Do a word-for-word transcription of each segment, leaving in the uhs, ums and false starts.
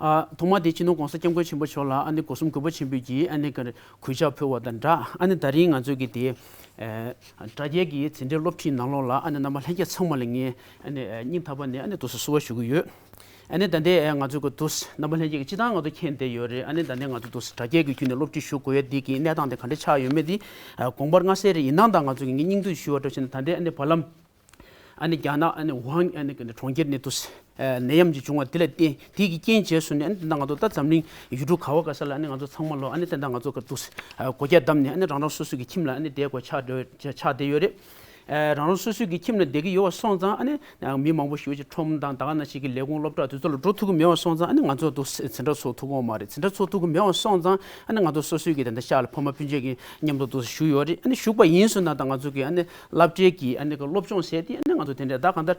ཨ། ཐོག་མ་དེ་སྤྱི་ནོར་༸གོང་ས་༸སྐྱབས་མགོན་ཆེན་པོ་མཆོག་ལ་ཨ་ནི་སྒོ་གསུམ་གུས་པ་ཆེན་པོས་ཀྱིས་ཨ་ནི་གུས་ཕྱག་ཕུལ་བ་དང་སྦྲགས། ཨ་ནི་ད་རིང་ང་ཚོ་གི་དེ་ཨ་དྲ་རྒྱའི་གི་འཛིན་གྲྭའི་སློབ་ཁྲིད་ནང་ལོགས་ལ་ཨ་ནི་རྣམ་པ་ལྷན་རྒྱས་ཚང་མ་ལ་ངས་ཨ་ནི་སྙིང་ཐག་པ་ནས་ཨ་ནི་ཏོག་ཙམ་བསུ་བ་ཞུ་གི་ཡོད། ཨ་ནི་ད་ལྟའི་ང་ཚོ་གི་ཏོག་ཙམ་རྣམ་པ་ལྷན་རྒྱས་ཀྱིས་སྤྱིར་བཏང་ང་ཚོ་མཁྱེན་བསྡད་ཡོད་རེད། ཨ་ནི་ད་ལྟའི་ང་ཚོ་ཏོག་ཙམ་དྲ་རྒྱའི་གི་བརྒྱུད་ནས་སློབ་ཁྲིད་ཞུ་དགོས་ཡ་འདི་གི་གནས་སྟངས་དེ་ག་འདྲ་ཆགས་ཡོད་མེད་དེ་དགོངས་པ་མངའ་གསལ་རེད། ཡིན་ནའང་ད་ང་ཚོ་གི་ངས་སྙིང་བསྡུས་ཞུ་བ་འདྲ་བྱས་ན། ད་ལྟའི་ཨ་ནི་བར་ལམ་ཨ་ནི་རྒྱ་ནག་ཨ་ནི་ཝུ་ཧན་ཨ་ནི་གྲོང་ཁྱེར་ནས་ཏོག་ཙམ་ནད་ཡམས་ཅིག་བྱུང་བ་དེ་ལ་བརྟེན། དེ་གི་རྐྱེན་བྱས་བཟོས་ནས་ཨ་ནི་ད་ལྟ་ང་ཚོ་ད་འཛམ་གླིང་ཡུལ་གྲུ་ག་བ་ག་ས་ལ་ཨ་ནི་ང་ཚོ་ཚང་མ་ལོ་ཨ་ནི་ད་ལྟ་ང་ཚོ་གི་ཏོག་ཙམ་སྒོ་རྒྱ་བསྡམས་ནས་ཨ་ནི་རང་རང་སོ་སོ་གི་ཁྱིམ་ལ་ཨ་ནི་བསྡད་དགོས་ཆགས་བསྡད་ཆགས་བསྡད་ཡོད་རེད། ཨ་རང་རང་སོ་སོ་གི་ཁྱིམ་ལ་བསྡད་ཀྱི་ཡོད་པ་སོང་ཙང་། ཨ་ནི་མི་མང་པོ་ཞིག་ཅིག་ཁྲོམ་དང་ད་ག་ནང་བཞིན་གྱི་ལས་ཁུངས་སློབ་གྲྭ་དེ་ཚོ་ལ་འགྲོ་ཐུབ་ཀྱི་མེད་པ་སོང་ཙང་། ཨ་ནི་ང་ཚོ་ཏོག་ཙམ་འཛིན་གྲྭ་ཚོགས་ཐུབ་ཀྱི་ཡོད་མ་རེད། འཛིན་གྲྭ་ཚོགས་ཐུབ་ཀྱི་མེད་པ་སོང་ཙང་། ཨ་ནི་ང་ཚོ་སོ་སོའི་གི་ད་ལྟ་ཤག་ལ་ཕ་མ་སྤུན་མཆེད་ཀྱི་མཉམ་དུ་ཏོག་ཙམ་བཞུགས་ཡོད་རེད། ཨ་ནི་བཞུགས་པ་ཡིན་ཟེར་ན་ད་ང་ཚོ་གི་ཨ་ནི་སློབ་གྲྭའི་གི་ཨ་ནི་གི་སློབ་སྦྱོང་ཟེར་དེ་ཨ་ནི་ང་ཚོ་དེ་འདྲ་ད་གང་ལྟར་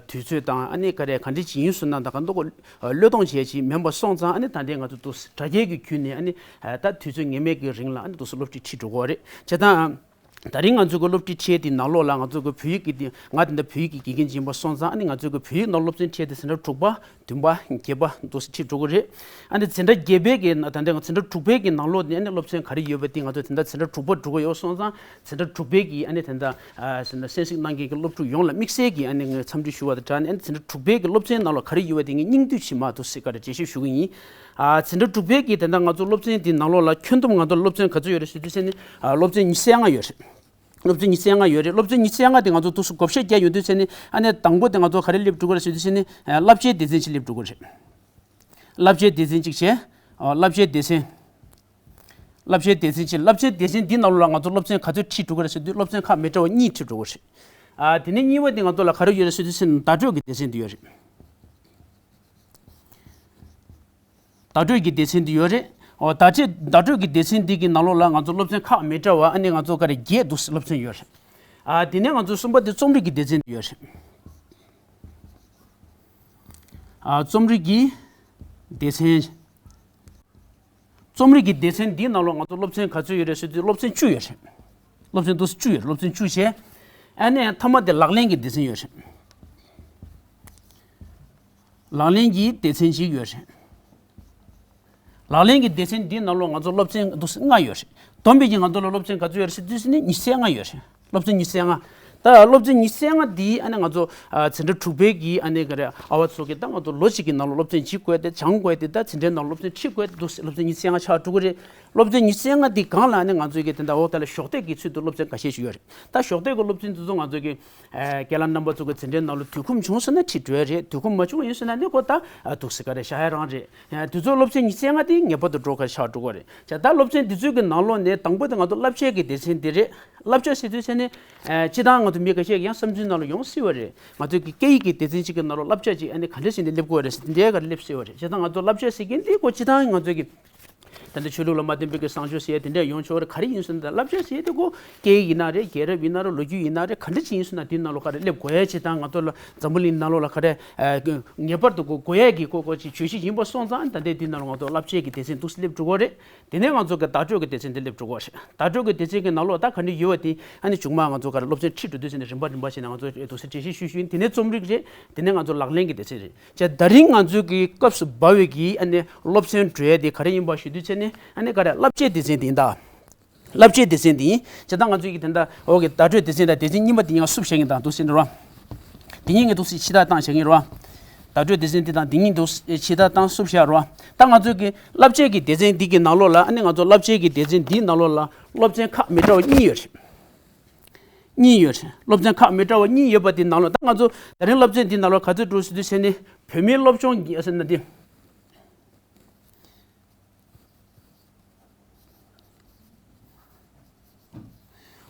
དུས་ཚོད་དང་ཨ་ནི་ག་རེ་ག་འདྲ་ཅིག་ཡིན་ཟེར་ན་ད་ག་འདུག་གོ། བློས་གཏོང་བྱས་ཅིག་མིན་པ་སོང་ཙང་། ཨ་ནི་ད་ལྟའི་ང་ཚོ་ཏོག་ཙམ་དྲ་རྒྱའི་གི་བརྒྱུད་ནས་ཨ་ནི་ད་དུས་ཚོད་ངེས་མེད་ཀྱི་རིང་ལ་ཨ་ནི་ཏོག་ཙམ་སློབ་ཁྲིད་ཁྲིད་འགྲོ་གི་ཡོད་རེད། བྱས་ཙང་། ད་རིང་ང་ཚོ་གི་སློབ་ཁྲིད་ཁྲིད་དེ་ནང་ལོགས་ལ་ང་ཚོ་གི་བོད་ཡིག་གི་དེ་ང་དེ་འདྲ་བོད་ཡིག་གི་དགེ་རྒན་ཅིག་ཡིན་པ་སོང་ཙང་། ཨ་ནི་ང་ཚོ་གི་བོད་ཡིག་ནང་སློབ་ཚན་ཁྲིད་དེ་འཛིན་གྲྭ་དྲུག་པ་བདུན་པ་བརྒྱད་པ་འདུག་སེ་ཁྲིད་འགྲོ་གི་རེད། ཨ་ནི་འཛིན་གྲྭ་བརྒྱད་པའི་གི་ད་ལྟ་འཛིན་གྲྭ་དྲུག་པའི་གི་ནང་ལོགས་ནས་ཨ་ནི་སློབ་ཚན་ག་རེ་ཡོད་པ་དེ་ང་ཚོ་དེ་འདྲ་འཛིན་གྲྭ་དྲུག་པ་འགྲོ་གི་ཡོད་སོང་ཙང་། འཛིན་གྲྭ་དྲུག་པའི་གི་ཨ་ནི་དེ་འདྲ་ཨ་གསན་གཟིགས་གནང་མཁན་གི་སློབ་ཕྲུག་ཡོངས་ལ་དམིགས་བསལ་གྱི་ཨ་ནི་ངས་འཚམས་འདྲི་ཞུ་བ་དང་སྦྲགས་ནས། ཨ་ནི་འཛིན་གྲྭ་དྲུག་པའི་གི་སློབ་ཚན་ནང་ལ་ག་རེ་ཡོད་པ་དེ་ངས་སྙིང་བསྡུས་ཤིག་མར་འདུག་སེ་ག་རེ་འགྲེལ་བཤད་ཞུ་གི་ཡིན། ཨ་འཛིན་གྲྭ་དྲུག་པའི་གི་དེ་འདྲ་ང་ཚོ་སློབ་ཚན་དེ་ནང་ལོགས་ལ་ཁྱོན་བསྡོམས་ང་ཚོ་སློབ་ཚན་ག་ཚོད་ཡོད་རེད་ཟེར་དུས་ཙམ་ནས། ཨ་སློབ་ཚན་ཉི་ཤུ་རྩ་ལྔ་ཡོད་རེད། སློབ་ཚན་ཉི་ཤུ་རྩ་ལྔ་ཡོད་རེད། སློབ་ཚན་ཉི་ཤུ་རྩ་ལྔ་དེ་ང་ཚོ་འདུག་སེ་བགོ་བཤའ་བརྒྱབ་ཡོང་དུས་ཙམ་ནས། ཨ་ནི་དང་པོ་དེ་ང་ཚོ་ག་རེ་སླེབས་འགྲོ་གི་རེད་ཟེར་དུས་ཙམ་ནས། ཨ་བསླབ་བྱའི་སྡེ་ཚན་ཅིག་སླེབས་འགྲོ་གི་རེད། བསླབ་བྱའི་སྡེ་ཚན་ཅིག་བྱས། ཨ་བསླབ་བྱའི་སྡེ་ཚན། བསླབ་བྱའི་སྡེ་ཚན་ཅིག་བསླབ་བྱའི་སྡེ་ཚན་འདི་ནང་ལོགས་ལ་ང་ཚོ་སློབ་ཚན་ག་ཚོད་ཁྲིད་འགྲོ་གི་རེད་ཟེར་དུས། སློབ་ཚན་ཁག་མི་འདྲ་བ་གཉིས་ཁྲིད་འགྲོ་གི་རེད། ཨ་དེ་ནས་གཉིས་པ་དེ་ང་ཚོ་ལ་ག་རེ་ཡོད་རེད་ཟེར་དུས་ཙམ་ནས། བརྡ་སྤྲོད་ཀྱི་སྡེ་ཚན་འདི་ཡོད་རེད། བརྡ་སྤྲོད་ཀྱི་སྡེ་ཚན་འདི་ཡོད་རེད། འོ་བརྡ་སྤྲོད་བརྡ་སྤྲོད་ཀྱི་སྡེ་ཚན་འདི་གི་ནང་ལོགས་ལ་ང་ཚོ་སློབ་ཚན་ཁག་མི་འདྲ་བ་ཨ་ནི་ང་ཚོ་ག་རེ་བརྒྱད་འདུག་སློབ་ཚན་ཡོད་རེད། ཨ་དེ་ནས་ང་ཚོ་གསུམ་པ་དེ་རྩོམ་རིག་གི་སྡེ་ཚན་འདི་ཡོད་རེད། ཨ་རྩོམ་རིག་གི་སྡེ་ཚན། རྩོམ་རིག་གི་སྡེ་ཚན་འདིའི་ནང་ལོགས་ང་ཚོ་སློབ་ཚན་ག་ཚོད་ཡོད་རེད་ཟེར་དུས། སློབ་ཚན་བཅུ་ཡོད་རེད། སློབ་ཚན་འདུག་སེ་བཅུ་ཡོད་རེད། སློབ་ཚན་བཅུ་བྱས། ཨ་ནི་མཐའ་མ་དེ་ལག་ལེན་གྱི་སྡེ་ཚན་ཡོད་རེད། ལག་ལེན་གྱི་སྡེ་ཚན་གཅིག་ཡོད་རེད། ལག་ལེན་གྱི་སྡེ་ཚན་འདིའི་ནང་ལོགས་ང་ཚོ་སློབ་ཚན་འདུག་སེ་ལྔ་ཡོད་རེད། བསྡོམས་པས་ཀྱི་ང་ཚོ་ལ་སློབ་ཚན་ག་ཚོད་ཡོད་རེད་ཟེར་དུས་ཙམ་ནས་ཉི་ཤུ་རྩ་ལྔ་ཡོད་རེད། སློབ་ཚན་ཉི་ཤུ་རྩ་ལྔ། ད་སློབ་ཚན་ཉི་ཤུ་རྩ་ལྔ་འདི་ཨ་ནི་ང་ཚོ་ཨ་འཛིན་གྲྭ་དྲུག་པའི་གི་ཨ་ནི་ག་རེ་ཨ་བ་ཚོ་གི་ད་ང་ཚོ་ལོ་གཅིག་གི་ནང་ལོགས་སློབ་ཚན་བྱེད་དགོས་ཏེ། སྦྱང་དགོས་ཏེ། ད་འཛིན་གྲྭའི་ནང་སློབ་ཚན་ཁྲིད་དགོས་ཏེ་འདུག་སེ་སློབ་ཚན་ཉི་ཤུ་རྩ་ལྔ་ཆགས་འགྲོ་གི་རེད། སློབ་ཚན་ཉི་ཤུ་རྩ་ལྔ་འདི་སྒང་ལ་ཨ་ནི་ང་ཚོའི་གི་དེ་འདྲ་འོག་དེ་ལ་གཞོགས་འདེགས་ཀྱི་ཚུལ་དུ་སློབ་ཚན་འགའ་ཤས་ཤིག་ཡོད་རེད། ད་གཞོགས་འདེགས་ཀྱི་སློབ་ཚན་དེ་ཚོ་ང་ཚོ་གི་ཨ་རྒན་ལགས་རྣམ་པ་ཚོ་གི་འཛིན་གྲྭའི་ནང་ལ་དུས་ཁོམ་བྱུང་སོང་ན་ཁྲིད་འགྲོ་ཡ་རེད། དུས་ཁོམ་མ་བྱུང་བ་ཡིན་སོང་ན་ནི་ཁོ་ད་ཨ་འདུག་སེ་ག་རེ་བཞག་ཡ་རང་རེད། ཨ་དུས་ཚོད་སློབ་ཚན་ཉི་ཤུ་རྩ་ལྔ་དེ་ངེས་པར་དུ་འགྲོ་ག་ཆགས་འགྲོ་གི་རེད། ད་སློབ་ཚན་འདི་ཚོའི་གི་ནང་ལོགས་ནས་དང་པོ་དེ་ང་ཚོ་བསླབ་བྱའི་གི་སྡེ་ཚན་འདི་རེད། བསླབ་བྱ་ཟེར་དུས་ཙམ་ནས་ཨ་སྤྱིར་བཏང་ང་ཚོ་མི་འགའ་ཤས་ཀྱིས་ཡང་བསམ་ཚུལ་ནང་ལ་ཡོང་སྲིད་པ་རེད། ང་ཚོའི་གི་སྐད་ཡིག་གི་སྡེ་ཚན་གཅིག་གི་ནང་ལོགས་བསླབ་བྱ་ཅིག་ཨ་ནི་ག་འདྲ་ཞིག་ནས་སླེབས་དགོས་རེད་ཟེར། དེ་འདྲའི་ག་རེ་སླེབས་སྲིད་པ་རེད། སྤྱིར་བཏང་ང་ཚོ་བསླབ་བྱ་ཟེར་མཁན་འདི་ཁོ་སྤྱིར་བཏང་ང་ཚོའི་གི་ད་ལྟ་ཆོས་ལུགས་ལ་མ་བརྟེན་པའི་གི་བཟང་སྤྱོད་ཟེར་ཡ་དེ་འདྲ་ཡོང་ཆོག་རེད། ག་རེ་ཡིན་ཟེར་ན། ད་བསླབ་བྱ་ཟེར་ཡ་དེ་ཁོ་སྐད་ཡིག་ཡིན་ན་རེད། རྒྱལ་རབས་ཡིན་ན་རེད། ལོ་རྒྱུས་ཡིན་ན་རེད། ག་འདྲ་ཅིག་ཡིན་ཟེར་ན་དེའི་ནང་ལོགས་ག་རེ་སླེབས་དགོས་ཡ། སྤྱིར་བཏང་ང་ཚོ་ལ་འཛམ་བུ་གླིང་ནང་ལོགས་ལ་ག་རེ་ཨ་ངེས་པར་དུ་དགོས་དགོས་ཡ་གི་ཁོ་ཁོ་ཅིག་བརྗོད་གཞི་ཡིན་པ་སོང་ཙང་། ད་ལྟའི་དེའི་ནང་ལོགས་ང་ཚོ་བསླབ་བྱའི་གི་སྡེ་ཚན་འདུག་སེ་སླེབས་འགྲོ་གི་རེད། དེ་ནས་ང་ཚོ་གི་བརྡ་སྤྲོད་ཀྱི་སྡེ་ཚན་དེ་སླེབས་འགྲོ་གི་རེད། བརྡ་སྤྲོད་ཀྱི་སྡེ་ཚན་གྱི་ནང་ལོགས་ད་ག་འདྲ་ཡོད་པ་དེ་ཨ་ནི་མཇུག་མ་ང་ཚོ་ག་རེ་སློབ་ཚན་ཁྲིད་འགྲོ་དུས་ཙམ་ནས་རིམ་པ་རིམ་པ་བྱས་ནས་ང་ཚོ་འདུག་སེ་འགྲེལ་བཤད་ཞུས་ཞུས་ཡིན། དེ་ནས་རྩོམ་རིག་རེད། དེ་ནས་ང་ཚོ་ལག་ལེན་གྱི་སྡེ་ཚན་རེད། བྱས་ད་རིང་ང་ཚོའི་གི་སྐབས་སུ་བབས་པའི་གི་ཨ་ནི་སློབ་ཚན་འགྲོ་ཡ་དེ་ག་རེ་ཡིན་པ་ཞུ་དུས་ཙམ་ནས། ཨ་ནི་ག་རེ་བསླབ་བྱའི་སྡེ་ཚན་དེ་ཡིན་ད། བསླབ་བྱའི་སྡེ་ཚན་དེ་ཡིན། བྱས་ད་ང་ཚོའི་གི་དེ་འདྲ་འོག་གི་བརྡ་སྤྲོད་སྡེ་ཚན་དང་སྡེ་ཚན་གཉིས་པ་དེ་གཉིས་ཀ་བསུབ་བཞག་གི་ཡིན་ད། འདུག་སེ་འགྲོ་བ། དེ་གཉིས་ཀ་འདུག་སེ་ཕྱི་ཐག་བཏང་བཞག་གི་ཡིན་རོ། བརྡ་སྤྲོད་སྡེ་ཚན་དེ་དང་དེ་གཉིས་འདུག་སེ་ཕྱི་ཐག་བཏང་བསུབ་བཞག་རོ། ད་ང་ཚོའི་གི་བསླབ་བྱའི་གི་སྡེ་ཚན་འདི་གི་ནང་ལོགས་ལ། ཨ་ནི་ང་ཚོ་བསླབ་བྱའི་གི་སྡེ་ཚན་འདིའི་ནང་ལོགས་ལ་སློབ་ཚན་ཁག་མི་འདྲ་བ་གཉིས་ཡོད་རེད། གཉིས་ཡོད་རེད། སློབ་ཚན་ཁག་མི་འདྲ་བ་གཉིས་ཡོད་པ་དེ་ནང་ལོགས་ད་ང་ཚོ་ད་རིང་སློབ་ཚན་འདི་ནང་ལོགས་ག་ཚོད་འགྲོ་ཟེར་དུས་ཟེར་ནས། བོད་མིའི་སློབ་སྦྱོང་གི་ཟེར་ན་འདི།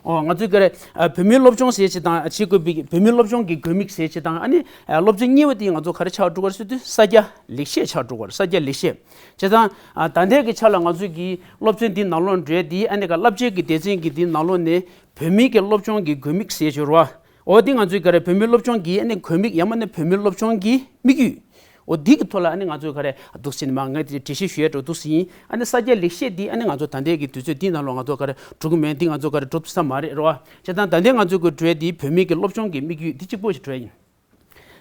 ཨོ་ང་ཚོས་ག་རེ་ཨ་བོད་མིའི་སློབ་སྦྱོང་ཟེར་ཅིག་དང་། བྱེད་དགོས་པའི་བོད་མིའི་སློབ་སྦྱོང་གི་དགོས་དམིགས་ཟེར་ཅིག་དང་། ཨ་ནི་ཨ་སློབ་ཚན་གཉིས་པ་དེ་ང་ཚོ་ག་རེ་ཆགས་འགྲོ་གི་རེད་ཟེར་དུས། ས་སྐྱ་ལེགས་བཤད་ཆགས་འགྲོ་གི་རེད། ས་སྐྱ་ལེགས་བཤད། བྱས་ཙང་ཨ་ད་ལྟའི་གི་ཆ་ལ་ང་ཚོས་ཀྱི་སློབ་ཚན་འདི་ནང་ལོགས་འགྲོ་ཡ་དེ། ཨ་ནི་ག་བསླབ་བྱའི་གི་སྡེ་ཚན་གྱི་འདི་ནང་ལོགས་ནས། བོད་མིའི་གི་སློབ་སྦྱོང་གི་དགོས་དམིགས་ཟེར་ཞོར་བ། འོ་དེ་ང་ཚོའི་ག་རེ་བོད་མིའི་སློབ་སྦྱོང་གི་ཨ་ནི་དགོས་དམིགས། ཡང་མིན་ན་བོད་མིའི་སློབ་སྦྱོང་གི་དམིགས་ཡུལ། འོ་དེ་གི་ཐོག་ལ་ཨ་ནི་ང་ཚོས་ག་རེ་འདུག་སེ་ནི་མ་ངས་དེ་འགྲེལ་བཤད་ཞུ་ཡ་འགྲོ་འདུག་སེ་ཡིན། ཨ་ནི་ས་སྐྱ་ལེགས་བཤད་འདི་ཨ་ནི་ང་ཚོ་ད་ལྟའི་གི་དུས་ཚོད་འདི་ནང་ལོགས་ང་ཚོ་ག་རེ་འགྲོ་གི་མེད། འདི་ང་ཚོ་ག་རེ་འགྲོ་ཐུབ་ས་མ་རེད་རོ། བྱས་ཙང་ད་ལྟའི་ང་ཚོའི་གི་འགྲོ་ཡ་འདི་བོད་མིའི་གི་སློབ་སྦྱོང་གི་དམིགས་ཡུལ་འདི་གཅིག་པོ་ཞིག་འགྲོ་ཡ་ཡིན།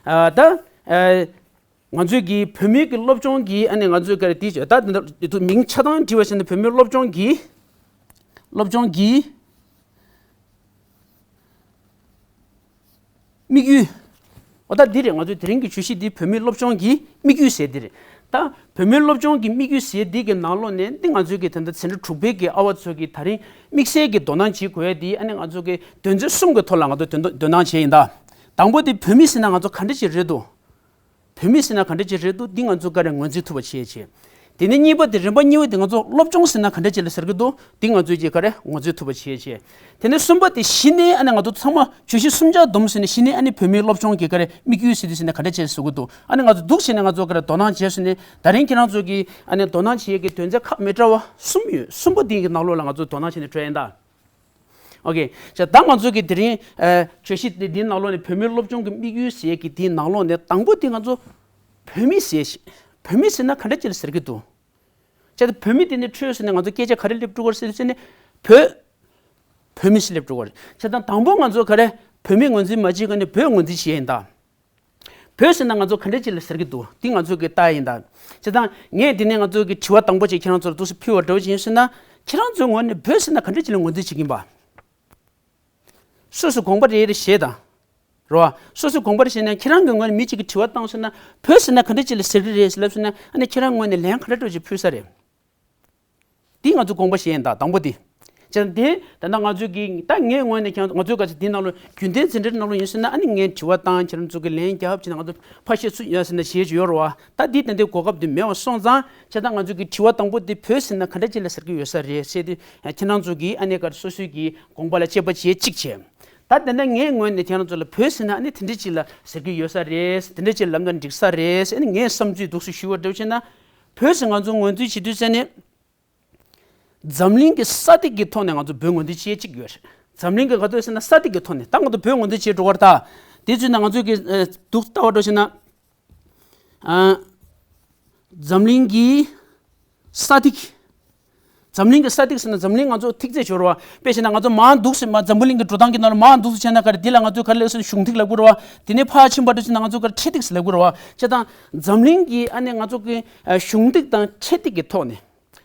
ཨ་ད་ཨ། ང་ཚོའི་གི་བོད་མིའི་གི་སློབ་སྦྱོང་གི་ཨ་ནི་ང་ཚོའི་ག་རེ་དེ་ད་དེ་འདྲ་མིང་ཆ་ཚང་བྲིས་པ་བྱས་ན་བོད་མིའི་སློབ་སྦྱོང་གི་སློབ་སྦྱོང་གི་དམིགས་ཡུལ། འོ་ད་འདི་རེད། ང་ཚོའི་དེ་རིང་གི་བརྗོད་གཞི་འདི་བོད་མིའི་སློབ་སྦྱོང་གི་དམིགས་ཡུལ་ཟེར་འདི་རེད། ད་བོད་མིའི་སློབ་སྦྱོང་གི་དམིགས་ཡུལ་ཟེར་འདི་གི་ནང་ལོགས་ནས་འདི་ང་ཚོའི་གི་ད་ལྟ་ཚན་རིག་དྲུག་པའི་གི་ཨ་བ་ཚོ་གི་ད་རིང་དམིགས་བསལ་གྱི་དོ་སྣང་བྱེད་དགོས་ཡ་འདི་ཨ་ནི་ང་ཚོ་གི་དོན་ཚན་གསུམ་གི་ཐོག་ལ་ང་ཚོ་དོན་དོ་དོ་སྣང་བྱས་ཡིན་ད། དང་པོ་འདི་བོད་མི་ཟེར་ན་ང་ཚོ་ག་འདྲ་ཅིག་རེད་འདུག་བོད་མི་ཟེར་ན་ག་འདྲ་ཅིག་རེད་འདུག་འདི་ང་ཚོ་ག་རེ་ངོས་འཛིན་ཐུབ་པ་བྱེད་ཆེད། དེ་ནས་གཉིས་པ་དེ་རིམ་པ་གཉིས་པ་དེ་ང་ཚོ་སློབ་སྦྱོང་ཟེར་ན་ག་འདྲ་ཅིག་ལ་ཟེར་གི་འདུག་འདི་ང་ཚོས་ཅིག་ག་རེ་ངོས་འཛིན་ཐུབ་པ་བྱེད་ཆེད། དེ་ནས་གསུམ་པ་དེ་གཞི་ནས་ཨ་ནི་ང་ཚོ་ཚང་མ་བརྗོད་གཞི་གསུམ་ཆར་བསྡོམས་ཟེར་ནས་གཞི་ནས་ཨ་ནི་བོད་མིའི་སློབ་སྦྱོང་གི་ག་རེ་དམིགས་ཡུལ་ཟེར་དུས་ཟེར་ན་ག་འདྲ་ཅིག་ཟེར་གི་འདུག་ཨ་ནི་ང་ཚོ་འདུག་བྱས་ནས་ང་ཚོ་ག་རེ་དོ་སྣང་བྱས་ཟེར་ནས་ད་རིང་ཁྱེད་རང་ཚོ་གི་ཨ་ནི་དོ་སྣང་བྱེད་ཡས་ཀྱི་དོན་ཚན་ཁག་མི་འདྲ་བ་གསུམ་ཡོད། གསུམ་པ་དེ་གི་ནང་ལོགས་ལ་ང་ཚོ་དོ་སྣང་བྱས་ནས་འགྲོ་ཡིན་ད། ཨོ་ཀེ། ད་ང་ཚོ་གི་དེ་རིང་ཨ་བརྗོད་གཞི་དེ་འདིའི་ནང་ལོགས་ནས་བོད་མིའི་སློབ་སྦྱོང་གི་དམིགས་ཡུལ་ཟེར་གི་དེའི་ནང་ལོགས་ནས་དང་པོ་དེ་ང་ཚོ་བོད་མི་ཟེར་ཞིག་བོད་མི་ཟེར་ན་ག་འདྲ་ཅིག་ལ་ཟེར་གི་འདུག་བྱས་ཙང་བོད་མི་དེ་ནས་འཕྲོས་ཟེར་ནས་ང་ཚོ་སྐད་ཆ་ག་རེ་སླེབས་འགྲོ་གི་རེད་ཟེར་ཟེར་ནས་བོད་བོད་མི་ཞིག་སླེབས་འགྲོ་གི་རེད། བྱས་ཙང་དང་པོ་ང་ཚོ་ག་རེ་བོད་མི་ངོས་འཛིན་མ་བྱེད་གོང་ནས་བོད་ངོས་འཛིན་བྱེད་ཡིན་ད། བོད་ཟེར་ན་ང་ཚོ་ག་འདྲ་ཅིག་ལ་ཟེར་གི་འདུག་འདི་ང་ཚོ་གི་ལྟ་ཡིན་ད། བྱས་ཙང་ངས་འདི་ནས་ང་ཚོ་གི་དྲི་བ་དང་པོ་ཅིག་ཁྱེད་རང་ཚོར་འདུག་སེ་ཕུལ་བ་འདྲ་བོ་ཅིག་ཡིན་ཟེར་ན་ཁྱེད་རང་ཚོའི་ངོས་ནས་བོད་ཟེར་ན་ག་འདྲ་ཅིག་ལ་ངོས་འཛིན་བྱེད་ཀྱིན་པ། སོ་སོ་དགོངས་པ་རེ་རེ་བཞེས་དང་། རེད་བ། སོ་སོ་དགོངས་པ་རེ་བཞེས་ནས་ཁྱེད་རང་གི་ངོས་ནས་མི་གཅིག་གིས་དྲི་བ་བཏང་སོང་ན་བོད་ཟེར་ན་ག་འདྲ་ཅིག་ལ་ཟེར་གི་རེད་ཟེར་ལབ་སོང་ན་ཨ་ནི་ཁྱེད་རང་ངོས་ནས་ལན་ག་འདྲ་འདྲ་ཅིག་ཕུལ་ས་རེད། འདི་ང་ཚོ་དགོངས་པ་བཞེས་ཡིན་ད་དང་པོ་འདི། བྱས་ཙང་དེ་ད་ལྟ་ང་ཚོའི་གི་ད་ངའི་ངོས་ནས་ཀྱང་ང་ཚོའི་ག་ཚོད་འདི་ནང་ལོ་རྒྱུན་ལྡན་འཛིན་གྲྭའི་ནང་ལོ་ཡིན་ཟེར་ན་ཨ་ནི་ངས་དྲི་བ་བཏང་ཁྱེད་རང་ཚོ་གི་ལན་རྒྱབ་བྱས་ན་ང་ཚོ་ཕར་བཤད་ཚུལ་ཡོད་ཟེར་ན་བཤད་ཀྱི་ཡོད་རེད་བ། ད་འདི་ད་ལྟའི་གོ་སྐབས་འདི་མེད་པ་སོང་ཙང་བྱས་ཙང་ང་ཚོའི་གི་དྲི་བ་དང་པོ་འདི་བོད་ཟེར་ན་ག་འདྲ་ཅིག་ལ་ཟེར་གི་ཡོད་ས་རེད་ཟེར་ཏེ་ཁྱེད་རང་ཚོ་གི་ཨ་ནི་ག་སོ་སོའི་གི་དགོངས་པ་ལ་དཔྱད་པ་བྱེད་གཅིག་བྱས། ད་དེ་འདྲ་ངའི་ངོས་ནས་ཁྱེད་རང་ཚོ་ལ་བོད་ཟེར་ན་ཨ་ནི་དེ་འདྲ་ཅིག་ལ་ཟེར་གི་ཡོད་ས་རེད། དེ་འདྲ་ཅིག་ལབ་ན་འགྲིག་ས་རེད་ཟེར་ཨ་ནི་ངའི་བསམ་ཚུལ་འདུག་སེ་ཞུ་བ་འདྲ་བྱས་ན། བོད་ཟེར་ང་ཚོ་ངོས་འཛིན་བྱེད་དུས་ཟེར་ནས། འཛམ་གླིང་གི་ས་སྟེང་གི་ཐོག་ནས་ང་ཚོ་བོད་ངོས་འཛིན་བྱེད་ཅིག་ཡོད་རེད། འཛམ་གླིང་གི་ག་ཚོད་ཟེར་ན་ས་སྟེང་གི་ཐོག་ནས་ད་ང་ཚོ་བོད་ངོས་འཛིན་བྱེད་འགྲོ་བར་ད། དེ་ཚོད་ན་ང་ཚོ་གི་འདུག་ལྟ་བ་འདྲ་བྱས་ན། འཛམ་གླིང་གི་ས་ཐིག་འཛམ་གླིང་གི་ས་ཐིག་ཟེར་ན་འཛམ་གླིང་ང་ཚོ་ཐིག་ཚད་ཤོར་བ། དཔེ་བྱས་ན་ང་ཚོ་མར་འདུག་སེ་མར་འཛམ་བུ་གླིང་གི་འགྲོ་སྟངས་ཀྱི་ནང་ལ་མར་འདུག་སེ་བྱས་ན་ག་རེ་འདི་ལ་ང་ཚོས་ག་རེ་ལབ་ཟེར་ན་གཞུང་ཐིག་ལབ་དགོས་རེད་བ། དེ་ནས་ཕར་ཕྱིན་པ་འདྲ་བྱས་ན་ང་ཚོ་ག་རེ་འཕྲེད་ཐིག་ཟེར་ལབ་དགོས་རེད་བ། བྱས་ཙང་འཛམ་གླིང་གི་ཨ་ནི་ང་ཚོ་གི་གཞུང་ཐིག་དང་འཕྲེད་ཐིག་གི་ཐོག་ནས།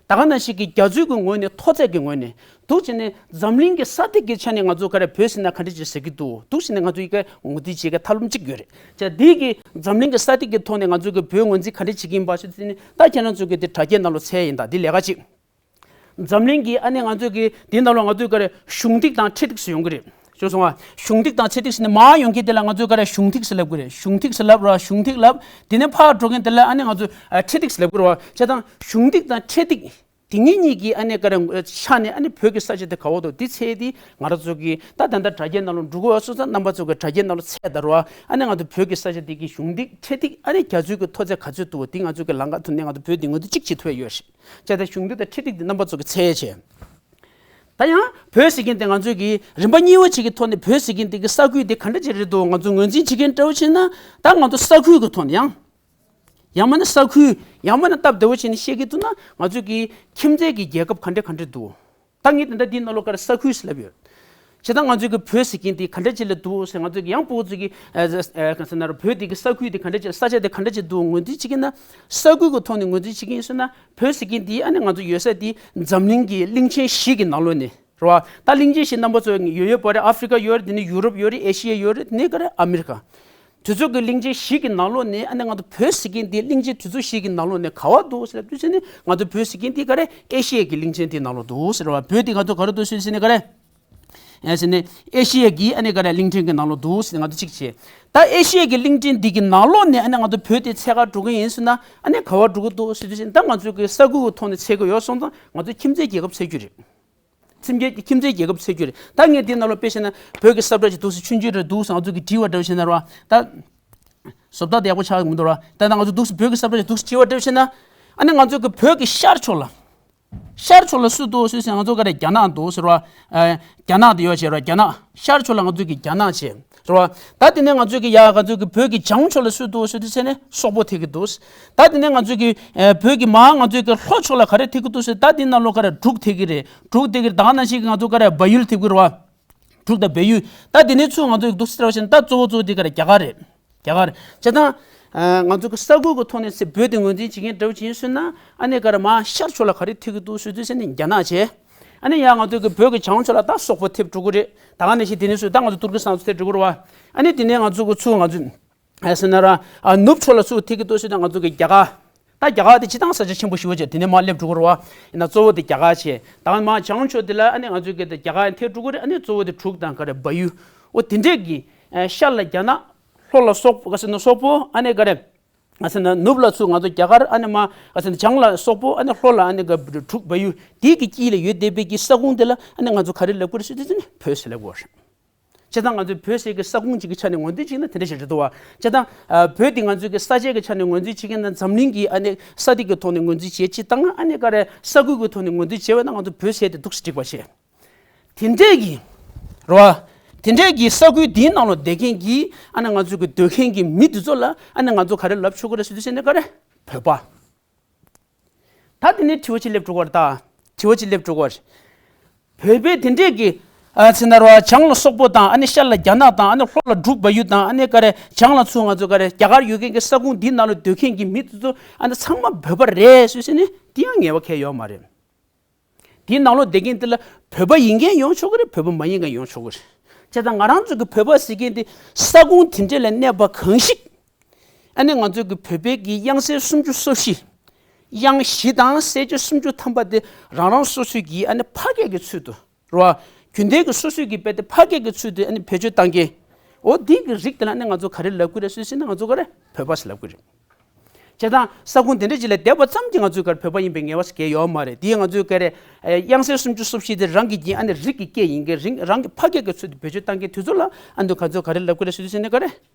ད་ག་ནང་བཞིན་གྱི་རྒྱ་མཚོའི་གི་ངོས་ནས་མཐོ་ཚད་ཀྱི་ངོས་ནས་འདུག་བྱས་ནས་འཛམ་གླིང་གི་ས་ཐིག་གི་ཆ་ནས་ང་ཚོ་ག་རེ་བོད་ཟེར་ན་ག་འདྲ་ཅིག་ཟེར་གྱི་འདུག་འདུག་བྱས་ནས་ང་ཚོ་ཡི་གེ་ངོས་འཛིན་བྱེད་མཁན་ཐབས་ལམ་གཅིག་ཡོད་རེད། བྱས་འདི་གི་འཛམ་གླིང་གི་ས་ཐིག་གི་ཐོག་ནས་ང་ཚོ་གི་བོད་ངོས་འཛིན་ག་འདྲ་བྱེད་ཀྱི་ཡིན་པ་ཞུ་དུས་ནི་ད་ཁྱེད་རང་ཚོ་གི་དེ་དྲ་རྒྱའི་ནང་ལ་འཚོལ་ཡིན་ད་འདི་ལས་ཀ་གཅིག་འཛམ་གླིང་གི་ཨ་ནི་ང་ཚོ་གི་དེ་ནང་ལ་ང་ཚོ་ག་རེ་གཞུང་ཐིག་དང་འཕྲེད་ཐིག་སུ་ཡོང་གི་རེད། ཤོད་སོང་ང་། གཞུང་ཐིག་དང་འཕྲེད་ཐིག་ཟེར་ནས་མར་ཡོང་མཁན་དེ་ལ་ང་ཚོས་ག་རེ་གཞུང་ཐིག་ཟེར་ལབ་དགོས་རེད། གཞུང་ཐིག་ཟེར་ལབ་ར་གཞུང་ཐིག་ལབ། དེ་ནས་ཕར་འགྲོ་མཁན་དེ་ལ་ཨ་ནི་ང་ཚོས་ཨ་འཕྲེད་ཐིག་ཟེར་ལབ་དགོས་རེད་བ། བྱས་ཙང་གཞུང་ཐིག་དང་འཕྲེད་ཐིག་དེ་གཉིས་གཉིས་ཀྱི་ཨ་ནི་ག་རེ་ཆ་ནས་ཨ་ནི་བོད་ཀྱི་ས་ཆ་དེ་ག་བ་འདུག་དེ་ཚད་དེ་ང་རང་ཚོ་གི་ད་ད་ལྟ་དྲ་རྒྱའི་ནང་ལ་འགྲོ་དགོས་བ་སོང་ཙང་རྣམ་པ་ཚོ་གི་དྲ་རྒྱའི་ནང་ལ་འཚོལ་ད་ར་བ། ཨ་ནི་ང་ཚོ་བོད་ཀྱི་ས་ཆ་དེ་གི་གཞུང་ཐིག་འཕྲེད་ཐིག་ཨ་ནི་རྒྱ་མཚོའི་གི་མཐོ་ཚད་ག་ཚོད་འདུག་དེ་ང་ཚོ་གི་ལམ་ཁ་ཐོག་ནས་ང་ཚོ་བོད་དེ་ངོས་འཛིན་གཅིག་བྱེད་ཐུབ་ཡ་ཡོད་རེད། བྱས་ཙང་གཞུང་ཐིག་དང་འཕྲེད་ཐིག་དེ་རྣམ་པ་ཚོ་གི་འཚོལ་བྱས། ད་ཡང་བོད་ཟེར་མཁན་དེ་ང་ཚོས་ཀྱི་རིམ་པ་གཉིས་པ་ཅིག་གི་ཐོག་ནས་བོད་ཟེར་མཁན་དེ་གི་ས་ཁུལ་དེ་ག་འདྲ་ཅིག་རེད་འདུག་ང་ཚོ་ངོས་འཛིན་བྱེད་མཁན་འདྲ་བོ་བྱས་ན་ད་ང་ཚོ་ས་ཁུལ་གི་ཐོག་ནས་ཡང་། ཡང་མིན་ན་ས་ཁུལ། ཡང་མིན་ན་སྟབས་བདེ་བོ་བྱས་ནས་བཤད་ཀྱི་འདུག་ན་ང་ཚོས་ཀྱི་ཁྱིམ་མཚེས་ཀྱི་རྒྱལ་ཁབ་ག་འདྲ་ག་འདྲ་འདུག་ད་ངས་དེ་འདྲ་འདིའི་ནང་ལོགས་ཀར་ས་ཁུལ་ཟེར་ལབ་ཡོད། བྱས་ཙང་ང་ཚོས་ཀྱི་བོད་ཟེར་མཁན་དེ་ག་འདྲ་ཅིག་ལ་འདུག་ཟེར་ང་ཚོས་ཀྱི་ཡང་སྤུ་གུ་ཚོས་ཀྱི་ཨ་ཨ་ག་ཟེར་ན་ར་བོད་དེ་གི་ས་ཁུལ་དེ་ག་འདྲ་ཅིག་ས་ཆ་དེ་ག་འདྲ་ཅིག་འདུག་ངོས་འཛིན་བྱེད་ཀྱི་ན་ས་ཁུལ་གི་ཐོག་ནས་ངོས་འཛིན་བྱེད་ཀྱི་ཡིན་ཟེར་ན། བོད་ཟེར་མཁན་འདི་ཨ་ནི་ང་ཚོ་ཡོད་ས་འདི་འཛམ་གླིང་གི་གླིང་ཆེན་བཞི་གི་ནང་ལོགས་ནས་རེད་བ། ད་གླིང་ཆེན་བཞི་རྣམ་པ་ཚོ་ཡོད་ཡོད་པ་རེད། ཨ་ཧྥི་རི་ཀ་ཡོད་རེད། དེ་ནས་ཡུ་རོབ་ཡོད་རེད། ཨེ་ཤི་ཡ་ཡོད་རེད། དེ་ནས་ག་རེ་ཨ་མི་རི་ཀ། དེ་ཚོ་གི་གླིང་ཆེན་བཞི་གི་ནང་ལོགས་ནས་ཨ་ནི་ང་ཚོ་བོད་ཟེར་མཁན་འདི་གླིང་ཆེན་དེ་ཚོ་བཞི་གི་ནང་ལོགས་ནས་ག་བ་འདུག་ཟེར་ལབ་དུས་ཙ་ནས་ང་ཚོ་བོད་ཟེར་མཁན་འདི་ག་རེ་ཨེ་ཤི་ཡ་གི་གླིང་ཆེན་དེའི་ནང་ལོགས་འདུག་ཟེར་བ། བོད་འདི་ང་ཚོ་ག་རེ་འདུག་ཟེར་ཟེར་ནས་ག་རེ། ཨེ་ཟེར་ནས་ཨེ་ཤི་ཡ་གི་ཨ་ནི་ག་རེ་གླིང་ཕྲན་གྱི་ནང་ལོགས་འདུག་ཟེར་ནས་ང་ཚོ་གཅིག་བྱས། ད་ཨེ་ཤི་ཡ་གི་གླིང་ཕྲན་འདི་གི་ནང་ལོགས་ནས་ཨ་ནི་ང་ཚོ་བོད་དེ་འཚོལ་གར་འགྲོ་གི་ཡིན་ཟེར་ན་ཨ་ནི་ག་བར་འགྲོ་གི་འདུག་ཟེར་དུས་ཙ་ནས་ད་ང་ཚོ་གི་ས་ཁུལ་གྱི་ཐོག་ནས་འཚོལ་གི་ཡོད་སོང་ཙང་ང་ཚོ་ཁྱིམ་མཚེས་རྒྱལ་ཁབ་འཚོལ་རྒྱུ་རེད། ཁྱིམ་མཚེས་ཁྱིམ་མཚེས་རྒྱལ་ཁབ་འཚོལ་རྒྱུ་རེད། ད་ངས་འདི་ནང་ལོགས་དཔེ་བྱས་ན་བོད་ཀྱི་ས་བཀྲ་ཅིག་འདུག་ཟེར་ཆུང་ཆུང་རེད་འདུག་ཟེར་ང་ཚོ་གི་བྲིས་པ་འདྲ་བྱས་ན་ར་ད། བཟོ་ལྟ་དེ་ཡག་པོ་ཆགས་ཀྱི་མི་འདུག་ར། ད་ལྟ་ང་ཚོ་འདུག་སེ་བོད་ཀྱི་ས་བཀྲ་ཅིག་འདུག་སེ་བྲིས་པ་འདྲ་བྱས་ན། ཨ་ནི་ང་ཚོ་གི་བོད་ཀྱི་ཤར་ཕྱོགས་ལ། ཤར་ཕྱོགས་ལ་སུ་འདུག་སུ་ཟེར་ང་ཚོ་ག་རེ་རྒྱ་ནག་འདུག་ཟེར་བ། ཨ། རྒྱ་ནག་དེ་ཡོད་བྱས་ར་རྒྱ་ནག་ཤར་ཕྱོགས་ལ་ང་ཚོ་གི་རྒྱ་ནག་བྱས་ར་བ། ད་དེ་ནས་ང་ཚོ་གི་ཡ་ང་ཚོ་གི་བོད་ཀྱི་བྱང་ཕྱོགས་ལ་སུ་འདུག་སུ་འདུག་ཟེར་ནས་སོག་པོ་ཐེག་གི་འདུག་ད་དེ་ནས་ང་ཚོ་གི་ཨ། བོད་ཀྱི་མར་ང་ཚོ་གི་ལྷོ་ཕྱོགས་ལ་ག་རེ་ཐེག་གི་འདུག་ཟེར་ད་དེ་ནང་ལོགས་ག་རེ་འབྲུག་ཐེག་གི་རེད། འབྲུག་ཐེག་གི་རེད། ད་ག་ནང་བཞིན་གི་ང་ཚོ་ག་རེ་བལ་ཡུལ་ཐེག་གི་རེད་བ། འབྲུག་དང་བལ་ཡུལ། ད་དེ་ནས་ཚུར་ང་ཚོ་འདུག་སེ་བལྟ་བ་བྱས་ན་ད་གཙོ་བོ་གཙོ་བོ་དེ་ག་རེ་རྒྱ་གར་རེད། རྒྱ་གར། བྱས་ཙང་ ཨ་ང་ཚོ་གི་ས་ཁུལ་གྱི་ཐོག་ནས་ཚེ་བོད་དེ་ངོས་འཛིན་བྱེད་མཁན་འདྲ་བོ་ཅིག་ཡིན་ཟེར་ན། ཨ་ནི་ག་རེ་མར་ཤར་ཕྱོགས་ལ་ག་རེ་ཐེབས་ཀྱི་འདུག་ཟེར་དུས་ཟེར་ནས་རྒྱ་ནག་བྱས། ཨ་ནི་ཡང་ང་ཚོ་གི་བོད་ཀྱི་བྱང་ཕྱོགས་ལ་ད་སོག་པོ་ཐེབས་འགྲོ་གི་རེད། ད་ག་ནང་བཞིན་དེ་ནས་ཚུར་ད་ང་ཚོ་ཏུར་ཀི་སི་ཐན་ཚུར་ཐེབས་འགྲོ་གི་རེད་བ། ཨ་ནི་དེ་ནས་ང་ཚོ་གི་ཚུར་ང་ཚོ་ཨ་ཟེར་ན་ར་ཨ་ནུབ་ཕྱོགས་ལ་ཚུར་ཐེབས་ཀྱི་འདུག་ཟེར་ན་ང་ཚོ་གི་རྒྱ་གར། ད་རྒྱ་གར་དེ་སྤྱིར་བཏང་ས་ཆ་ཆེན་པོ་ཞེ་པོ་ཅིག་དེ་ནས་མར་སླེབས་འགྲོ་གི་རེད་བ། ཡིན་ན་གཙོ་བོ་དེ་རྒྱ་གར་བྱས། ད་མར་བྱང་ཕྱོགས་དེ་ལ་ཨ་ནི་ང་ཚོ་གི་ད་རྒྱ་གར་ཐེབས་འགྲོ་གི་རེད། ཨ་ནི་གཙོ་བོ་དེ་འབྲུག་དང་ག་རེ་བལ་ཡུལ། འོ་དེ་འདྲས་ཀྱི་ཨ་ཤར་ལ་རྒྱ་ནག་ལྷོ་ལ་སོག་པོ་ག་ཟེར་ན་སོག་པོ། ཨ་ནི་ག་རེ་ཨ་ཟེར་ན་ནུབ་ལ་ཚུར་ང་ཚོ་རྒྱ་གར། ཨ་ནི་མར་ཨ་ཟེར་ན་བྱང་ལ་སོག་པོ། ཨ་ནི་ལྷོ་ལ་ཨ་ནི་ག་འབྲུག་བལ་ཡུལ། དེའི་གི་དཀྱིལ་ལ་ཡོད་བསྡད་པའི་གི་ས་ཁོངས་དེ་ལ་ཨ་ནི་ང་ཚོ་ག་རེ་ལབ་དགོས་རེད་ཟེར་དུས་ཙམ་ནས་བོད་ཟེར་ལབ་དགོས་རེད། བྱས་ཙང་ང་ཚོས་བོད་ཟེར་གི་ས་ཁོངས་གཅིག་གི་ཆ་ནས་ངོས་འཛིན་བྱས་ན་དེ་འདྲ་ཞིག་རེད་འདུག་བ། བྱས་ཙང་ཨ་བོད་འདི་ང་ཚོའི་གི་ས་ཆའི་གི་ཆ་ནས་ངོས་འཛིན་བྱེད་མཁན་དང་འཛམ་གླིང་གི་ཨ་ནི་ས་ཐིག་གི་ཐོག་ནས་ངོས་འཛིན་བྱེད་སྤྱི་དང་། ཨ་ནི་ག་རེ་ས་ཁུལ་གི་ཐོག་ནས་ངོས་འཛིན་བྱས་པ་ན་ང་ཚོ་བོད་ཟེར་དེ་འདུག་སེ་འགྲིག་པ་བྱས། དེ་འདྲས་ཀྱི་རེད་བ། དེ་འདྲས་ཀྱི་ས་ཁུལ་འདིའི་ནང་ལ་བསྡད་མཁན་གྱི་ཨ་ནི་ང་ཚོའི་གི་སྡོད་མཁན་གྱི་མི་འདི་ཚོ་ལ་ཨ་ནི་ང་ཚོ་ག་རེ་ལབ་ཆོག་གི་རེད་ཟེར་དུས་ཟེར་ན་ག་རེ་བོད་པ། ད་དེ་ནས་དྲི་བ་ཅིག་སླེབས་འགྲོ་གི་རེད། ད་དྲི་བ་ཅིག་སླེབས་འགྲོ་གི་རེད། བོད་པའི་དེ་འདྲས་ཀྱི་ཨ་ཟེར་ན་ར་བྱང་ལ་སོག་པོ་དང་། ཨ་ནི་ཤར་ལ་རྒྱ་ནག་དང་། ཨ་ནི་ལྷོ་ལ་འབྲུག་བལ་ཡུལ་དང་། ཨ་ནི་ག་རེ་བྱང་ལ་ཚུར་ང་ཚོ་ག་རེ་རྒྱ་གར་ཡོད་མཁན་གྱི་ས་ཁོངས་འདིའི་ནང་ལ་སྡོད་མཁན་གྱི་མི་དེ་ཚོ་ཨ་ནི་ཚང་མ་བོད་པ་རེད་ཟེར་ཟེར་ནས་དེ་ཡང་ངེས་པ་གང་ཡོད་མ་རེད། དེའི་ནང་ལོགས་བསྡད་མཁན་དེ་ལ་བོད་པ་ཡིན་མཁན་ཡོང་ཆོག་གི་རེད། བོད་པ་མ་ཡིན་མཁན་ཡོང་ཆོག་གི་རེད། བྱས་ཙང་ང་རང་ཚོ་གི་བོད་པ་ཟེར་མཁན་དེ་ས་ཁོངས་དེ་འདྲས་ལ་གནས་པ་གང་ཞིག་ཨ་ནི་ང་ཚོ་གི་བོད་པའི་གི་དབྱངས་གསལ་སུམ་ཅུ་སོ་བཞི། དབྱངས་བཞི་དང་གསལ་བྱེད་སུམ་ཅུ་ཐམ་པ་དེ་རང་རང་སོ་སོའི་གི་ཨ་ནི་ཕ་སྐད་ཀྱི་ཚུལ་དུ་རེད་བ། རྒྱུན་ལྡན་གྱི་སོ་སོའི་གི་དཔེ་དེ་ཕ་སྐད་ཀྱི་ཚུལ་དུ་ཨ་ནི་བེད་སྤྱོད་བཏང་མཁན། འོ་འདི་གི་རིགས་དེ་ལ་ཨ་ནི་ང་ཚོ་ག་རེ་ལབ་དགོས་རེད་ཟེར་ཟེར་ན་ང་ཚོ་ག་རེ་བོད་པ་ཟེར་ལབ་དགོས་རེད། བྱས་ཙང་ས་ཁོངས་དེ་འདྲ་ཅིག་ལ་བསྡད་པ་ཙམ་གྱིས་ང་ཚོས་ག་རེ་བོད་པ་ཡིན་པའི་ངེས་པ་ཟེར་མཁན་ཡོད་མ་རེད། དེ་ང་ཚོས་ག་རེ་ཨ་དབྱངས་གསལ་སུམ་ཅུ་སོ་བཞི་དེ་རང་གི་རྒྱན། ཨ་ནི་རིགས་ཀྱི་སྐད་ཡིན་མཁན། རིགས་རང་གི་ཕ་སྐད་ཀྱི་ཚུལ་དུ་བེད་སྤྱོད་བཏང་མཁན་དེ་ཚོ་ལ་ཨ་ནི་ང་ཚོས་ག་རེ་ལབ་དགོས་རེད་ཟེར་དུས་ཟེར་ན་ག་རེ་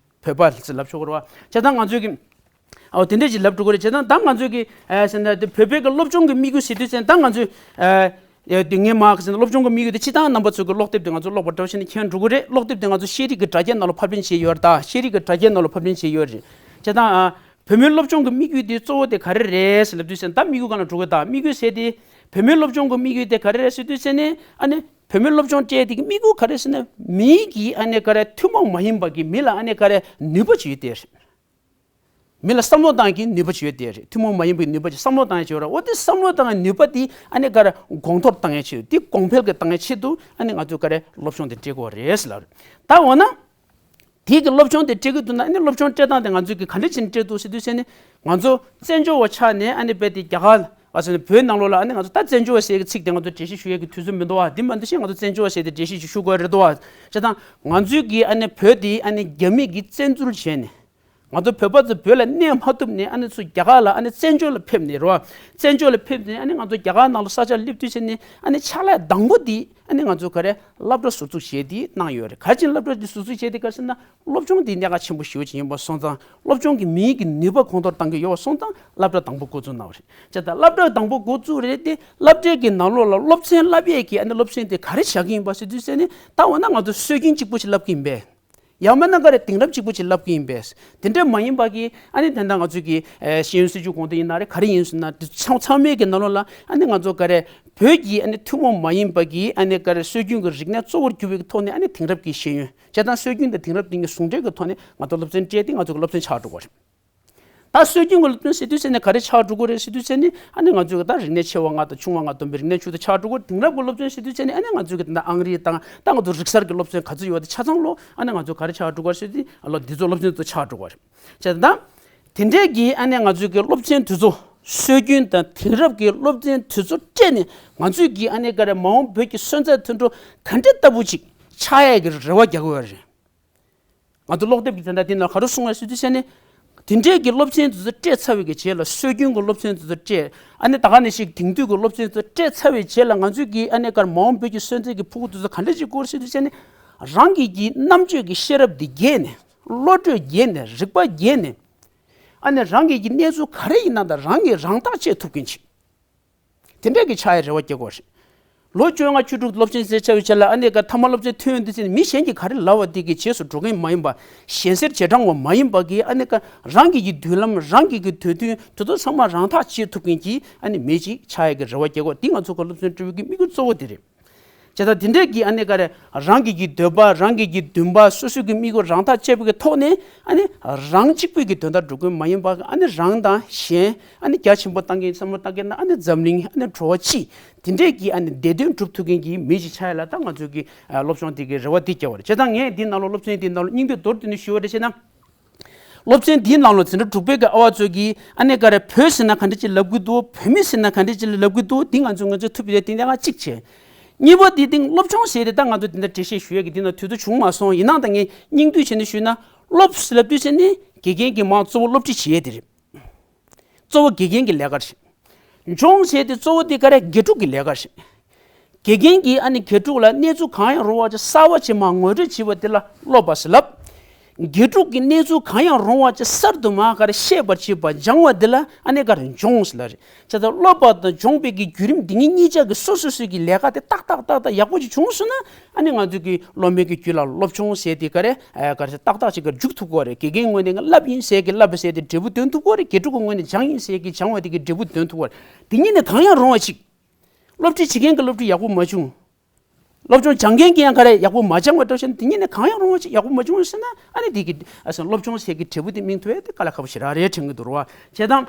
བོད་པ་ཟེར་ལབ་ཆོག་གི་རེད་བ། བྱས་ཙང་ང་ཚོས་གི་ཨོ་དེ་འདྲ་ཞིག་ལབ་འགྲོ་གི་རེད། བྱས་ཙང་ད་ང་ཚོས་གི་ཨ་ཟེར་ན་དེ་བོད་པའི་གི་སློབ་སྦྱོང་གི་དམིགས་ཡུལ་ཟེར་དུས་ཙང་ད་ང་ཚོས་ཨ་ཡ་དེ་ངས་མ་གི་ཟེར་ན་སློབ་སྦྱོང་གི་དམིགས་ཡུལ་དེ་སྤྱིར་བཏང་རྣམ་པ་ཚོ་གི་ཀློག་དེབ་དེ་ང་ཚོ་ཀློག་པ་འདྲ་བོ་བྱས་ནས་མཁྱེན་འགྲོ་གི་རེད། ཀློག་དེབ་དེ་ང་ཚོ་ཤེས་རིག་གི་དྲ་རྒྱའི་ནང་ལ་ཕབ་ལེན་བྱས་ཡོད་རེད། ད་ཤེས་རིག་གི་དྲ་རྒྱའི་ནང་ལ་ཕབ་ལེན་བྱས་ཡོད་རེད། བྱས་ཙང་ཨ་བོད་མིའི་སློབ་སྦྱོང་གི་དམིགས་ཡུལ་དེ་གཙོ་བོ་དེ་ག་རེ་རེད་ཟེར་ལབ་དུས་ཙང་ད་དམིགས་ཡུལ་སྒང་ལ་འགྲོ་གི། ད་དམིགས་ཡུལ་ཟེར་དེ་བོད་མིའི་སློབ་སྦྱོང་གི་དམིགས་ཡུལ་དེ་ག་རེ་རེད་ཟེར་དུས་ཙང་ནས་ཨ་ནི་བོད་མིའི་སློབ་སྦྱོང་སྤྲད་དེ་གི་དམིགས་ཡུལ་ག་རེ་ཟེར་ན་མི་གི་ཨ་ནི་ག་རེ་ཐུན་མོང་མ་ཡིན་པ་གི་མི་ལ་ཨ་ནི་ག་རེ་ནུས་པ་ཅིག་ཡོད་དེ་རེད། མི་ལ་བསམ་བློ་བཏང་གི་ནུས་པ་ཅིག་ཡོད་དེ་རེད། ཐུན་མོང་མ་ཡིན་པའི་ནུས་པ་ཅིག་བསམ་བློ་བཏང་ཡ་ཅིག་ཡོད་རེད། འོ་དེ་བསམ་བློ་བཏང་ཡའི་ནུས་པ་དེ་ཨ་ནི་ག་རེ་གོང་མཐོར་བཏང་ཡའི་ཆེད་དུ། དེ་གོང་འཕེལ་གྱི་བཏང་ཡའི་ཆེད་དུ་ཨ་ནི་ང་ཚོས་ག་རེ་སློབ་སྦྱོང་དེ་སྤྲད་དགོས་རེད་ཟེར་ལབ་རེད། ད་འོ་ན་དེ་གི་སློབ་སྦྱོང་དེ་སྤྲད་ཀྱི་འདུག་ན་ཨ་ནི་སློབ་སྦྱོང་སྤྲད་སྟངས་དེ་ང་ཚོས་གི་ག་འདྲ་བྱས་ནས་སྤྲད་འདུག་ཟེར་དུས་ཟེར་ནས་ང་ཚོ་བཙན་བྱོལ་བ་ཆགས་ནས་ཨ་ནི་རྦད་དེ་རྒྱ་གར་ལ་ཟེར་ནས་བོད་ནང་ལོགས་ལ་ཨ་ནི་ང་ཚོ་ད་བཙན་བྱོལ་བ་ཟེར་གི་ཚིག་དེ་ང་ཚོ་འགྲེལ་བཤད་ཞུ་ཡས་ཀྱི་དུས་ཚོད་མི་འདུག་བ། དེ་མ་འདུག་ཤེས་ང་ཚོ་བཙན་བྱོལ་བ་ཟེར་དེ་འགྲེལ་བཤད་ཅིག་ཞུ་དགོས་རེད་འདུག་བ། བྱས་ཙང་ང་ཚོས་གི་ཨ་ནི་བོད་དེ་ཨ་ནི་རྒྱ་མི་གིས་བཙན་འཛུལ་བྱས་ནས། ང་ཚོ་བོད་པ་ཚོ་བོད་ལ་གནས་མ་ཐུབ་ནས་ཨ་ནི་ཚུར་རྒྱ་གར་ལ་ཨ་ནི་བཙན་བྱོལ་ལ་ཕེབས་ནས་རེད་བ། བཙན་བྱོལ་ལ་ཕེབས་ནས་ཨ་ནི་ང་ཚོ་རྒྱ་གར་ནང་ལ་ས་ཆ་སླེབས་དུས་ཕྱིན་ནས་ཨ་ནི་ཕྱག་ལས་དང་པོ་འདི་ཨ་ནི་ང་ཚོ་ག་རེ་སློབ་གྲྭ་ཟུར་འཛུགས་བྱས་ཏེ་གནང་ཡོད་རེད། ག་རེ་བྱས་ནས་སློབ་གྲྭ་འདི་ཟུར་འཛུགས་བྱས་ཏེ་ག་རེ་ཟེར་ན་སློབ་སྦྱོང་འདི་གནད་འགག་ཆེན་པོ་ཞེ་པོ་ཅིག་ཡིན་པ་སོང་ཙང་། སློབ་སྦྱོང་གི་མིའི་གི་ནུས་པ་གོང་མཐོར་གཏང་གི་ཡོད་པ་སོང་ཙང་སློབ་གྲྭ་དང་པོ་འགོ་བཙུགས་གནང་བ་རེད། བྱས་ཙང་སློབ་གྲྭ་དང་པོ་འགོ་བཙུགས་རེད་དེ། སློབ་གྲྭའི་གི་ནང་ལོགས་ལ་སློབ་ཚན་བསླབ་ཡས་ཀྱི་ཨ་ནི་སློབ་ཚན་དེ་ག་རེ་བྱ་གི་ཡིན་པ་ཟེར་དུས་ཟེར་ནས་ད་འོ་ན་ང་ཚོ་སྲོལ་རྒྱུན་གཅིག་པུ་ཞིག་བསླབ་གི་ཡིན་པས། ཡང་མིན་ན་ག་རེ་དེང་རབས་གཅིག་པུ་ཅིག་བསླབ་ཀྱི་ཡིན་པས། དེ་འདྲ་མ་ཡིན་པ་གི་ཨ་ནི་ད་ལྟ་ང་ཚོ་གི་ཨེ་ཤེས་ཡོན་སྲིད་བྱུས་དགོངས་དོན་ཡིན་ན་རེད། ག་རེ་ཡིན་ཟེར་ན་དེ་ཚང་ཚང་མའི་གི་ནང་ལོགས་ལ་ཨ་ནི་ང་ཚོ་ག་རེ་བོད་ཀྱི་ཨ་ནི་ཐུན་མོང་མ་ཡིན་པ་གི་ཨ་ནི་ག་རེ་སྲོལ་རྒྱུན་གྱི་རིག་གནས་གཙོ་བོར་གྱུར་པའི་ཐོག་ནས་ཨ་ནི་དེང་རབས་ཀྱི་ཤེས་ཡོན། བྱས་ཙང་སྲོལ་རྒྱུན་དང་དེང་རབས་དེ་གཉིས་ཟུང་འབྲེལ་གྱི་ཐོག་ནས་ང་ཚོ་སློབ་ཚན་སྤྲད་དེ་ང་ཚོ་གི་སློབ་ཚན་ཆགས་འགྲོ་གི་རེད། ད་སྲོལ་རྒྱུན་གྱི་སློབ་སྟོན་ཟེར་དུས་ཟེར་ནས་ག་རེ་ཆགས་འགྲོ་གི་རེད་ཟེར་དུས་ཟེར་ནས་ཨ་ནི་ང་ཚོས་ད་རིག་གནས་ཆེ་བ་ལྔ་དང་ཆུང་བ་ལྔ་བསྡོམས་པའི་རིག་གནས་བཅུ་དེ་ཆགས་འགྲོ་གི་རེད། དེང་རབས་ཀྱི་སློབ་སྟོན་ཟེར་དུས་ཟེར་ནས་ཨ་ནི་ང་ཚོས་གི་ད་ཨང་རིས་དང་ད་ང་ཚོ་རིག་གསར་གྱི་སློབ་སྟོན་ག་ཚོད་ཡོད་དེ་ཆ་ཚང་ལོ་ཨ་ནི་ང་ཚོ་ག་རེ་ཆགས་འགྲོ་གི་རེད་ཟེར་དུས་ཨ་ལོ་འདི་ཚོ་སློབ་སྟོན་ཚོ་ཆགས་འགྲོ་གི་རེད། བྱས་ཙང་དེ་འདྲས་ཀྱི་ཨ་ནི་ང་ཚོས་གི་སློབ་ཚན་དེ་ཚོ་སྲོལ་རྒྱུན་དང་དེང་རབས་ཀྱི་སློབ་ཚན་དེ་ཚོ་སྤྲད་ནས་ང་ཚོས་གི་ཨ་ནི་ག་རེ་མ་འོངས་བོད་ཀྱི་སོན་རྩ་དེ་འགྲོ་ག་འདྲ་ལྟ་བུ་ཅིག་ཆགས་ཡས་ཀྱི་རེ་བ་རྒྱག་གི་ཡོད་རེད། ང་ཚོ་ཀློག་དེབ་ཀྱི་དེ་འདྲ་དེ་ནང་ག་རེ་གསུངས་ཡོད་ཟེར་དུས་ཟེར་ནས། དེ་འདྲའི་གི་སློབ་ཚན་དེ་ཚོ་སྤྲད་ཚར་བའི་གི་རྗེས་ལ་སྲོལ་རྒྱུན་གྱི་སློབ་ཚན་དེ་ཚོ་སྤྲད། ཨ་ནི་ད་ག་ནང་བཞིན་དེང་དུས་ཀྱི་སློབ་ཚན་དེ་ཚོ་སྤྲད་ཚར་བའི་རྗེས་ལ་ང་ཚོས་ཀྱི་ཨ་ནི་གར་མ་འོངས་བོད་ཀྱི་སོན་རྩ་གི་ཕྲུ་གུ་དེ་ཚོ་ག་འདྲ་ཅིག་དགོས་ཟེར་དུས་ཟེར་ནས། རང་གི་གི་རྣམ་དཔྱོད་ཀྱི་ཤེས་རབ་དེ་རྒྱས་ནས། བློ་གྲོས་རྒྱས་ནས། རིག་པ་རྒྱས་ནས། ཨ་ནི་རང་གི་གི་གནས་ཚུལ་ག་རེ་ཡིན་ན་ད་རང་གིས་རང་ཐག་གཅོད་ཐུབ་མཁན་ཅིག་དེ་འདྲས་ཀྱི་ཆགས་ཡའི་རེ་བ་སྐྱེ་དགོས་རེད། ལོ་བཅོ་ལྔ་བཅུ་དྲུག་སློབ་ཚན་ཟེར་ཆགས་པའི་ཆ་ལ་ཨ་ནི་ག་མཐའ་མ་སློབ་ཚན་ཐོན་ཡོང་དུས་ཙམ་ནས་མི་གཞན་གྱིས་ག་རེ་ལབ་པ་དེ་གི་རྗེས་སུ་འགྲོ་མཁན་མ་ཡིན་པ། ཞན་སེར་རྗེས་འབྲང་བ་མ་ཡིན་པ་གི་ཨ་ནི་ག་རང་གི་གི་མདུན་ལམ། རང་གི་གི་དུས་སྟོན་དེ་ཚོ་ཚང་མ་རང་ཐག་གཅོད་ཐུབ་མཁན་གྱི་ཨ་ནི་མི་ཅིག་ཆགས་ཡ་གི་རེ་བ་སྐྱེ་དགོས། འདི་ང་ཚོ་གི་སློབ་ཚན་སྤྲོད་པའི་གི་དམིགས་ཡུལ་གཙོ་བོ་དེ་རེད། བྱས་ཙང་དེ་འདྲས་ཀྱི་ཨ་ནི་ག་རེ་རང་གི་གི་འདོད་པ། རང་གི་གི་འདུན་པ། སོ་སོའི་གི་དམིགས་ཡུལ། རང་ཐག་བཅད་པའི་གི་ཐོག་ནས་ཨ་ནི་རང་གཅིག་པུའི་གི་དོན་དག་སྒྲུབ་ཀྱི་མ་ཡིན་པ། ཨ་ནི་རང་དང་གཞན། ཨ་ནི་རྒྱ་ཆེན་པོ་བཏང་མཁན། བསམ་བློ་བཏང་མཁན་ན་ཨ་ནི་འཛམ་གླིང་ཨ་ནི་འགྲོ་བ་སྤྱི་དེ་འདྲས་ཀྱི་ཨ་ནི་བདེ་དོན་སྒྲུབ་ཐུབ་མཁན་གྱི་མི་ཞིག་ཆགས་ཡ་ལ་ད་ང་ཚོའི་གི་ཨ་སློབ་སྦྱོང་དེ་གི་རེ་བ་དེ་བསྐྱེད་པ་རེད། བྱས་ཙང་ངས་འདི་ནང་ལོགས་སློབ་ཚན་འདི་ནང་ལོགས་སྙིང་བསྡུས་མདོར་བསྡུས་ནས་ཞུ་བ་རེད། བྱས་ན། སློབ་ཚན་འདིའི་ནང་ལ་འཛིན་གྲྭ་དྲུག་པའི་གི་ཨ་བ་ཚོས་ཀྱིས་ཨ་ནི་ག་རེ་བོད་ཟེར་ན་ག་འདྲ་ཅིག་ལབ་ཀྱི་འདུག་བོད་མི་ཟེར་ན་ག་འདྲ་ཅིག་ལབ་ཀྱི་འདུག་འདི་ང་ཚོས་ང་ཚོས་ཐུབ་པའི་དེ་འདྲ་ང་གཅིག་བྱས། གཉིས་པ་འདི་སྟེང་སློབ་སྦྱོང་ཟེར་ཏེ་ད་ང་ཚོ་འདི་འདྲ་འགྲེལ་བཤད་ཞུ་ཡས་ཀྱི་འདི་ན་དུས་ཚོད་བྱུང་མ་སོང་། ཡིན་ནའང་ད་ངས་སྙིང་བསྡུས་བྱས་ནས་ཞུས་ན། སློབ་ཟེར་ལབ་དུས་ཙམ་ནས་དགེ་རྒན་གྱིས་མར་གཙོ་བོ་སློབ་ཁྲིད་བྱེད་ཡས་དེ་རེད། གཙོ་བོ་དགེ་རྒན་གྱི་ལས་ཀ་རེད། སྦྱོང་ཟེར་དེ་གཙོ་བོ་དེ་ག་རེ་དགེ་ཕྲུག་གི་ལས་ཀ་རེད། དགེ་རྒན་གྱིས་ཨ་ནི་དགེ་ཕྲུག་ལ་གནས་ཚུལ་གང་ཡང་རུང་བ་ཅིག་གསར་བ་ཅིག་མར་ངོ་སྤྲོད་བྱེད་པ་དེ་ལ་སློབ་པ་ཟེར་ལབ། དགེ་ཕྲུག་གིས་གནས་ཚུལ་གང་ཡང་རུང་བ་ཅིག་གསར་དུ་མར་ག་རེ་ཤེས་པར་བྱེད་པ། སྦྱང་བ་དེ་ལ་ཨ་ནི་ག་རེ་སྦྱོང་ཟེར་ལབ་རེད། བྱས་ཙང་སློབ་པ་དང་སྦྱོང་བའི་གི་བརྒྱུད་རིམ་འདི་གཉིས་གཉིས་ཆ་གི་སོ་སོ་སོའི་གི་ལས་ཀ་དེ་ཏག་ཏག་ཏག་ཏག་ཡག་པོ་ཅིག་བྱུང་སོང་ན། ཨ་ནི་ང་ཚོ་གི་སློབ་མའི་གི་རྒྱུད་ལ་སློབ་སྦྱོང་ཟེར་དེ་ག་རེ་ཨ་ག་རེ་ཏག་ཏག་ཅིག་ག་རེ་འཇུག་ཐུབ་ཀྱི་ཡོད་རེད། དགེ་རྒན་ངོས་ནས་བསླབ་ཡིན་ཟེར་གི་བསླབ་པ་ཟེར་དེ་འབྲས་བུ་འདོན་ཐུབ་ཀྱི་ཡོད་རེད། དགེ་ཕྲུག་གི་ངོས་ནས་སྦྱང་ཡིན་ཟེར་གི་སྦྱང་བ་དེ་གི་འབྲས་བུ་འདོན་ཐུབ་ཀྱི་ཡོད་རེད། དེ་གཉིས་ནས་གང་ཡང་རུང་བ་ཅིག་སློབ་ཁྲིད་བྱེད་མཁན་གྱི་སློབ་ཁྲིད་ཡག་པོ་མ་བྱུང་། སློབ་སྦྱོང་སྦྱང་མཁན་གྱིས་ཡང་ག་རེ་ཡག་པོ་མ་སྦྱང་བ་འདྲ་བྱས་ན། དེ་གཉིས་ནས་གང་ཡང་རུང་བ་ཅིག་ཡག་པོ་མ་བྱུང་ཟེར་ན། ཨ་ནི་དེ་གི་ཨ་སློབ་སྦྱོང་ཟེར་གི་འབྲས་བུ་དེ་སྨིན་ཐུབ་ཡ་དེ་དཀའ་ལས་ཁག་པོ་ཞེ་དྲག་རེད་དྲན་གི་འདུག་རེད་བ། བྱས་ཙང་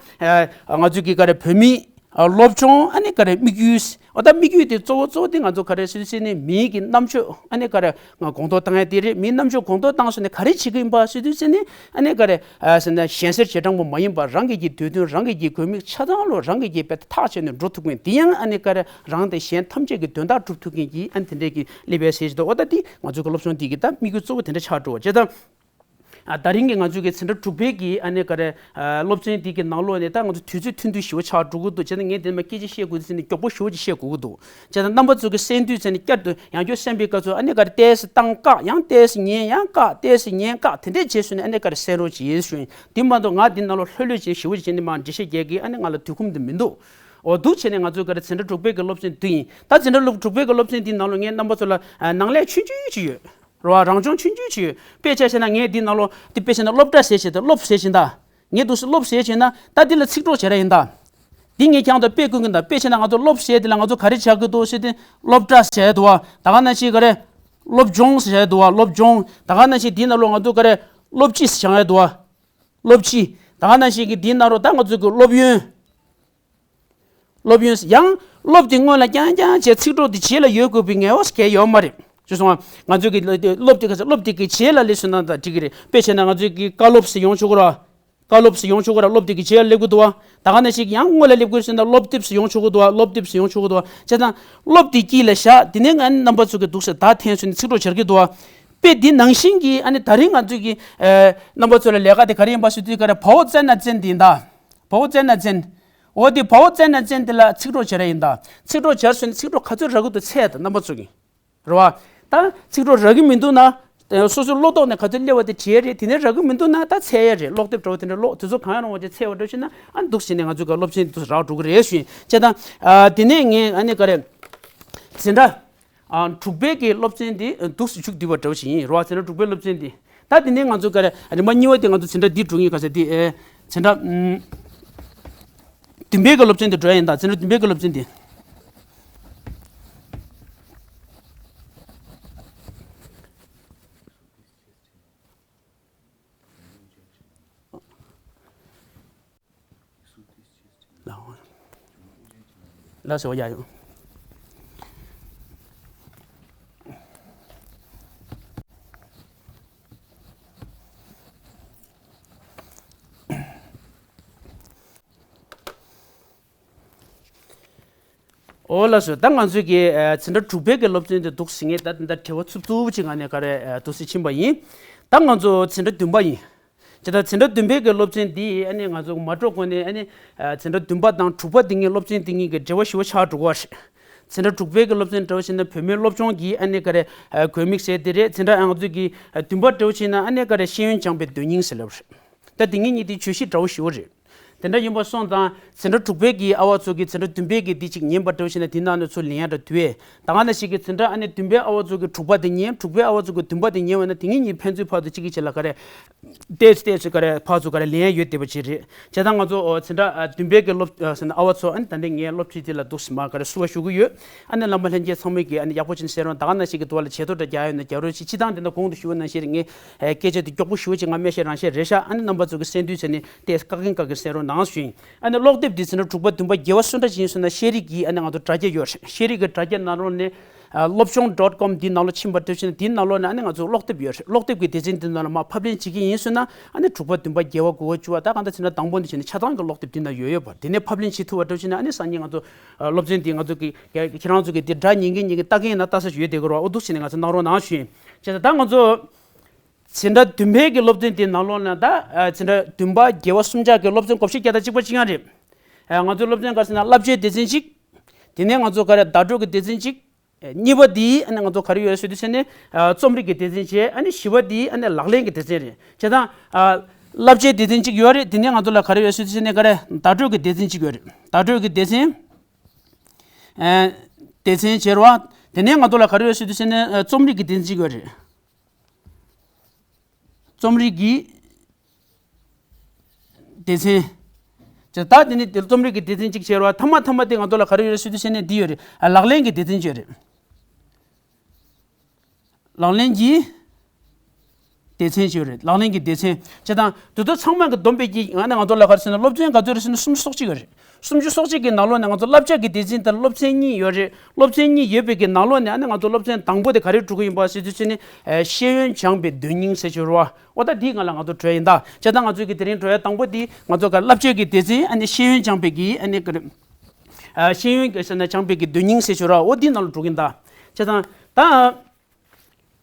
ཨ་ང་ཚོ་གི་ག་རེ་བོད་མི་ཨ་སློབ་སྦྱོང་ཨ་ནི་ག་རེ་དམིགས་ཡུལ། འོ་ད་དམིགས་ཡུལ་དེ་གཙོ་བོ་གཙོ་བོ་དེ་ང་ཚོ་ག་རེ་ཟེར་དུས་ཙམ་ནས་མིའི་གི་རྣམ་དཔྱོད་ཨ་ནི་ག་རེ་ང་གོང་མཐོར་བཏང་ཡ་དེ་རེད། མིའི་རྣམ་དཔྱོད་གོང་མཐོར་བཏང་སོང་ནས་ག་རེ་བྱེད་ཀྱི་ཡིན་པ་ཟེར་དུས་ཙམ་ནས་ཨ་ནི་ག་རེ་ཨ་ཟེར་ན་གཞན་སེལ་བྱེ་བྲག་པོ་མ་ཡིན་པར་རང་གི་གི་འདོད་དོན། རང་གི་གི་དགོས་དམིགས་ཆ་ཚང་ལོ་རང་གི་གི་དཔེ་ཐག་བཅད་ནས་འགྲོ་ཐུབ་མཁན། དེ་ཡང་ཨ་ནི་ག་རེ་རང་དང་གཞན་ཐམས་ཅད་ཀྱི་དོན་དག་སྒྲུབ་ཐུབ་མཁན་གྱི་ཨ་ནི་དེ་འདྲས་ཀྱི་སླེབས་ཡ་ཟེར་གྱི་འདུག་འོ་ད་དེ་ང་ཚོ་གི་སློབ་སྦྱོང་འདི་གི་ད་དམིགས་ཡུལ་གཙོ་བོ་དེ་འདྲ་ཆགས་འགྲོ་བ་བྱས་ཙང་། ཨ་ད་རིང་གི་ང་ཚོའི་གི་འཛིན་གྲྭ་དྲུག་པའི་གི་ཨ་ནི་ག་རེ་ཨ་སློབ་ཚན་འདི་གི་ནང་ལོགས་ནས་ད་ང་ཚོ་དུས་ཚོད་ཐུང་ཐུང་ཞེ་པོ་ཆགས་འགྲོ་གི་འདུག་བྱས་ཙང་ངས་དེ་མ་སྐད་ཆ་བཤད་དགོས་དུས་ཙམ་ནས་མགྱོགས་པོ་ཞེ་པོ་ཅིག་བཤད་དགོས་ཀྱི་འདུག་བྱས་ཙང་རྣམ་པ་ཚོ་གི་གསན་དུས་ཙམ་ནས་བསྐྱར་དུ་ཡང་བསྐྱར་གསན་པའི་སྐབས་སུ་ཨ་ནི་ག་རེ་ཏོག་ཙམ་བཏང་བཀག་ཡང་ཏོག་ཙམ་ཉན་ཡང་བཀག་ཏོག་ཙམ་ཉན་བཀག་དེ་འདྲས་བྱས་སོང་ནས་ཨ་ནི་ག་རེ་གསན་རོགས་བྱེད་ཞུ་ཡིན། དེ་མ་གཏོགས་ང་འདི་ནང་ལོགས་ལྷོད་ལྷོད་བྱས་ཞེ་པོ་ཅིག་བྱས་ནས་མར་འགྲེལ་བཤད་རྒྱག་གི་ཨ་ནི་ང་ལ་དུས་ཁོམ་དེ་མི་འདུག་འོ་འདུག་བྱས་ནས་ང་ཚོའི་ག་རེ་འཛིན་གྲྭ་དྲུག་པའི་གི་སློབ་ཚན་འདི་ཡིན། ད་འཛིན་གྲྭ་དྲུག་པའི་གི་སློབ་ཚན་འདི་ནང་ལོགས་ངས་རྣམ་པ་ཚོ་ལ་ཨ་ནང་ལས་ཆུང་ཆུང་ཅིག་ཡོད། རོ། རང་སྦྱོང་ཆུང་ཆུང་ཅིག་ཡོད། དཔེ་ཆ་བཞག་ན་ངས་འདི་ནང་ལོགས་འདི་དཔེ་བཞག་ན་སློབ་གྲྭ་ཟེར་བྱས་ད་སློབ་ཟེར་བྱས་ད། ངས་འདུག་སེ་སློབ་ཟེར་བྱས་ན་ད་འདི་ལ་ཚིག་གྲོགས་བྱེད་ར་ཡིན་ད། འདི་ངས་ཀྱང་ད་དཔེ་བཀོད་ཀྱིན་ད། དཔེ་བྱས་ན་ང་ཚོ་སློབ་ཟེར་དེ་ལ་ང་ཚོ་ག་རེ་བྱ་གི་འདུག་ཟེར་དུས་སློབ་གྲྭ་ཟེར་འདུག་བ། ད་ག་ནང་བཞིན་ག་རེ་སློབ་སྦྱོང་ཟེར་འདུག་བ། སློབ་སྦྱོང་། ད་ག་ནང་བཞིན་འདི་ནང་ལོགས་ང་ཚོ་ག་རེ་སློབ་སྤྱི་ཟེར་འདུག་བ། སློབ་སྤྱི། ད་ག་ནང་བཞིན་གྱི་འདི་ནང་ལོགས་ད་ང་ཚོ་གི་སློབ་ཡོན། སློབ་ཡོན་ཡང་སློབ་དེ་སྔོན་ལ་རྐྱང་རྐྱང་བྱས་ཚིག་གྲོགས་དེ་རྗེས་ལ་ཡོད་དགོས་པའི་ངེས་པ་གང་ཡང་ཡོད་མ་རེད། ཅེས་གསུངས་པ། ང་ཚོ་གི་སློབ་དེ་ག་ཚོད་སློབ་དེ་གི་རྗེས་ལ་སླེབས་སོང་ན་ད་འགྲིག་གི་རེད། དཔེ་བྱས་ན་ང་ཚོ་གི་བཀའ་སློབ་ཟེར་ཡོང་ཆོག་གི་རེད། བཀའ་སློབ་ཟེར་ཡོང་ཆོག་གི་རེད། སློབ་དེ་གི་རྗེས་ལ་སླེབས་དགོས་འདུག་བ། ད་ག་ནང་བཞིན་ཡང་སྔོན་ལ་སླེབས་དགོས་ཟེར་ན་སློབ་དེབ་ཟེར་ཡོང་ཆོག་གི་འདུག་བ། སློབ་དེབ་ཟེར་ཡོང་ཆོག་གི་འདུག་བ། བྱས་ཙང་སློབ་དེ་དཀྱིལ་ལ་བཞག་དེ་ནས་ང་རྣམ་པ་ཚོ་གི་འདུག་སེ་ད་འཐེན་སོང་ནས་ཚིག་གྲོགས་བྱེད་ཀྱི་འདུག་བ། དཔེ་འདི་ནང་བཞིན་གྱི་ཨ་ནི་ད་རིང་ང་ཚོ་གི་ཨ་རྣམ་པ་ཚོ་ལ་ལས་ཀ་དེ་ག་རེ་ཡིན་པ་ཟེར་དུས་ག་རེ་བའོ་ཙན་ན་ཙན་དེ་ཡིན་ད། བའོ་ཙན་ན་ཙན། འོ་དེ་བའོ་ཙན་ན་ཙན་དེ་ལ་ཚིག་གྲོགས་བྱེད་ར་ཡིན་ད། ཚིག་གྲོགས་བྱས་སོང་ནས་ཚིག་གྲོགས་ག་ཚོད་རག་གི་འདུག་འཚོལ་ཡ་ད་རྣམ་པ་ཚོ་གི། རེད་བ། ད་ཚིག་གྲོགས་རག་གི་མི་འདུག་ན། སོ་སོའི་བློ་ཐོག་ནས་ག་ཚོད་སླེབས་པ་དེ་བྲིས་རེད། དེ་ནས་རག་གི་མི་འདུག་ན་ད་འཚོལ་ཡ་རེད། ཀློག་དེབ་འདྲ་བོ་དེ་འདྲ་ཀློག་དུས་ཚོད་གང་ཡང་རུང་བ་ཅིག་འཚོལ་བ་འདྲ་བྱས་ན་ཨ་འདུག་སེ་ནས་ང་ཚོའི་གི་སློབ་ཚན་འདུག་སེ་རག་འགྲོ་གི་རེད་ཞུ་ཡིན། བྱས་ཙང་ཨ་དེ་ནས་ངས་ཨ་ནི་ག་རེ། འཛིན་གྲྭ་ཨ་དྲུག་པའི་གི་སློབ་ཚན་འདི་འདུག་སེ་མཇུག་བསྡུས་པ་འདྲ་བོ་ཞིག་ཡིན། རེད་བ། འཛིན་གྲྭ་དྲུག་པའི་སློབ་ཚན་འདི། ད་དེ་ནས་ང་ཚོ་ག་རེ་རིམ་པ་གཉིས་པ་དེ་ང་ཚོ་འཛིན་གྲྭ་འདི་འགྲོ་གི་ཡིན། ག་ས་འདི་ཨེ་འཛིན་གྲྭ་ཨུམ་བདུན་པའི་གི་སློབ་ཚན་དེ་འགྲོ་ཡ་ཡིན་ད། འཛིན་གྲྭ་བདུན་པའི་གི་སློབ་ཚན་དེ། ལགས་སོ། ཡ་ཡོ། འོ་ལགས་སོ། ད་ང་ཚོའི་གི་ཨ་འཛིན་གྲྭ་དྲུག་པའི་གི་སློབ་ཚན་དེ་འདུག་སེ་ངས་ད་དེ་འདྲ་དྲི་བ་འཚུབ་འཚུབ་ཅིག་ང་ནས་ག་རེ་ཨ་འདུག་སེ་ཕྱིན་པ་ཡིན། ད་ང་ཚོ་འཛིན་གྲྭ་བདུན་པ་ཡིན། ཇི་ལྟར་འཛིན་གྲྭ་བདུན་པའི་གི་སློབ་ཚན་འདི་ཨ་ནི་ང་ཚོ་མ་འགྲོ་གོང་ནས་ཨ་ནི་ཨ་འཛིན་གྲྭ་བདུན་པ་དང་དྲུག་པ་འདི་གཉིས་སློབ་ཚན་འདི་གཉིས་ཀྱི་འབྲེལ་བ་ཞེ་པོ་ཆགས་འགྲོ་གི་རེད། འཛིན་གྲྭ་དྲུག་པའི་གི་སློབ་ཚན་འདྲ་བོ་ཞིག་ན་བོད་མིའི་སློབ་སྦྱོང་གི་ཨ་ནི་ག་རེ་ཨ་དགོས་དམིགས་ཟེར་དེ་རེད། འཛིན་གྲྭ་ཨ་ང་ཚོ་གི་ཨ་བདུན་པ་འདྲ་བོ་ཞིག་ན་ཨ་ནི་ག་རེ་ཤེས་ཡོན་སྦྱངས་པའི་དོན་སྙིང་ཟེར་ལབ་རེད། ད་འདི་གཉིས་གཉིས་དེ་བརྗོད་གཞི་འདྲ་བོ་ཞེ་པོ་རེད། དེ་འདྲ་ཡིན་པ་སོང་ཙང་འཛིན་གྲྭ་དྲུག་པའི་གི་ཨ་བ་ཚོ་གིས་འཛིན་གྲྭ་བདུན་པའི་གི་འདི་གཅིག་ཉན་པ་འདྲ་བོ་བྱས་ན་དེ་ནང་ནས་ཚུར་ལེན་ཡ་འདྲ་འདུག་ཨེ། ད་ག་ནང་བཞིན་གྱི་འཛིན་གྲྭ་ཨ་ནི་བདུན་པའི་ཨ་བ་ཚོ་གིས་དྲུག་པ་དེ་ཉན། དྲུག་པའི་ཨ་བ་ཚོ་གིས་བདུན་པ་དེ་ཉན་པ་ན་དེ་གཉིས་གཉིས་ཕན་ཚུན་བར་དུ་གཅིག་གིས་གཅིག་ལ་ག་རེ། ཏོག་ཙམ་ཏོག་ཙམ་ག་རེ་ཕར་ཚུར་ག་རེ་ལེན་ཡ་ཡོད་བསྡད་པ་ཅིག་རེད། བྱས་ཙང་ང་ཚོ་འཛིན་གྲྭ་བདུན་པའི་གི་སློབ་ཟེར་ན་ཨ་བ་ཚོ་ཨ་ནི་ད་ལྟ་ངའི་སློབ་ཁྲིད་དེ་ལ་འདུག་སེ་མར་ག་རེ་བསུ་བ་ཞུ་གི་ཡོད། ཨ་ནི་རྣམ་པ་ལྷན་རྒྱས་ཚང་མས་ཀྱིས་ཨ་ནི་ཡག་པོ་བྱས་ནས་གསན་རོགས། ད་ག་ནང་བཞིན་གྱི་དུ་བ་ལ་བྱེད་ཐོ་འདྲ་རྒྱག་ཡོད་ན་རྒྱག་རོགས་བྱེད། སྤྱིར་བཏང་དེ་འདྲ་གོང་དུ་ཞུས་པ་ནང་བཞིན་རེད། ངས་སྐད་ཆ་དེ་མགྱོགས་པོ་ཞུ་བ་ཅིག་ང་སྨྲས་ཤེས་རང་ཤེས་རེད་ཤག་ཨ་ནི་རྣམ་པ་ཚོ་གིས་གསན་དུས་ཚེ་ནས་དེ་བཀག་གིན་བཀག་གིན་གསན་རོགས་གནང་ཞུ་ཡིན། ཨ་ནི་ཀློག་དེབ་འདི་ཟེར་ན་དྲུག་པ་བདུན་པ་བརྒྱད་པ་སུ་འདྲ་ཅིག་ཡིན་ཟེར་ན་ཤེས་རིག་གི་ཨ་ནི་ང་ཚོ་དྲ་རྒྱ་ཡོད་རེད། ཤེས་རིག་གི་དྲ་རྒྱ་ནང་ལོགས་ནས་ཨ་སློབ་སྦྱོང་ཌོཊ་ཀོམ་འདི་ནང་ལོགས་ཕྱིན་པ་འདྲ་བྱས་ན་འདིའི་ནང་ལོགས་ནས་ཨ་ནི་ང་ཚོ་ཀློག་དེབ་ཡོད་རེད། ཀློག་དེབ་ཀྱི་སྡེ་ཚན་འདི་ནང་ལ་མར་ཕབ་ལེན་བྱེད་ཀྱི་ཡིན་ཟེར་ན་ཨ་ནི་དྲུག་པ་བདུན་པ་བརྒྱད་པ་དགུ་པ་བཅུ་པ་ད་གང་ལྟར་བྱས་ན་དང་པོ་འདི་བྱས་ན་ཆ་ཚང་གི་ཀློག་དེབ་འདི་ནང་ཡོད་ཡོད་པ། དེ་ནས་ཕབ་ལེན་བྱེད་ཐུབ་པ་འདྲ་བྱས་ན་ཨ་ནི་སང་ཉིན་ང་ཚོ་སློབ་ཚན་འདི་ང་ཚོ་གི་ཁྱེད་རང་ཚོ་གི་འདི་སྒྲ་ཉན་གིན་ཉན་གིན་ལྟ་གིན་ཡིན་ན་ལྟ་ས་ཞིག་ཡོད་བསྡད་ཀྱི་རེད་བ། འོ་འདུག་བྱས་ནས་ང་ཚོ་གནང་རོགས་གནང་ཞུ་ཡིན། བྱས་ཙང་ད་ང་ཚོ་འཛིན་གྲྭ་བདུན་པའི་གི་སློབ་ཚན་དེའི་ནང་ལོགས་ནས་ད་ཨ་འཛིན་གྲྭ་བདུན་པ་བརྒྱད་པ་སུམ་ཆ་གི་སློབ་ཚན་བགོ་བཤའ་རྒྱག་སྟངས་གཅིག་པ་གཅིག་རྐྱང་རེད། ཨ་ང་ཚོའི་སློབ་ཚན་ག་རེ་ཟེར་ན་བསླབ་བྱའི་སྡེ་ཚན་གཅིག་དེ་ནས་ང་ཚོ་ག་རེ་བརྡ་སྤྲོད་ཀྱི་སྡེ་ཚན་གཅིག་གཉིས་པ་དེ་ཨ་ནི་ང་ཚོ་ག་རེ་ཡོད་ཟེར་དུས་ཚེ་ནས་ཨ་རྩོམ་རིག་གི་སྡེ་ཚན་བྱས། ཨ་ནི་བཞི་པ་དེ་ཨ་ནི་ལག་ལེན་གྱི་སྡེ་ཚན་རེད། བྱས་ཙང་ཨ་བསླབ་བྱའི་སྡེ་ཚན་གཅིག་ཡོད་རེད། དེ་ནས་ང་ཚོ་ལ་ག་རེ་ཡོད་ཟེར་དུས་ཚེ་ནས་ག་རེ་བརྡ་སྤྲོད་ཀྱི་སྡེ་ཚན་གཅིག་ཡོད་རེད། བརྡ་སྤྲོད་ཀྱི་སྡེ་ཚན་ཨ་སྡེ་ཚན་བྱས་རེད་བ། དེ་ནས་ང་ཚོ་ལ་ག་རེ་ཡོད་ཟེར་དུས་ཚེ་ནས་ཨ་རྩོམ་རིག་གི་སྡེ་ཚན་གཅིག་ཡོད་རེད། རྩོམ་རིག་གི་སྡེ་ཚན། ད་དེ་ནི་དེ་རྩོམ་རིག་གི་སྡེ་ཚན་གཅིག་བྱས་རེད་བ། ཐ་མ་ཐ་མ་དེ་ང་ཚོ་ལ་ག་རེ་ཡོད་རེད་ཟེར་དུས་ཚེ་ནས་འདི་ཡོད་རེད། ཨ་ལག་ལེན་གྱི་སྡེ་ཚན་གཅིག་ཡོད་རེད། ལག་ལེན་གྱི་སྡེ་ཚན་གཅིག་ཡོད་རེད། ལག་ལེན་གྱི་སྡེ་ཚན་བྱས་ཙང་དེ་ཚོ་ཚང་མ་གི་བསྡོམས་པས་ཀྱི་ང་ནི་ང་ཚོ་ལ་ག་རེ་ཟེར་ན་སློབ་ཚན་ག་ཚོད་རེད་ཟེར་ན་སུམ་ཅུ་སོ་གཅིག་ཡོད་རེད། སུམ་ཅུ་སོ་གཅིག་གི་ནང་ལོགས་ནས་ང་ཚོ་བསླབ་བྱ་གི་སྡེ་ཚན་དེར་སློབ་ཚན་གཉིས་ཡོད་རེད། སློབ་ཚན་གཉིས་ཡོད་པའི་གི་ནང་ལོགས་ནས་ཨ་ནི་ང་ཚོ་སློབ་ཚན་དང་པོ་དེ་ག་རེ་འགྲོ་གི་ཡིན་པ་ཟེར་དུས་ཚེ་ནི་ཨ་ཤེས་ཡོན་སྦྱངས་པའི་དོན་སྙིང་ཟེར་གྱི་རེད་བ། འོ་ད་འདིའི་སྒང་ལ་ང་ཚོ་འགྲོ་ཡ་ཡིན་ད། བྱས་ཙང་ང་ཚོའི་གི་དེ་རིང་འགྲོ་ཡ་དང་པོ་འདི་ང་ཚོ་ག་བསླབ་བྱའི་གི་སྡེ་ཚན་ཨ་ནི་ཤེས་ཡོན་སྦྱངས་པའི་གི་ཨ་ནི་ག་རེ་ཨ་ཤེས་ཡོན་གི་ཟེར་ན་སྦྱངས་པའི་གི་དོན་སྙིང་ཟེར་གྱི་རེད་བ། འོ་འདིའི་ནང་ལ་འགྲོ་གི་ཡིན་ད། བྱས་ཙང་ད་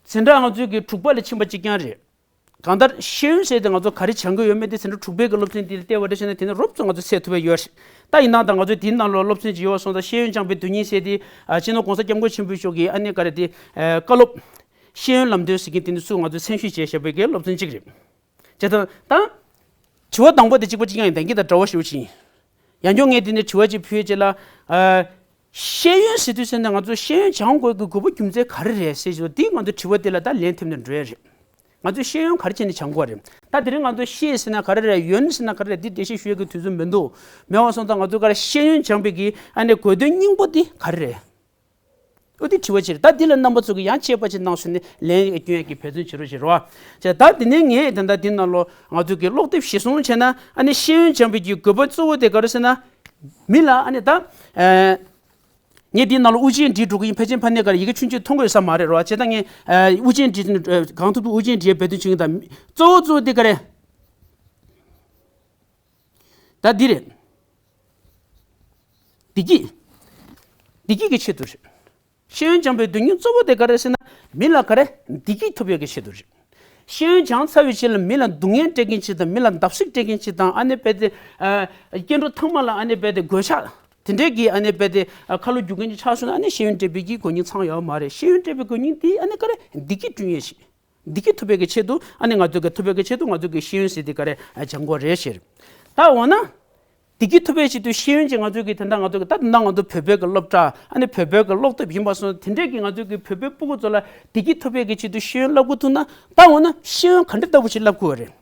འཛིན་གྲྭ་ང་ཚོའི་གི་དྲུག་པ་ལ་ཕྱིན་པ་གཅིག་རྐྱང་རེད། གང་ལྟར་ཤེས་ཡོན་ཟེར་ཏེ་ང་ཚོ་ག་རེ་སྦྱང་གི་ཡོད་མེད་དེ་འཛིན་གྲྭ་དྲུག་པའི་གི་སློབ་ཚན་འདི་ལ་བལྟས་པ་འདྲ་བྱས་ན་དེ་ནི་རོབ་ཙམ་ང་ཚོ་སེལ་ཐུབ་པ་ཡོད་རེད། ད་ཡིན་ནའང་ད་ང་ཚོ་དེའི་ནང་ལོགས་སློབ་ཚན་ཅིག་ཡོད་པ་སོང་ཙང་ཤེས་ཡོན་སྦྱངས་པའི་དོན་སྙིང་ཟེར་ཏེ་ཨ་སྤྱི་ནོར་༸གོང་ས་༸སྐྱབས་མགོན་ཆེན་པོ་མཆོག་གིས་ཨ་ནི་ག་རེ་དེ་ཨ་བཀའ་སློབ་ཤེས་ཡོན་ལམ་སྟོན་ཟེར་མཁན་དེ་ནི་ཚུར་ང་ཚོས་མཚན་ཞུ་བྱས་བཞག་པའི་གི་སློབ་ཚན་གཅིག་རེད། བྱས་ཙང་ད་དྲི་བ་དང་པོ་དེ་གཅིག་པ་གཅིག་རྐྱང་ཡིན། ད་གིན་ད་འདྲ་བོ་ཞེ་པོ་ཅིག་ཡིན། ཡང་བསྐྱར་ངས་དེ་ནས་དྲི་བ་ཅིག་ཕུལ་ཡས་ཅིག་ལ། ཨ། ཤེས་ཡོན་ཟེར་དུས་ཙམ་ནས་ང་ཚོ་ཤེས་ཡོན་སྦྱང་དགོས་ཀྱི་དགོས་པ་རྒྱུ་མཚན་ག་རེ་རེད་ཟེར་ཞུ་དུས་ང་ཚོ་དྲི་བ་དེ་ལ་ད་ལན་ཐེབས་ནས་འགྲོ་ཡ་རེད། ང་ཚོས་ཤེས་ཡོན་ག་རེ་བྱས་ནས་སྦྱང་དགོས་རེད། ད་དེ་རིང་ང་ཚོ་ཤེས་ཟེར་ན་ག་རེ་རེད། ཡོན་ཟེར་ན་ག་རེ་རེད། འདི་འགྲེལ་བཤད་ཞུ་ཡ་གི་དུས་ཚོད་མི་འདུག་མེད་པ་སོང་ཙང་ང་ཚོ་ག་རེ་ཤེས་ཡོན་སྦྱང་པའི་གི་ཨ་ནི་དགོས་དོན་སྙིང་པོ་དེ་ག་རེ་རེད། འོ་དེ་དྲི་བ་ཅིག་རེད། ད་འདི་ལ་རྣམ་པ་ཚོ་གི་ཡང་དཔྱད་པ་ཅིག་གནང་སོང་ནས་ལན་སྐྱོན་ཡ་གི་འབད་བརྩོན་བྱེད་རོགས་བྱེད་རོགས། ད་དེ་ནས་ངས་ད་ལྟ་འདི་ནང་ལོ་ང་ཚོ་གི་ཀློག་དེབ་གཞིར་བཟུང་བྱས་ན་ཨ་ནི་ཤེས་ཡོན་སྦྱང་པའི་གི་དགོས་པ་གཙོ་བོ་དེ་ག་རེ་ཟེར་ན། མི་ལ་ཨ་ནི་ད། ཨ། ངས་འདིའི་ནང་ལ་དབུ་ཅན་བྲིས་འགྲོ་གི་ཡིན། ཕལ་ཆེར་ཕ་ནས་ཀར་ཡི་གེ་ཆུང་ཆུང་མཐོང་གི་ཡོད་ས་མ་རེད་རོ། བྱས་ཙང་ངས་ཨ་དབུ་ཅན་བྲིས་གང་ཐུབ་ཐུབ་དབུ་ཅན་བྲིས་འབད་བརྩོན་བྱེད་ཀྱི་ཡིན། ད་གཙོ་བོ་གཙོ་བོ་འདི་ག་རེད། ད་འདི་རེད། བདེ་སྐྱིད། བདེ་སྐྱིད་ཀྱི་ཆེད་དུ་རེད། ཤེས་ཡོན་སྦྱང་པའི་དོན་སྙིང་གཙོ་བོ་དེ་ག་རེ་ཟེར་ན། མི་ལ་ག་རེ་བདེ་སྐྱིད་ཐོབ་ཡག་གི་ཆེད་དུ་རེད། ཤེས་ཡོན་སྦྱངས་ཚར་བའི་རྗེས་ལ་མི་ལ་སྡུག་བསྔལ་སྤྲད་མཁན་ཅིག་དང་། མི་ལ་བརྡབ་གསིག་སྤྲད་མཁན་ཅིག་དང་། ཨ་ནི་རྦད་དེ་ཨ་སྐྱེ་འགྲོ་ཚང་མ་ལ་ཨ་ནི་རྦད་དེ་གོད་ཆག་དེ་འདྲས་ཀྱི་ཨ་ནི་རྦད་དེ་ཨ་ཁ་ལོ་རྒྱུག་མཁན་ཅིག་ཆགས་སོང་ན་ཨ་ནི་ཤེས་ཡོན་སྤྲད་པའི་གི་དགོས་སྙིང་ཚང་ཡོད་མ་རེད། ཤེས་ཡོན་སྤྲད་པའི་དགོས་སྙིང་དེ་ཨ་ནི་ག་རེ་བདེ་སྐྱིད་བསྐྲུན་ཡས་ཤིག་བདེ་སྐྱིད་ཐོབ་པའི་གི་ཆེད་དུ་ཨ་ནི་ང་ཚོ་གི་ཐོབ་པའི་གི་ཆེད་དུ་ང་ཚོ་གི་ཤེས་ཡོན་ཟེར་དེ་ག་རེ་སྦྱང་དགོས་རེད་ཟེར། ད་འོ་ན། བདེ་སྐྱིད་ཐོབ་པའི་ཆེད་དུ་ཤེས་ཡོན་ཅིག་ང་ཚོ་གི་དེ་འདྲ་ང་ཚོ་གི་ད་ད་ང་ཚོ་བོད་པའི་གི་སློབ་གྲྭ་ཨ་ནི་བོད་པའི་གི་ཀློག་དེབ་ཡིན་པ་སོང་དེ་འདྲས་ཀྱི་ང་ཚོ་གི་བོད་པའི་སྤུ་གུ་ཚོ་ལ་བདེ་སྐྱིད་ཐོབ་པའི་གི་ཆེད་དུ་ཤེས་ཡོན་བསླབ་དགོས་ཐུག་ན། ད་འོ་ན་ཤེས་ཡོན་ག་འདྲ་ལྟ་བུ་ཞིག་བསླབ་དགོས་རེད།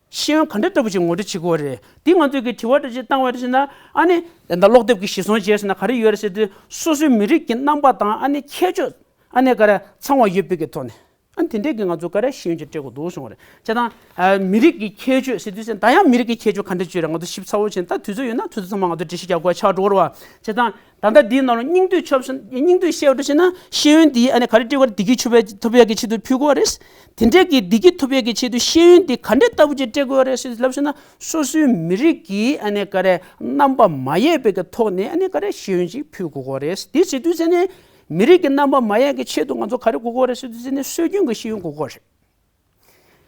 ཤེས་ཡོན་ག་འདྲ་ལྟ་བུ་ཞིག་ངོ་སྤྲོད་བྱེད་དགོས་རེད། འདི་ང་ཚོ་གི་དྲི་བ་འདྲ་ཞིག་བཏང་བ་རེད་ཟེར་ན། ཨ་ནི་ད་ཀློག་དེབ་ཀྱི་གཞིར་བཟུང་བྱས་ཟེར་ན་ག་རེ་ཡོད་རེད་ཟེར་དུས་སོ་སོའི་མི་རིགས་ཀྱི་རྣམ་པ་དང་ཨ་ནི་ཁྱད་ཆོས་ཨ་ནི་ག་རེ་ཚང་བ་ཡོད་པའི་གི་ཐོག་ནས། ཨ་ནི་དེ་འདྲས་ཀྱི་ང་ཚོ་ག་རེ་ཤེས་ཡོན་ཅིག་སྤྲད་དགོས་འདུག་གསུངས་པ་རེད། བྱས་ཙང་ཨ་མི་རིགས་ཀྱི་ཁྱད་ཆོས་ཟེར་དུས་ཙང་ད་ཡང་མི་རིགས་ཀྱི་ཁྱད་ཆོས་ག་འདྲ་ཅིག་ཡོད་རེད། ང་ཚོ་ཞིབ་ཚགས་པོ་བྱས་ན་ད་དུས་ཚོད་ཡོད་ན་དུས་ཚོད་ཚང་མ་ང་ཚོ་འགྲེལ་བཤད་རྒྱག་དགོས་ཆགས་འགྲོ་གི་རེད་བ། བྱས་ཙང་ད་ལྟ་འདིའི་ནང་ལ་སྙིང་བསྡུས་ཆོབ་སྙིང་བསྡུས་བཤད་པ་འདྲ་བྱས་ན་ཤེས་ཡོན་འདི་ཨ་ནི་ག་རེ་སྤྲད་དགོས་རེད། བདེ་སྐྱིད་ཆོབ་པའི་ཐོབ་ཡག་གི་ཆེད་དུ་ཕུལ་དགོས་རེད། དེ་འདྲས་ཀྱི་བདེ་སྐྱིད་ཐོབ་ཡག་གི་ཆེད་དུ་ཤེས་ཡོན་འདི་ག་འདྲས་ལྟ་བུ་ཅིག་སྤྲད་དགོས་རེད་ཟེར་ལབ་ཟེར་ན། སོ་སོའི་མི་རིགས་ཀྱི་ཨ་ནི་ག་རེ་རྣམ་པ་མ་ཡལ་བའི་གི་ཐོག་ནས་ཨ་ནི་ག་རེ་ཤེས་ཡོན་ཅིག་ཕུལ་དགོས་ཀྱི་རེད། དེ་བྱེད་དུས་ཙང་ནས། མི་རིགས་ཀྱི་རྣམ་པ་མ་ཡལ་གྱི་ཆེད་དུ་ང་ཚོ་ག་རེ་དགོས་ཀྱི་རེད་ཟེར་དུས་ཙང་ནས་སྲོལ་རྒྱུན་གྱི་ཤེས་ཡོན་དགོས་ཀྱི་རེད།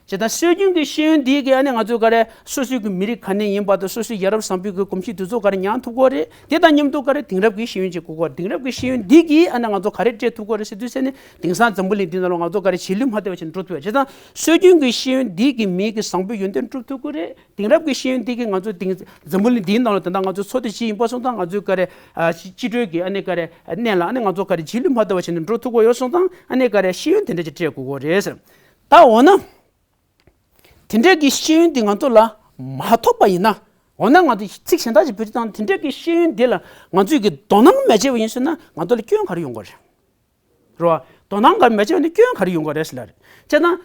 བྱས་ཙང་སྲོལ་རྒྱུན་གྱི་ཤེས་ཡོན་འདི་གིས་ཨ་ནི་ང་ཚོས་ག་རེ་སོ་སོའི་གི་མི་རིགས་ག་ནས་ཡིན་པ་དང་སོ་སོའི་ཡ་རབས་བཟང་པོའི་གི་གོམས་གཤིས་དེ་ཚོ་ག་རེ་ཉར་ཐུབ་ཀྱི་ཡོད་རེད། དེ་དང་མཉམ་དུ་ག་རེ་དེང་རབས་ཀྱི་ཤེས་ཡོན་ཅིག་དགོས་ཀྱི་ཡོད་རེད། དེང་རབས་ཀྱི་ཤེས་ཡོན་འདི་གིས་ཨ་ནི་ང་ཚོ་ག་རེ་སྤྲད་ཐུབ་ཀྱི་ཡོད་རེད་ཟེར་དུས་ཙ་ནས་དེང་སང་འཛམ་བུ་གླིང་འདི་ནང་ལ་ང་ཚོ་ག་རེ་རྗེས་ལུས་མ་བསྡད་པ་ཞིག་འགྲོ་ཐུབ་ཡོད། བྱས་ཙང་སྲོལ་རྒྱུན་གྱི་ཤེས་ཡོན་འདི་གིས་མིའི་གི་བཟང་པོའི་ཡོན་ཏན་སྒྲུབ་ཐུབ་ཀྱི་རེད། དེང་རབས་ཀྱི་ཤེས་ཡོན་འདི་གིས་ང་ཚོ་དེང་འཛམ་བུ་གླིང་འདིའི་ནང་ལ་ད་ལྟ་ང་ཚོ་འཚོ་སྡོད་བྱེད་ཡིན་པ་སོང་ཙང་ང་ཚོའི་ག་རེ་ཨ་སྤྱི་སྤྱི་འགྲོས་ཀྱི་ཨ་ནི་ག་རེ་གནས་ལ་ཨ་ནི་ང་ཚོ་ག་རེ་རྗེས་ལུས་མ་བསྡད་པ་བྱས་ནས་འགྲོ་ཐུབ་ཀྱི་ཡོད་སོང་ཙང་ཨ་ནི་ག་རེ་ཤེས་ཡོན་དེ་འདྲ་ཅིག་སྤྲད་དགོས་ཀྱི་རེད་ཟེར། ད་འོ་ན། དེ་འདྲའི་གི་ཤེས་ཡོན་འདི་ང་ཚོ་ལ་མ་ཐོབ་པ་ཡིན་ན། འོ་ན་ང་ཚོ་ཚིག་གཞན་དག་ཅིག་བེད་སྤྱོད་བཏང་ན་དེ་འདྲའི་གི་ཤེས་ཡོན་འདི་ལ་ང་ཚོས་གི་དོ་སྣང་མ་བྱས་པ་ཡིན་ཟེར་ན་ང་ཚོ་ལ་སྐྱོན་ག་རེ་ཡོང་གི་རེད། རེད་བ། དོ་སྣང་ག་མ་བྱས་པ་ཡིན་ན་སྐྱོན་ག་རེ་ཡོང་གི་རེད་ཟེར་ལ་རེད། བྱས་ཙང་།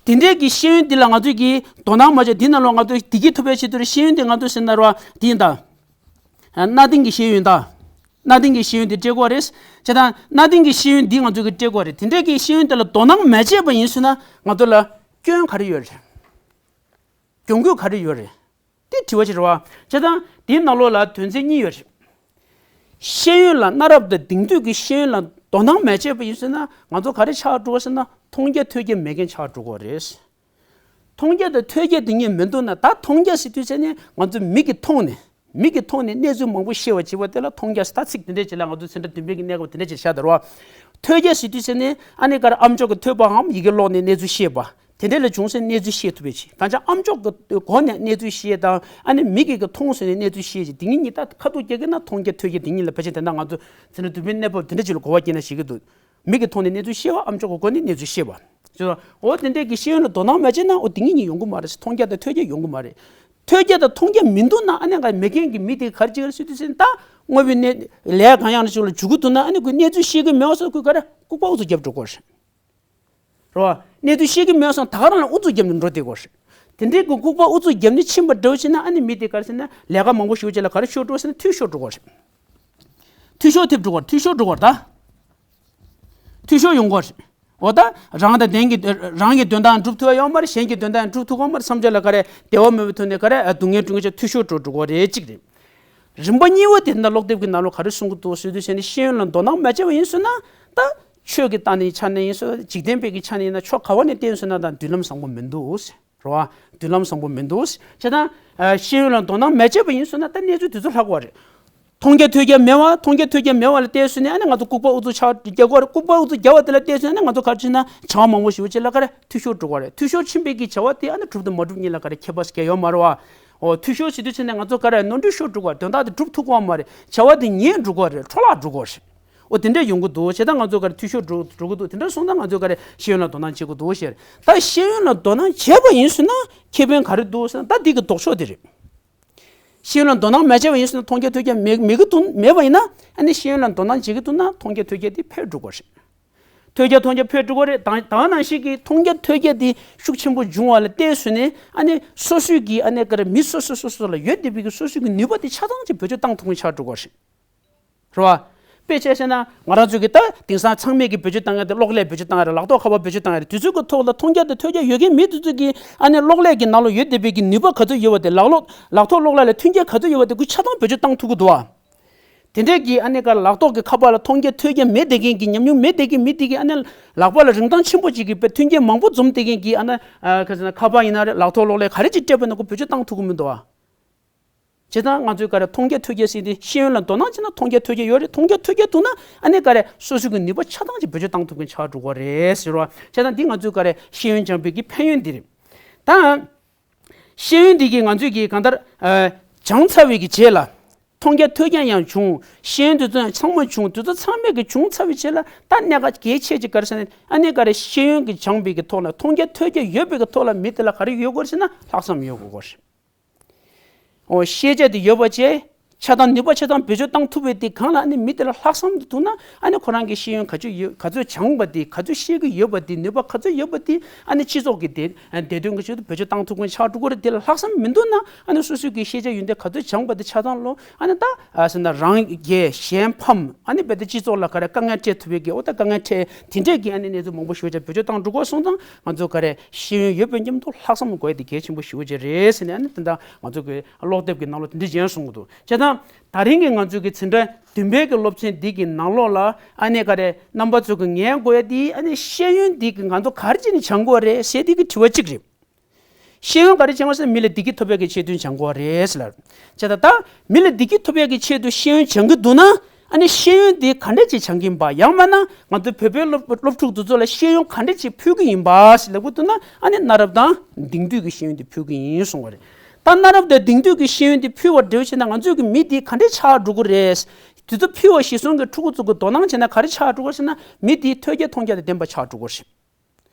དེ་འདྲའི་གི་ཤེས་ཡོན་འདི་ལ་ང་ཚོས་གི་དོ་སྣང་མ་བྱས་འདི་ནང་ལོགས་ང་ཚོས་བདེ་སྐྱིད་ཐོབ་པའི་ཆེད་དུ་ཤེས་ཡོན་འདི་ང་ཚོས་ཟེར་ན་རེད་བ་འདི་ཡིན་ད། གནའ་དེང་གི་ཤེས་ཡོན་དང་། གནའ་དེང་གི་ཤེས་ཡོན་དེ་སྤྲད་དགོས་རེད། བྱས་ཙང་གནའ་དེང་གི་ཤེས་ཡོན་འདི་ང་ཚོས་ཀྱི་སྤྲད་དགོས་རེད། དེ་འདྲའི་གི་ཤེས་ཡོན་དེ་ལ་དོ་སྣང་མ་བྱས་པ་ཡིན་ཟེར་ན་ང་ཚོ་ལ་སྐྱོན་ག་རེ་ཡོད་རེད། གྱོང་གུད་ག་རེ་ཡོད་རེད། དེ་དྲི་བ་ཅིག་རེད་བ། བྱས་ཙང་དེའི་ནང་ལོགས་ལ་དོན་ཚན་གཉིས་ཡོད་རེད། ཤེས་ཡོན་ལ་གནའ་རབས་དང་དེང་དུས་ཀྱི་ཤེས་ཡོན་ལ་དོ་སྣང་མ་བྱས་པ་ཡིན་ཟེར་ན་ང་ཚོ་ག་རེ་ཆགས་འགྲོ་ཟེར་ན་མཐོང་རྒྱ་ཐོས་རྒྱ་མེད་མཁན་ཆགས་འགྲོ་གི་རེད། མཐོང་རྒྱ་དང་ཐོས་རྒྱ་དེ་གཉིས་མི་འདུག་ན་ད་མཐོང་རྒྱ་ཟེར་དུས་ཚེ་ནི་ང་ཚོ་མིག་གིས་མཐོང་ནས་མིག་གིས་མཐོང་ནས་གནས་ཚུལ་མང་པོ་ཤེས་པ་བྱེད་པ་དེ་ལ་མཐོང་རྒྱ་ཟེར། ད་ཚིག་དེ་འདྲས་ཅིག་ལ་ང་ཚོ་ཚན་ཁྲ་བདུན་པའི་གི་གནས་སྐབས་དེ་འདྲས་ཅིག་བཞག་དང་རོ། ཐོས་རྒྱ་ཟེར་དུས་ཚེ་ནི་ཨ་ནི་ག་རེ་ཨམ་ཅོག་གིས་ཐོས་པའམ་ཡི་གེ་ཀློག་ནས་གནས་ཚུལ་ཤེས་པ། དེ་འདྲས་ལ་བྱུང་ཚེ་གནས་ཚུལ་ཤེས་ཐུབ་པའི་ཆེད་དང་ཅག་ཨམ་ཅོག་གི་སྒོ་ནས་གནས་ཚུལ་ཤེས་དང་ཨ་ནི་མིག་གིས་མཐོང་ཟེར་ནས་གནས་ཚུལ་ཤེས་ཀྱི་དེ་གཉིས་གཉིས་ད་ཁ་ཐུག་རྒྱག་གི་ན་མཐོང་རྒྱ་ཐོས་རྒྱ་དེ་གཉིས་ལ་ཕལ་ཆེར་དེ་འདྲ་ང་ཚོ་ཚན་ཁྲ་བདུན་པའི་གནས་བབ་དེ་འདྲ་ཅིག་ལ་གོ་བ་སྐྱེས་ན་ཤེས་ཀྱི་འདུག་མིག་གིས་མཐོང་ནས་གནས་ཚུལ་ཤེས་པ། ཨམ་ཅོག་གི་སྒོ་ནས་གནས་ཚུལ་ཤེས་པ། ཅེས་འོ་དེ་འདྲས་ཀྱི་ཤེས་ཡོན་ལ་དོ་སྣང་མ་བྱས་ན་འོ་དེ་གཉིས་གཉིས་ཡོང་གི་མ་རེད། མཐོང་རྒྱ་དང་ཐོས་རྒྱ་ཡོང་གི་མ་རེད། ཐོས་རྒྱ་དང་མཐོང་རྒྱ་མི་འདུག་ན་ཨ་ནི་ང་མེད་མཁན་གྱི་མི་དེ་ག་རེ་བྱེད་ཀྱི་རེད་ཟེར་དུས་ཚེ་ད་དངོས་པོའི་གནས་ལས་གང་ཡང་རེ་ཞིག་ལ་འཇུག་གི་འདུག་ན་ཨ་ནི་ཁོས་གནས་ཚུལ་ཤེས་ཀྱི་མེད་པ་སོགས་ཁོས་ག་རེ་ལྐུགས་པ་ཨུ་ཚུགས་རྒྱབ་འགྲོ་གི་རེད། རེད་བ། གནས་ཚུལ་ཤེས་ཀྱི་མེད་སོང་ད་ག་རང་ལ་ཨུ་ཚུགས་རྒྱབ་ནས་འགྲོ་བསྡད་ཀྱི་རེད། དེ་འདྲའི་གི་ལྐུགས་པ་ཨུ་ཚུགས་རྒྱབ་ནས་ཕྱིན་པ་འདྲ་བོ་བྱས་ན་ཨ་ནི་མི་དེ་ག་རེ་ཟེར་ན་ལས་ཀ་མང་པོ་ཞེ་པོ་ཅིག་ལ་ག་རེ་ཤོར་འགྲོ་ཟེར་ན་འཐུས་ཤོར་འགྲོ་གི་རེད། འཐུས་ཤོར་ཐེབས་འགྲོ་གི་རེད། འཐུས་ཤོར་འགྲོ་གི་རེད་ད། འཐུས་ཤོར་ཡོང་གི་རེད། འོ་ད་རང་དང་ལྡན་གྱི་རང་གི་དོན་དག་འགྲུབ་ཐུབ་ཡ་ཡོད་མ་རེད། གཞན་གྱི་དོན་དག་འགྲུབ་ཐུབ་ཀྱི་མ་རེད། བསམ་བྱ་ལ་ག་རེ་བདེ་བ་མེད་པའི་ཐོག་ནས་ག་རེ་སྡུག་བསྔལ་འབྱུང་གི་ཆ་འཐུས་ཤོར་འགྲོ་འགྲོ་གི་རེད་གཅིག་རེད། རིམ་པ་གཉིས་པ་དེ་ད་ཀློག་དེབ་ཀྱི་ནང་ལོགས་ག་རེ་གསུང་གི་འདུག་ཟེར་དུས་ཟེར་ནས་ཤེས་ཡོན་ལ་དོ་སྣང་མ་བྱས་པ་ཡིན་ཟེར་ན་ད་ཆོས་ཀྱི་སྟེང་ནས་ཆ་ནས་ཡིན་ཟེར་འཇིག་རྟེན་པའི་གི་ཆ་ནས་ཡིན་ན་ཕྱོགས་ག་བ་ནས་བལྟས་ཟེར་ན་ད་མདུན་ལམ་བཟང་པོ་མི་འདུག་ཟེར། རེད་བ། མདུན་ལམ་བཟང་པོ་མི་འདུག་ཟེར། བྱས་ཙང་ཤེས་ཡོན་ལ་དོ་སྣང་མ་བྱས་པ་ཡིན་ཟེར་ན་ད་གནས་ཚུལ་དེ་ཚོ་ལྷག་པ་རེད། མཐོང་རྒྱ་ཐོས་རྒྱ་མེད་པ། མཐོང་རྒྱ་ཐོས་རྒྱ་མེད་པ་ལ་བལྟས་ཟེར་ནས་ཨ་ནི་ང་ཚོ་ལྐུགས་པ་ཨུ་ཚུགས་ཆགས་རྒྱག་གི་རེད། ལྐུགས་པ་ཨུ་ཚུགས་རྒྱག་པ་དེ་ལ་བལྟས་ཟེར་ནས་ང་ཚོ་ག་རེ་བྱས་ན་བྱ་བ་མང་པོ་ཞེ་པོ་ཅིག་ལ་ག་རེ་འཐུས་ཤོར་འགྲོ་གི་རེད། འཐུས་ཤོར་ཕྱིན་པའི་གི་བྱ་བ་དེ་ཨ་ནི་གྲུབ་དང་མ་གྲུབ་གཉིས་ལ་ག་རེ་ཁྱད་པར་ཟེར་མཁན་ཡོད་མ་རེད་བ། འོ་འཐུས་ཤོར་ཟེར་དུས་ཚེ་ནས་ང་ཚོ་ག་རེ་ནོར་འཁྲུལ་ཤོར་འགྲོ་གི་རེད། དོན་དག་དེ་གྲུབ་ཐུབ་ཀྱི་མ་རེད། བྱ་བ་དེ་ཉེས་འགྲོ་གི་རེད། འཕྲོ་བརླག་འགྲོ་གི་རེད། འོ་དེ་འདྲ་ཡོང་གི་འདུག་བྱས་ཙང་ང་ཚོ་ག་རེ་འཐུས་ཤོར་འགྲོ་འགྲོ་གི་འདུག་དེ་འདྲ་སོང་ཙང་ང་ཚོ་ག་རེ་ཤེས་ཡོན་ལ་དོ་སྣང་བྱེད་དགོས་འདུག་ཟེར། ད་ཤེས་ཡོན་ལ་དོ་སྣང་བྱས་པ་ཡིན་ཟེར་ན་ཁེ་ཕན་ག་རེ་འདུག་ཟེར་ན་ད་འདི་གི་ལྡོག་ཕྱོགས་དེ་རེད། ཤེས་ཡོན་ལ་དོ་སྣང་མ་བྱས་པ་ཡིན་ཟེར་ན་མཐོང་རྒྱ་ཐོས་རྒྱ་མེད་མེད་ཀྱི་འདུག་མེད་པ་ཡིན་ན་ཨ་ནི་ཤེས་ཡོན་ལ་དོ་སྣང་བྱེད་ཀྱི་འདུག་ན་མཐོང་རྒྱ་ཐོས་རྒྱ་དེ་འཕེལ་འགྲོ་གི་རེད། ཐོས་རྒྱ་མཐོང་རྒྱ་འཕེལ་འགྲོ་གི་རེད། ད་ད་ནང་བཞིན་གྱི་མཐོང་རྒྱ་ཐོས་རྒྱ་དེ་ཤུགས་ཆེན་པོ་འབྱུང་བ་ལ་བལྟས་ཟེར་ནས་ཨ་ནི་སོ་སོའི་གི་ཨ་ནི་ག་རེ་མི་སོ་སོ་སོ་སོ་ལ་ཡོད་བསྡད་པའི་གི་སོ་སོའི་གི་ནུས་པ་དེ་ཆ་ཚང་ཅིག་བེད་སྤྱོད་བཏང་ཐུབ་མཁན་ཆགས་འགྲོ་གི་རེད། རེད་བ། དཔེ་བྱས་བཤད་ན་ང་རང་ཚོ་གི་ད་དེང་སང་ཚང་མས་གི་བེད་སྤྱོད་བཏང་ཡ་དེ་གློག་ཀླད་བེད་སྤྱོད་བཏང་ཡ་རེད། ལག་ཐོག་ཁ་པར་བེད་སྤྱོད་བཏང་ཡ་རེད། དུས་ཚོད་ཀྱི་ཐོག་ལ་མཐོང་རྒྱ་དང་ཐོས་རྒྱ་ཡོད་མཁན་མི་དེ་ཚོ་གི་ཨ་ནི་གློག་ཀླད་ཀྱི་ནང་ལ་ཡོད་བསྡད་པའི་གི་ནུས་པ་ག་ཚོད་ཡོད་པ་དེ། ལག་ལོག་ལག་ཐོག་གློག་ཀླད་ལ་མཐུན་རྐྱེན་ག་ཚོད་ཡོད་པ་དེ་ཁོས་ཆ་ཚང་བེད་སྤྱོད་བཏང་ཐུབ་ཀྱི་འདུག་བ། དེ་འདྲས་ཀྱི་ཨ་ནི་ག་ལག་ཐོག་གི་ཁ་པར་ལ་མཐོང་རྒྱ་ཐོས་རྒྱ་མེད་བསྡད་མཁན་གྱི་ཉམས་མྱོང་མེད་བསྡད་མཁན་མི་དེ་གི་ཨ་ནི་ལག་པ་ལ་རིན་ཐང་ཆེན་པོ་ཅིག་གི་དཔེ་མཐུན་རྐྱེན་མང་པོ་འཛོམས་བསྡད་མཁན་གྱི་ཨ་ནི་ཨ་ག་ཟེར་ན་ཁ་པར་ཡིན་ན་རེད། ལག་ཐོག་གློག་ཀླད་ག་རེ་ཅིག་སྤྲད་པ་ཡིན་ན་ཁོས་བེད་སྤྱོད་བཏང་ཐུབ་ཀྱི་མི་འདུག་བ། བྱས་ཙང་ང་ཚོས་ག་རེ་མཐོང་རྒྱ་ཐོས་རྒྱ་ཟེར་དེ་ཤེས་ཡོན་ལ་དོ་སྣང་བྱས་ན་མཐོང་རྒྱ་ཐོས་རྒྱ་ཡོད་རེད། མཐོང་རྒྱ་ཐོས་རྒྱ་འདུག་ན་ཨ་ནི་ག་རེ་སོ་སོའི་གི་ནུས་པ་ཆ་ཚང་ཅིག་བེད་སྤྱོད་བཏང་ཐུབ་མཁན་ཆགས་འགྲོ་གི་རེད་ཟེར་བ། བྱས་ཙང་འདི་ང་ཚོས་ག་རེ་ཤེས་ཡོན་སྦྱངས་པའི་གི་ཕན་ཡོན་འདི་རེད། ད་ཤེས་ཡོན་འདི་གི་ང་ཚོས་གི་གང་ལྟར་ཨ་སྦྱངས་ཚར་བའི་གི་རྗེས་ལ་མཐོང་རྒྱ་ཐོས་རྒྱ་ཡང་བྱུང་། ཤེས་ཡོན་དེ་ཚོ་ཡང་ཚང་མ་བྱུང་། དེ་ཚོ་ཚང་མས་གི་བྱུང་ཚར་བའི་རྗེས་ལ་ད་གནད་འགག་གལ་ཆེ་ཅིག་ག་རེ་ཟེར་ན་ཨ་ནི་ག་རེ་ཤེས་ཡོན་གི་སྦྱངས་པའི་གི་ཐོག་ལ་མཐོང་རྒྱ་ཐོས་རྒྱ་ཡོད་པའི་གི་ཐོག་ལ་མི་དེ་ལ་ག་རེ་ཡོད་དགོས་རེད་ཟེར་ན་ལྷག་བསམ་ཡོད་དགོས་རེད། འོ་ཤེས་བྱ་དེ་ཡོད་པ་བྱས། ཆ་ཚང་ནུས་པ་ཆ་ཚང་བེད་སྤྱོད་བཏང་ཐུབ་པའི་དེ་གང་ལ་ཨ་ནི་མི་དེ་ལ་ལྷག་བསམ་དེ་འདུག་ན་ཨ་ནི་ཁོ་རང་གི་ཤེས་ཡོན་ག་ཚོད་ཡོད་ག་ཚོད་སྦྱངས་པ་དེ་ག་ཚོད་ཤེས་ཀྱི་ཡོད་པ་དེ་ནུས་པ་ག་ཚོད་ཡོད་པ་དེ་ཨ་ནི་སྤྱི་ཚོགས་ཀྱི་དེ་བདེ་དོན་གྱི་ཆེད་དུ་བེད་སྤྱོད་བཏང་ཐུབ་མཁན་ཆགས་འགྲོ་གི་རེད། དེ་ལ་ལྷག་བསམ་མི་འདུག་ན་ཨ་ནི་སོ་སོའི་གི་ཤེས་བྱ་ཡོན་ཏན་ག་ཚོད་སྦྱངས་པ་དེ་ཆ་ཚང་ལོ་ཨ་ནི་ད་ཨ་ཟེར་ན་རང་རྒྱལ་གཞན་ཕམ་ཨ་ནི་རྦད་དེ་སྤྱི་ཚོགས་ལ་ག་རེ་དཀའ་ངལ་འཕྲད་ཐུབ་པའི་གི་འོ་ད་དཀའ་ངལ་འཕྲད་དེ་འདྲས་ཀྱི་ཨ་ནི་གནས་ཚུལ་མང་པོ་ཞེ་པོ་ཅིག་བེད་སྤྱོད་བཏང་འགྲོ་དགོས་སོང་ཙང་ང་ཚོ་ག་རེ་ཤེས་ཡོན་ཡོད་པའི་མཉམ་དུ་ལྷག་བསམ་དགོས་ཡ་དེ་གལ་ཆེན་པོ་ཞེ་པོ་ཅིག་རེད་ཟེར་ནས་ཨ་ནི་དེ་འདྲ་ང་ཚོ་གི་ཀློག་དེབ་ཀྱི་ནང་ལོགས་དེ་འདྲ་ཅིག་གསུང་གི་འདུག་བྱས་ཙང་ ད་རིང་གི་ང་ཚོའི་གི་འཛིན་གྲྭ་བདུན་པའི་གི་སློབ་ཚན་འདི་གི་ནང་ལོགས་ལ་ཨ་ནི་ག་རེ་རྣམ་པ་ཚོ་གི་ངེས་དགོས་ཡ་འདི་ཨ་ནི་ཤེས་ཡོན་འདི་གི་ང་ཚོ་ག་རེ་བྱས་ནས་སྦྱང་དགོས་རེད་ཟེར་འདི་གི་དྲི་བ་གཅིག་རེད། ཤེས་ཡོན་ག་རེ་སྦྱང་དགོས་ཟེར་ན་མི་ལ་བདེ་སྐྱིད་ཐོབ་ཡ་གི་ཆེད་དུ་སྦྱང་དགོས་རེད་ཟེར་ལ། བྱས་ད་ལྟ་མི་ལ་བདེ་སྐྱིད་ཐོབ་ཡ་གི་ཆེད་དུ་ཤེས་ཡོན་སྦྱང་གི་འདུག་ན། ཨ་ནི་ཤེས་ཡོན་དེ་ག་འདྲ་ཅིག་སྦྱང་གིན་པ། ཡང་མིན་ན་ང་ཚོ་བོད་པའི་སློབ་སློབ་ཕྲུག་དེ་ཚོ་ལ་ཤེས་ཡོན་ག་འདྲ་ཅིག་ཕུལ་གི་ཡིན་པ་ཞིག་ལབ་དགོས་འདུག་ན། ཨ་ནི་གནའ་རབས་དང་དེང་དུས་ཀྱི་ཤེས་ཡོན་དེ་ཕུལ་གི་ཡིན་གསུང་བ་རེད། ད་གནའ་རབས་དང་དེང་དུས་ཀྱི་ཤེས་ཡོན་དེ་ཕུལ་བ་འདྲ་བོ་བྱས་ན། ང་ཚོའི་གི་མི་དེ་ག་འདྲ་ཆགས་འགྲོ་གི་རེད། དེ་ཚོ་ཕུལ་བ་གཞིར་བཟུང་གི་ཕྲུ་གུ་ཚོ་གི་དོ་སྣང་བྱས་ན་ག་རེ་ཆགས་འགྲོ་གི་རེད་ཟེར་ན། མི་དེ་ཐོས་རྒྱ་མཐོང་རྒྱ་དང་ལྡན་པ་ཆགས་འགྲོ་གི་རེད།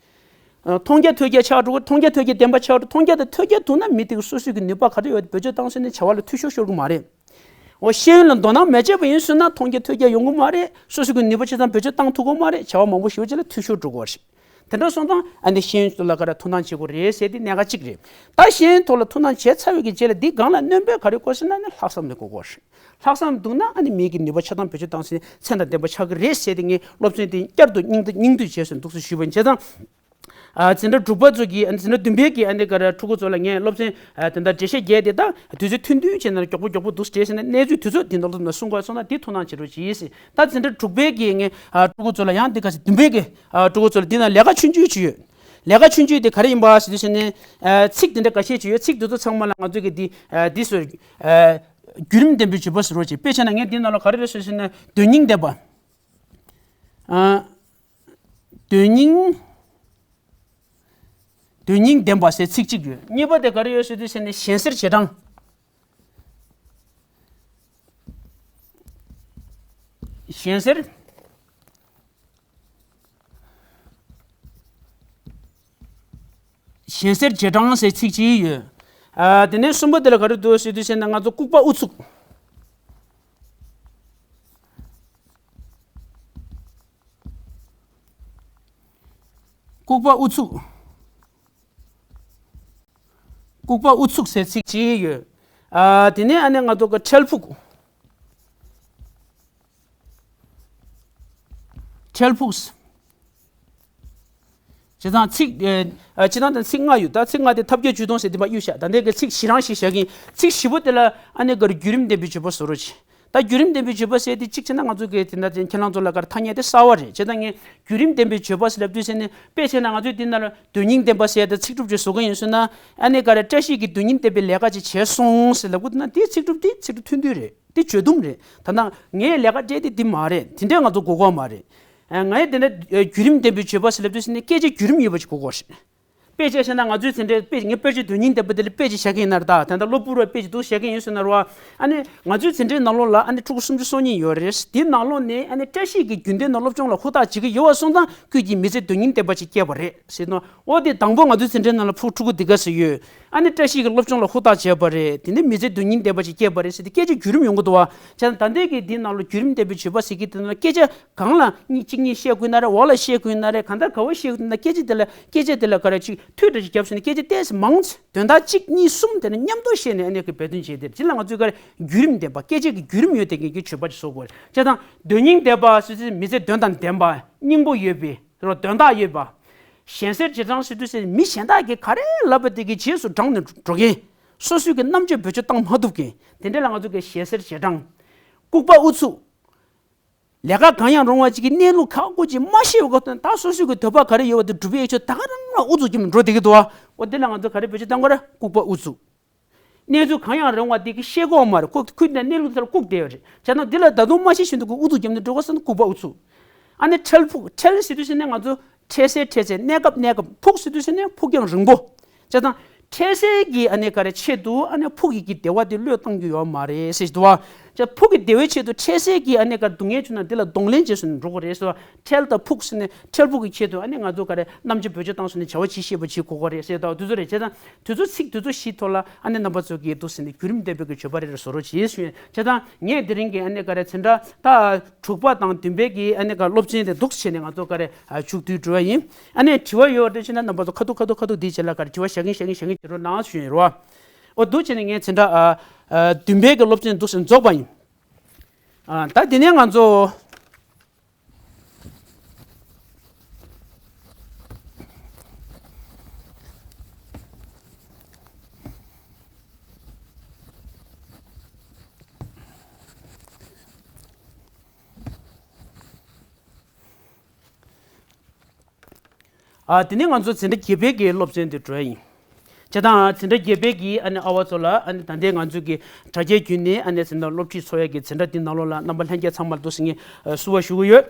ཨ། མཐོང་རྒྱ་ཐོས་རྒྱ་ཆགས་འགྲོ་གི། མཐོང་རྒྱ་ཐོས་རྒྱ་ལྡན་པ་ཆགས་འགྲོ། མཐོང་རྒྱ་དང་ཐོས་རྒྱ་འདུག་ན་མི་དེ་གི་སོ་སོའི་གི་ནུས་པ་ག་རེ་ཡོད་བེད་སྤྱོད་བཏང་ཟེར་ནས་བྱ་བ་ལ་འཐུས་ཤོར་ཤོར་གི་མ་རེད། འོ། ཤེས་ཡོན་ལ་དོ་སྣང་མ་བྱས་པ་ཡིན་ཟེར་ན་མཐོང་རྒྱ་ཐོས་རྒྱ་ཡོང་གི་མ་རེད། སོ་སོའི་གི་ནུས་པ་ཆ་ཚང་བེད་སྤྱོད་བཏང་ཐུབ་གི་མ་རེད། བྱ་བ་མང་པོ་ཞེ་པོ་ཅིག་ལ་འཐུས་ཤོར་འགྲོ་གི་རེད། དེ་འདྲ་སོང་ཙང་ཨ་ནི་ཤེས་ཡོན་ཐོག་ལ་ག་རེ་ཐུགས་སྣང་བྱེད་དགོས་རེད་ཟེར་དེ་གནད་འགག་གཅིག་རེད། ད་ཤེས་ཡོན་ཐོག་ལ་ཐུགས་སྣང་བྱས་ཚར་བའི་གི་རྗེས་ལ་འདི་སྒང་ལ་སྣོན་པ་ག་རེ་དགོས་ཟེར་ན། ཨ་ནི་ལྷག་བསམ་ནི་དགོས་ཀྱི་རེད། ལྷག་བསམ་འདུག་ན་ཨ་ནི་མི་གི་ནུས་པ་ཆ་ཚང་བེད་སྤྱོད་བཏང་ཟིན་ཚད་དང་ལྡན་པ་ཆགས་ཀྱི་རེད་ཟེར་ཏེ། ངས་སློབ་ཚན་དེ་བསྐྱར་དུ་སྙིང་བསྡུས་སྙིང་བསྡུས་བྱས་སོང་འདུག་སེ་ཞུས་པ་ཡིན། བྱས་ཙང་། ཨ། འཛིན་གྲྭ་དྲུག་པ་ཚོ་གིས། ཨ། འཛིན་གྲྭ་བདུན་པའི་གི་ཨ་ནི་ག་རེ་ཕྲུ་གུ་ཚོ་ལ་ངས་སློབ་ཚན། ཨ། དེ་འདྲ་འགྲེལ་བཤད་རྒྱག་དེ་ད་དུས་ཚོད་ཐུང་ཐུང་བྱས་ན་མགྱོགས་པོ་མགྱོགས་པོ་འདུག་སེ་བྲིས་ཟིན་ན། གནས་ཚུལ་དུས་ཚོད་འདི་འདྲ་ལ་གསུང་དགོས་སོང་ན་འདི་ཐུགས་སྣང་བྱེད་རོགས་གྱིས་ཟེར། ད་འཛིན་གྲྭ་དྲུག་པའི་གི་ངས། ཨ། ཕྲུ་གུ་ཚོ་ལ་ཡང་འདི་ག་ཚོད་བདུན་པའི་གི། ཨ། ཕྲུ་གུ་ཚོ་ལ་འདི་ན་ལས་ཀ་ཆུང་ཆུང་ཅིག་ཡོད། ལས་ཀ་ཆུང་ཆུང་དེ་ག་རེ་ཡིན་པ་ཟེར་དུས་ཟེར་ན། ཨ། ཚིག་དེ་འདྲ་འགའ་ཤས་ཅིག་ཡོད། ཚིག་དེ་ཚོ་ཚང་མ་ལ་ང་ཚོས་གི་འདི། ཨ། འདི་ཚོ། ཨ། བརྒྱུད་རིམ་ལྡན་པའི་བརྗོད་པ་ཟེར་རོགས་གྱིས། དཔེ་བྱས་ན་ངས་འདི་ནང་ལ་ག་རེ་རེད་ཟེར་ན། དོན་སྙིང་ལྡན་པ། ཨ། དོན་སྙིང་། དོན་སྙིང་ལྡན་པ་ཟེར་ཚིག་གཅིག་ཡོད། གཉིས་པ་དེ་ག་རེ་ཡོད་ཟེར་དུས་ཟེར་ན། གཞན་སེལ་རྗེས་འབྲང་། གཞན་སེལ། གཞན་སེལ་རྗེས་འབྲང་ཟེར་ཚིག་གཅིག་ཡོད། ཨ། དེ་ནས་གསུམ་པ་དེ་ལ་ག་རེ་འདུག་ཟེར་དུས་ཟེར་ན། ང་ཚོ་ལྐུགས་པ་ཨུ་ཚུགས། ལྐུགས་པ་ཨུ་ཚུགས། ལྐུགས་པ་ཨུ་ཚུགས་ཟེར་ཚིག་གཅིག་ཡོད། ཨ། དེ་ནས་ཨ་ནི་ང་ཚོ་གི་འཕྲལ་ཕུགས། འཕྲལ་ཕུགས། བྱས་ཙང་ཚིག་ཨ། བྱས་ཙང་ད་ཚིག་ལྔ་ཡོད། ད་ཚིག་ལྔ་དེ་ཐབས་བརྒྱ་ཇུས་སྟོང་ཟེར་དེ་མར་གཡུག་བཞག་ད་ལྟའི་གི་ཚིག་བཞི་རང་ཞིག་བཞག་གིན། ཚིག་བཞི་པོ་དེ་ལ་ཨ་ནི་ག་རེ་བརྒྱུད་རིམ་ལྡན་པའི་བརྗོད་པ་བཟོ་རོགས་བྱེད། ད་བརྒྱུད་རིམ་ལྡན་པའི་བརྗོད་པ་ཟེར་དེ་གཅིག་བྱས་ན་ང་ཚོ་གི་དེ་འདྲ་དེ་ཁྱེད་རང་ཚོ་ལ་ག་རེ་ཐ་སྙད་དེ་གསར་བ་རེད། བྱས་ཙང་ངས་བརྒྱུད་རིམ་ལྡན་པའི་བརྗོད་པ་ཟེར་ལབ་དུས་ཟེར་ནས། དཔེ་བྱས་ན་ང་ཚོས་འདི་ནང་ལ་དོན་སྙིང་ལྡན་པ་ཟེར་ཡ་དང་ཚིག་གྲུབ་ཅིག་བཟོ་གི་ཡིན་ཟེར་ན། ཨ་ནི་ག་རེ། བཀྲ་ཤིས་ཀྱིས་དོན་སྙིང་ལྡན་པའི་ལས་ཀ་ཅིག་བྱས་སོང་ཟེར་ལབ་དགོས་འདུག་ན། དེའི་ཚིག་གྲུབ་དེ་ཚིག་གྲུབ་ཐུང་ཐུང་རེད། དེ་བརྗོད་དུམ་རེད། ད་ནང་ངས་ལས་ཀ་སྤྲད་དེ་འདི་མ་རེད། དེ་འདྲས་ང་ཚོ་དགོས་མཁོ་མ་རེད། ཨ། ངས་དེ་འདྲ་བརྒྱུད་རིམ་ལྡན་པའི་བརྗོད་པ་ཟེར་ལབ་དུས་ཟེར་ནས་སྐད་ཆ་བརྒྱུད་རིམ་ཡོད་པ་ཅིག་དགོས་མཁོ་རེད། དཔེ་ཆ་བཤད་ན་ང་ཚོའི་དེ་འདྲའི་དཔེ། ངས་དཔེ་ཆ་དོན་སྙིང་ལྡན་པ་དེ་ལ་དཔེ་ཅིག་བཞག་གི་ཡིན་ན་ར། ད་ད་ལྟ་གློ་བུར་བ་དཔེ་ཅིག་འདུག་བཞག་གི་ཡིན་ཟེར་ན་ར། ཨ་ནི་ང་ཚོའི་འཛིན་གྲྭའི་ནང་ལོགས་ལ་ཨ་ནི་ཕྲུ་གུ་སུམ་ཅུ་སོ་གཉིས་ཡོད་རེད། དེའི་ནང་ལོགས་ནས་ཨ་ནི་བཀྲ་ཤིས་ཀྱིས་རྒྱུན་ལྡན་ནང་སློབ་སྦྱོང་ལ་ཧུར་ཐག་བྱེད་ཀྱི་ཡོད་པ་སོང་ཙང་ཁོས་ཀྱིས་མི་ཚེ་དོན་སྙིང་ལྡན་པ་ཅིག་སྐྱེལ་བ་རེད་ཟེར་ནོ། འོ། དེ་དང་པོ་ང་ཚོའི་འཛིན་གྲྭའི་ནང་ལ་ཕྲུ་ཕྲུ་གུ་འདི་ག་ཚོད་ཡོད། ཨ་ནི་བཀྲ་ཤིས་ཀྱིས་སློབ་སྦྱོང་ལ་ཧུར་ཐག་བྱས་པ་རེད། དེ་ནས་མི་ཚེ་དོན་སྙིང་ལྡན་པ་ཅིག་སྐྱེལ་བ་རེད་ཟེར་ཏེ་སྐད་ཆ་བརྒྱུད་རིམ་ཡོང་གི་འདུག་བ། བྱས་ཙང་ད་ལྟའི་གི་འདིའི་ནང་ལ་བརྒྱུད་རིམ་ལྡན་པའི་བརྗོད་པ་ཟེར་གྱི་དེ་ནང་སྐད་ཆ་གང་ལ་གཉིས་གཅིག་གཉིས་བཤད་དགོས་ན་རེད། འོག་ལ་བཤད་དགོས་ན་རེད། གང་ལྟར་ག་བ་བཤད་དགོས་ན། སྐད་ཆ་དེ་ལ་སྐད་ཆ་དེ་ལ་ག་རེ་ཅིག་མཐུད་འདྲ་ཅིག་བརྒྱབ་ཟིན་ནས། སྐད་ཆ་ཏོག་ཙམ་མང་ཙམ། དོན་དག་གཅིག་གཉིས་གསུམ་དེ་ནས་མཉམ་དུ་བཤད་ནས་ཨ་ནི་གི་འབད་བརྩོན་བྱས་ཏེ། དེ་ལ་ང་ཚོས་ག་རེ་བརྒྱུད་རིམ་ལྡན་པ། སྐད་ཆ་གི་བརྒྱུད་རིམ་ཡོད་དེ་ངེད་ཀྱི་བརྗོད་པ་ཅིག་བཟོ་དགོས་རེད། བྱས་ཙང་དོན་སྙིང་ལྡན་པ་ཟེར་དུས་མི་ཚེ་དོན་དང་ལྡན་པ། སྙིང་པོ་ཡོད་པའི་དོན་དག་ཡོད་པ། གཞན་སེལ་རྗེས་འབྲང་ཟེར་དུས་ཟེར་མི་གཞན་དག་གིས་ག་རེ་ལབ་པ་དེ་གི་རྗེས་སུ་འབྲངས་ནས་འགྲོ་མཁན། སོ་སོའི་གི་རྣམ་དཔྱོད་བེད་སྤྱོད་བཏང་མ་ཐུབ་མཁན། དེ་འདྲ་ལ་ང་ཚོ་གི་གཞན་སེལ་རྗེས་འབྲང་། ལྐུགས་པ་ཨུ་ཚུགས། ལས་ཀ་གང་ཡང་རུང་བ་ཅིག་གི་གནས་ལུགས་ཁག་པོ་ཅིག་མ་ཤེས་པ་གོ་དོན། ད་སོ་སོའི་གི་འདོད་པ་ག་རེ་ཡོད་པ་དེ་སྒྲུབ་པའི་ཆེད་ད་ག་རང་ལ་ཨུ་ཚུགས་ཀྱིས་འགྲོ་བསྡད་ཀྱི་འདུག་བ། འོ། དེ་ལ་ང་ཚོ་ག་རེ་བེད་སྤྱོད་བཏང་དགོས་རེད། ལྐུགས་པ་ཨུ་ཚུགས། གནས་ཚུལ་གང་ཡང་རུང་བ་དེ་གི་ཤེས་ཀྱི་ཡོད་མ་རེད། ཁོ་ཁོ་དེ་གནས་ལུགས་དེ་ལ་ལྐུགས་བསྡད་ཡོད་རེད། བྱས་ན་འདི་ལ་ད་དུང་མ་ཤེས་བཞིན་དུ་ཁོ་ཨུ་ཚུགས་བརྒྱབ་ནས་འགྲོ་དགོས་ཟེར་ན་ལྐུགས་པ་ཨུ་ཚུགས། ཨ་ནི་འཕྲལ་ཕུགས། འཕྲལ་ཟེར་དུས་ཟེར་ན་ང་ཚོ་འཕྲལ་སེལ་འཕྲལ་ཆད། གནས་སྐབས་གནས་སྐབས། ཕུགས་ཟེར་དུས་ཟེར་ན་ཕུགས་རྒྱང་རིང་པོ། བྱས་ཙང་འཕྲལ་སེལ་གྱི་ཨ་ནི་ག་རེ་ཆེད་དུ་ཨ་ནི་ཕུགས་ཀྱི་གི་བདེ་བ་དེ་བློས་བཏང་རྒྱུ་ཡོད་མ་རེད་ཟེར་གྱི་འདུག་བ། ཅེས། ཕུགས་ཀྱི་བདེ་བའི་ཆེད་དུ་འཕྲལ་སེལ་གྱི་ཨ་ནི་ག་སྡུག་བསྔལ་བྱུང་ན་འདི་ལ་གདོང་ལེན་བྱས་སོང་ནས་འགྲོ་དགོས་རེད་ཟེར་བ། འཕྲལ་དང་ཕུགས་ཟེར་ནས་འཕྲལ་ཕུགས་ཀྱི་ཆེད་དུ་ཨ་ནི་ང་ཚོ་ག་རེ་རྣམ་དཔྱོད་བེད་སྤྱོད་བཏང་སོང་ནས་བྱ་བ་བྱེད་ཤེས་པ་བྱེད་དགོས་ཀྱི་རེད་ཟེར། ད་དུས་ཚོད་རེད། བྱས་ཙང་དུས་ཚོད་ཚིག་དུས་ཚོད་བཞིའི་ཐོག་ལ་ཨ་ནི་རྣམ་པ་ཚོ་གིས་འདུག་ཟེར་ནས་བརྒྱུད་རིམ་ལྡན་པའི་གི་བརྗོད་པ་རེ་རེ་བཟོ་རོགས་བྱེད་ཞུ་ཡིན། བྱས་ཙང་ངས་དེ་རིང་གི་ཨ་ནི་ག་རེ་འཛིན་གྲྭ་ད་དྲུག་པ་དང་བདུན་པའི་གི་ཨ་ནི་ག་སློབ་ཚན་དེ་འདུག་བྱས་ནས་ང་ཚོ་ག་རེ་མཇུག་བསྡུས་འགྲོ་བ་ཡིན། ཨ་ནི་དྲི་བ་ཡོད་པ་འདྲ་བྱས་ན་རྣམ་པ་ཚོ་ཁ་ཐུག་ཁ་ཐུག་ཁ་ཐུག་འདིའི་རྗེས་ལ་ག་རེ་དྲི་བ་བཞག་གིན་བཞག་གིན་བཞག་གིན་བྱེད་རོགས་གནང་ཞུ་ཡིན་རོ། འོ། འདུག་བྱས་ནས་ངས་འཛིན་གྲྭ་ཨ་ཨ་བདུན་པའི་གི་སློབ་ཚན་འདུག་སེ་རྫོགས་པ་ཡིན། ཨ། ད་དེ་ནས་ང་ཚོ། ཨ་དེ་ནས་ང་ཚོ་འཛིན་གྲྭ་བརྒྱད་པའི་གི་སློབ་ཚན་དེ་འགྲོ་ཡ་ཡིན། བྱས་ཙང་འཛིན་གྲྭ་བརྒྱད་པའི་གི་ཨ་ནི་ཨ་བ་ཚོ་ལ་ཨ་ནི་ད་ལྟའི་ང་ཚོ་གི་དྲ་རྒྱའི་བརྒྱུད་ནས་ཨ་ནི་འཛིན་གྲྭ་སློབ་ཁྲིད་ཚོགས་ཡ་གི་འཛིན་གྲྭ་དེ་ནང་ལོགས་ལ་རྣམ་པ་ལྷན་རྒྱས་ཚང་མར་འདུག་སེ་ངས་བསུ་བ་ཞུ་གི་ཡོད།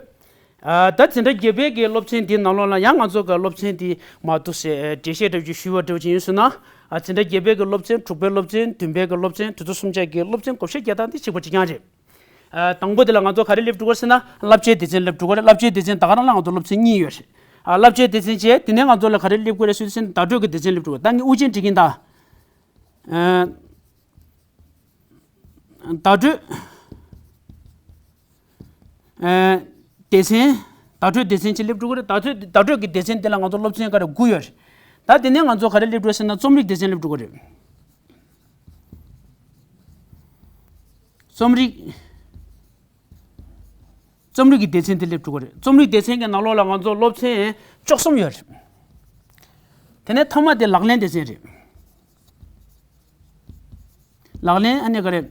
ཨ་ད་འཛིན་གྲྭ་བརྒྱད་པའི་གི་སློབ་ཚན་དེ་ནང་ལོགས་ལ་ཡང་ང་ཚོ་གི་སློབ་ཚན་དེ་མར་འདུག་སེ་འགྲེལ་བཤད་འདྲ་བོ་ཅིག་ཞུས་པ་འདྲ་བོ་ཅིག་ཡིན་ཟེར་ན། ཨ་འཛིན་གྲྭ་བརྒྱད་པའི་གི་སློབ་ཚན། དྲུག་པའི་སློབ་ཚན། བདུན་པའི་གི་སློབ་ཚན། དེ་ཚོ་གསུམ་ཆ་གི་སློབ་ཚན་བགོ་བཤའ་རྒྱག་སྟངས་དེ་གཅིག་པ་གཅིག་རྐྱང་རེད། ཨ་དང་པོ་དེ་ལ་ང་ཚོ་ག་རེ་སླེབས་འགྲོ་གི་རེད་ཟེར་ན། བསླབ་བྱའི་སྡེ་ཚན་སླེབས་འགྲོ་གི་རེད། བསླབ་བྱའི་སྡེ་ཚན་ད་ག་རང་ལ་ང་ཚོ་སློབ་ཚན་གཉིས་ཡོད་རེད། ཨ་བསླབ་བྱའི་སྡེ་ཚན་བྱས། དེ་ནས་ང་ཚོ་ལ་ག་རེ་སླེབས་དགོས་རེད་ཟེར་ན། བརྡ་སྤྲོད་ཀྱི་སྡེ་ཚན་སླེབས་འགྲོ་གི་རེད། ད་ངས་དབུ་ཅན་བྲིས་ཀྱིན་གདའ། ཨ་བརྡ་སྤྲོད། ཨ་སྡེ་ཚན། བརྡ་སྤྲོད་སྡེ་ཚན་གཅིག་སླེབས་འགྲོ་གི་རེད། བརྡ་སྤྲོད་བརྡ་སྤྲོད་ཀྱི་སྡེ་ཚན་དེ་ལ་ང་ཚོ་སློབ་ཚན་ག་རེ་དགུ་ཡོད་རེད། ད་དེ་ནས་ང་ཚོ་ག་རེ་སླེབས་འགྲོ་ཟེར་ན། རྩོམ་རིག་སྡེ་ཚན་སླེབས་འགྲོ་གི་རེད། རྩོམ་རིག་རྩོམ་རིག་གི་སྡེ་ཚན་དེ་སླེབས་འགྲོ་གི་རེད། རྩོམ་རིག་སྡེ་ཚན་གྱི་ནང་ལོགས་ལ་ང་ཚོ་སློབ་ཚན་བཅུ་གསུམ་ཡོད་རེད། དེ་ནས་མཐའ་མ་དེ་ལག་ལེན་སྡེ་ཚན་རེད། ལག་ལེན་ཨ་ནི་ག་རེ།